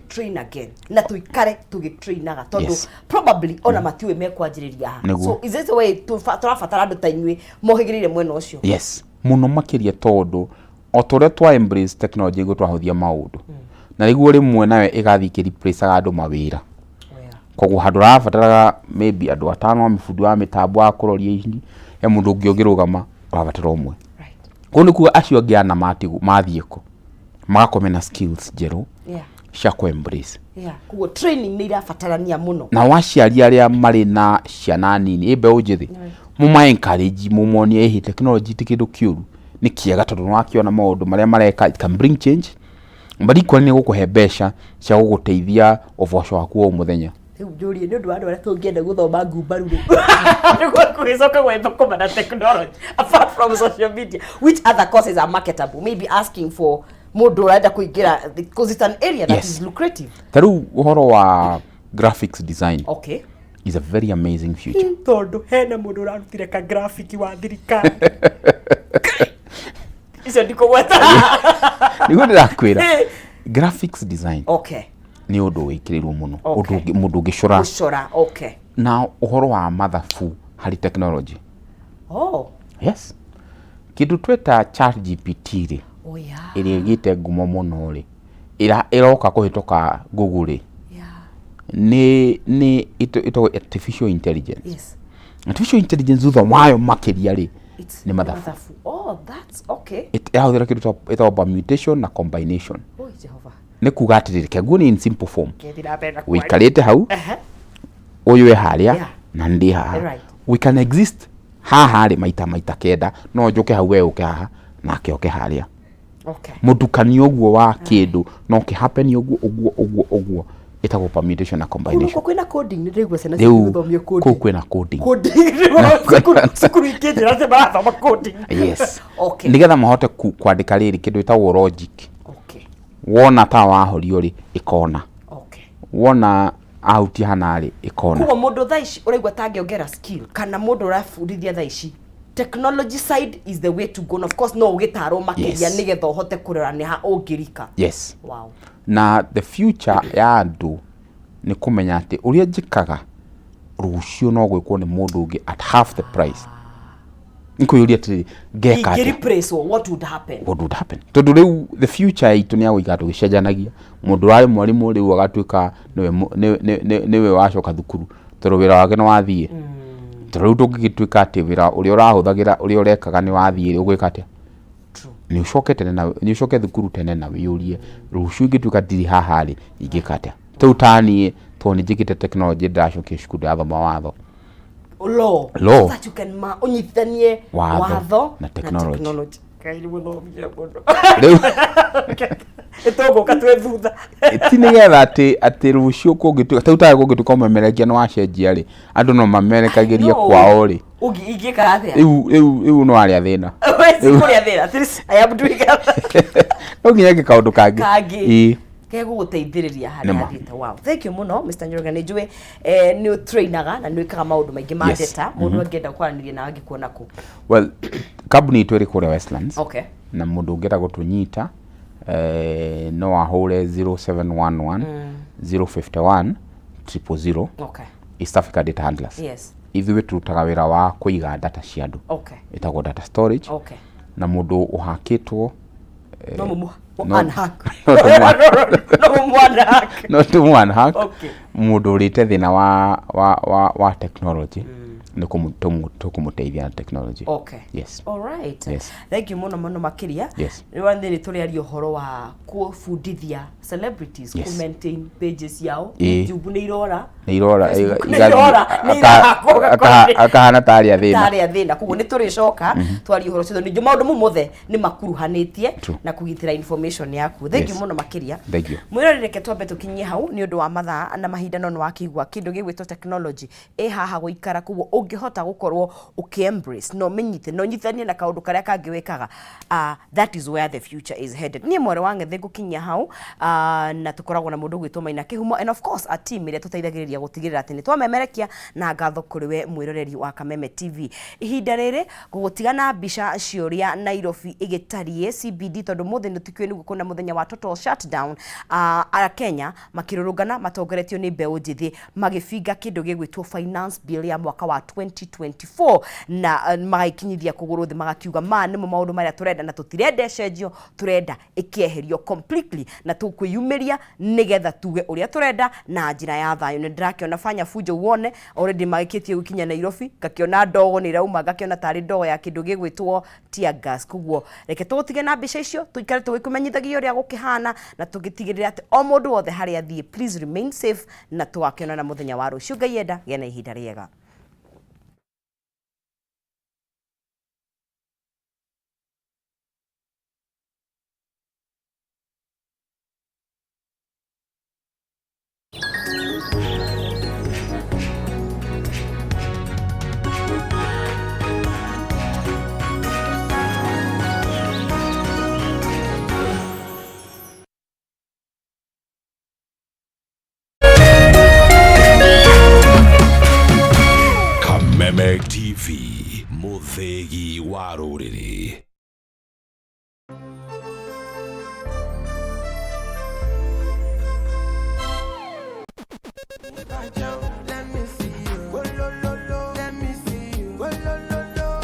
train again, na tũikare tũgĩtrainaga, tondũ probably ona matiũĩ mekwanjĩrĩria ha. So is this the way tũrabatara andũ ta inyuĩ mohĩgĩrĩire mwena ũcio? Yes, mũno makĩria, tondũ o ta ũrĩa twa embrace technology nĩguo twahũthia maũndũ, na rĩguo rĩmwe nayo ĩgathiĩ ĩkĩreplacaga andũ mawĩra, koguo handũ ũrabataraga maybe andũ atano a mĩbundi wa mĩtambo wa kũroria ici, he mũndũ ũngĩ ũngĩrũgama ũrabatara ũmwe. Koguo nĩ kuga acio angĩ ana mathiĩ kũ magakorwo mena skills njerũ cia kũ embrace. Yeah. Koguo training nĩ irabatarania mũno. Nao aciari arĩa marĩ na ciana nini, ĩ mbeũ njĩthĩ, mũma encourage, mũmonie ĩhĩ technology ti kĩndũ kĩũru, nĩ kĩega, tondũ nĩwakĩona maũndũ marĩa mareka, it can bring change, but equally nĩ gũkũhe mbeca cia gũgũteithia ũboco waku wa o mũthenya. Rĩu njũrie nĩ ũndũ wa andũ arĩa tũngĩenda gũthoma ngumbaru rĩ, nĩguo gũgĩcoka gwĩthũkũma na technology apart from social media, which other courses are marketable? Maybe asking for mũndũ ũrenda kũingĩra, because it's an area that is lucrative. Ta rĩu ũhoro wa graphics design is a very amazing future. Tondũ hena mũndũ ũrarutire ka graphic wa thirikari icio ndikũgweta. Nĩguo ndĩrakwĩra, graphics design nĩ ũndũ wĩkĩrĩirwo mũno. Ũndũ mũndũ ũngĩcora. Gũcora, okay. Na ũhoro wa mathabu harĩ technology. Yes, kĩndũ tweta Chat GPT rĩ, ĩrĩa ĩgĩte ngumo mũno rĩ, ĩroka kũhĩtũka Google rĩ, nĩ ĩtagwo artificial intelligence. Artificial intelligence thutha wayo makĩria rĩ, It's nĩ mathabu. Mathabu. Oh, that's okay. Ĩrahũthĩra kĩndũ ĩtagwo permutation na combination. Oh, Jehova. Nĩ kuga atĩrĩrĩ, reke nguonie in simple form. Ngethi na mbere na kwaria. Ũikarĩte hau, ũyũ e harĩa, na ndĩ haha. We can exist haha rĩ maita 9. No njũke hau, we ũke haha, nake oke harĩa. Mũtukanio ũguo wa kĩndũ no kĩ happen ũguo ũguo ũguo ũguo, ĩtagwo permutation na Kũu combination. kwĩna coding, nĩ ndĩraigua ciana Rĩu cigĩthomio kũu coding. kwĩna coding. Coding. Cukuru ingĩnjĩra atĩ marathoma coding. Yes. Nĩgetha mahote kwandĩka rĩrĩ kĩndũ ĩtagwo logic. Wona ta wahorio rĩ, ĩkona. Wona ahutia hana rĩ, ĩkona. Koguo mũndũ thaa ici ũraigua ta angĩongera skill, kana mũndũ ũrabundithia thaa ici, technology side is the way to go, and of course no ũgĩtarwo makĩria nĩgetha ũhote kũrora nĩ ha ũngĩrika. Yes. Wow. Na the future ya andũ nĩ kũmenya atĩ ũrĩa njĩkaga rũciũ no gwĩkwo nĩ mũndũ ũngĩ at half the price. Nĩ kwĩyũria atĩrĩrĩ, ngeka atĩa? Ingĩ-replace what would happen? What would happen? Tondũ rĩu the future itũ nĩ ya gũikara tũgĩcenjanagia. Mũndũ ũrarĩ mwarimũ rĩu agatuĩka nĩwe nĩwe wacoka thukuru, tondũ wĩra wake nĩ wathiĩ. Tondũ rĩu tũngĩgĩtuĩka atĩ wĩra ũrĩa ũrahũthagĩra, ũrĩa ũrekaga nĩ wathiĩ rĩ, ũgwĩka atĩa? Nĩ ũcoke tene na nĩ ũcoke thukuru tene na wĩyũrie, rũciũ ingĩtuĩka ndirĩ haha rĩ, ingĩka atĩa? Rĩu ta niĩ, tondũ nĩ njĩkĩte technology, ndĩracokia cukuru, ndĩrathoma watho. Law. Law. So that you can ũnyitithanie watho watho na technology. Technology. Ngai nĩ mũthomie mũno. Rĩu Nĩtũgũka twĩ thutha. Ti nĩgetha atĩ rũciũ kũngĩtuĩka tarĩu tawe kũngĩtuĩka ũmemerekia nĩ wacenjia rĩ, andũ no mamerekagĩrie No. kwao rĩ. Ingĩka atĩa? Rĩu no arĩa thĩna. We si kũrĩa thĩna. At least I am doing No nginya eke kaũndũ kangĩ. Kangĩ. Ĩĩ. Gegũgũteithĩrĩria harĩa Nĩma. athiĩte. Wow. Thank you mũno Mr. Njoroge, nĩ njũĩ nĩ ũtrainaga na nĩ wĩkaga maũndũ maingĩ ma data. Mũndũ angĩenda kwaranĩria nawe angĩkuona kũ? Well, kambuni itũ ĩrĩ kũrĩa Westlands. Na mũndũ ũngĩenda gũtũnyita, no ahũre 0711 051 000. East Africa Data Handlers. Ithuĩ tũrutaga wĩra wa kũiga data cia andũ. Ĩtagwo data storage. Na mũndũ ũhakĩtwo, No mũmũ unhack. No No mũmũ unhack. No tũmũ unhack. Mũndũ ũrĩte thĩna wa technology, nĩ tũkũmũteithia na technology. Yes. All right. Yes. Thank you mũno mũno makĩria. Yes. Rĩu nĩ tũrĩaria ũhoro wa kũbundithia celebrities kũ maintain pages ciao. YouTube nĩ irora. Nĩ irora. Facebook nĩ igathiĩ, irora, nĩ irahakwo ũgakora akahana tarĩ athĩna. Tarĩ athĩna. Koguo nĩ tũrĩcoka twarie ũhoro ũcio, ningĩ maũndũ mau mothe nĩ makuruhanĩtie na kũgitĩra information yaku. Thank you mũno makĩria. Thank you. Mwĩrorere, reke twambe tũkinyie hau nĩ ũndũ wa mathaa na mahinda, no nĩ wakĩigua kĩndũ gĩgwĩtwo technology ĩ haha gũikara. Koguo ũngĩhota gũkorwo ũkĩ embrace na ũmĩnyite na ũnyitithanie na kaũndũ karĩa kangĩ wĩkaga, that is where the future is headed. Niĩ mwarĩ wa Ng'ethe ngũkinyia hau, na tũkoragwo na mũndũ ũgwĩtwo Maina Kĩhumo and of course a team ĩrĩa tũteithagĩrĩria gũtigĩrĩra atĩ nĩ twamemerekia, na ngatho kũrĩ we mwĩroreri wa Kameme TV. Ihinda rĩrĩ ngũgũtiga na mbica cia ũrĩa Nairobi ĩgĩtariĩ CBD, tondũ mũthĩ nĩ tũkĩũĩ nĩguo kwĩna mũthenya wa total shutdown. Akenya makĩrũrũngana matongoretio nĩ mbeũ njĩthĩ magĩbinga kĩndũ gĩgwĩtwo finance bill ya mwaka wa 2024, na magaikinyithia kũgũrũ thĩ, magakiuga ma nĩmo maũndũ marĩa tũrenda na tũtirenda ĩcenjio, tũrenda ĩkĩeherio completely, na tũkwĩyumĩria nĩgetha tuge ũrĩa tũrenda na njĩra ya thayũ. Nĩ ndĩrakĩona fanya fujo uone already magĩkĩtie gũkinya Nairobi, ngakĩona ndogo nĩ irauma, ngakĩona tarĩ ndogo ya kĩndũ gĩgwĩtwo tear gas. Koguo reke tũgũtige na mbica icio, tũikare tũgĩkũmenyithagia ũrĩa gũkĩhana na tũgĩtigĩrĩra atĩ o mũndũ wothe harĩa athiĩ, please remain safe, na tũgakĩonana mũthenya wa rũciũ Ngai enda. Gĩa na ihinda rĩega. Wa rũrĩrĩ.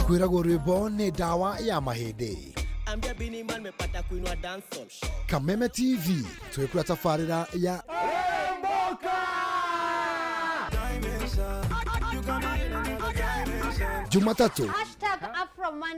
Kwĩragwo rwĩmbo nĩ ndawa ya mahĩndĩ. Ambia Bini Man mepata kuinua dancehall. Kameme TV twĩkũra tabarĩra ya Jumatatu Hashtag Afro Monday.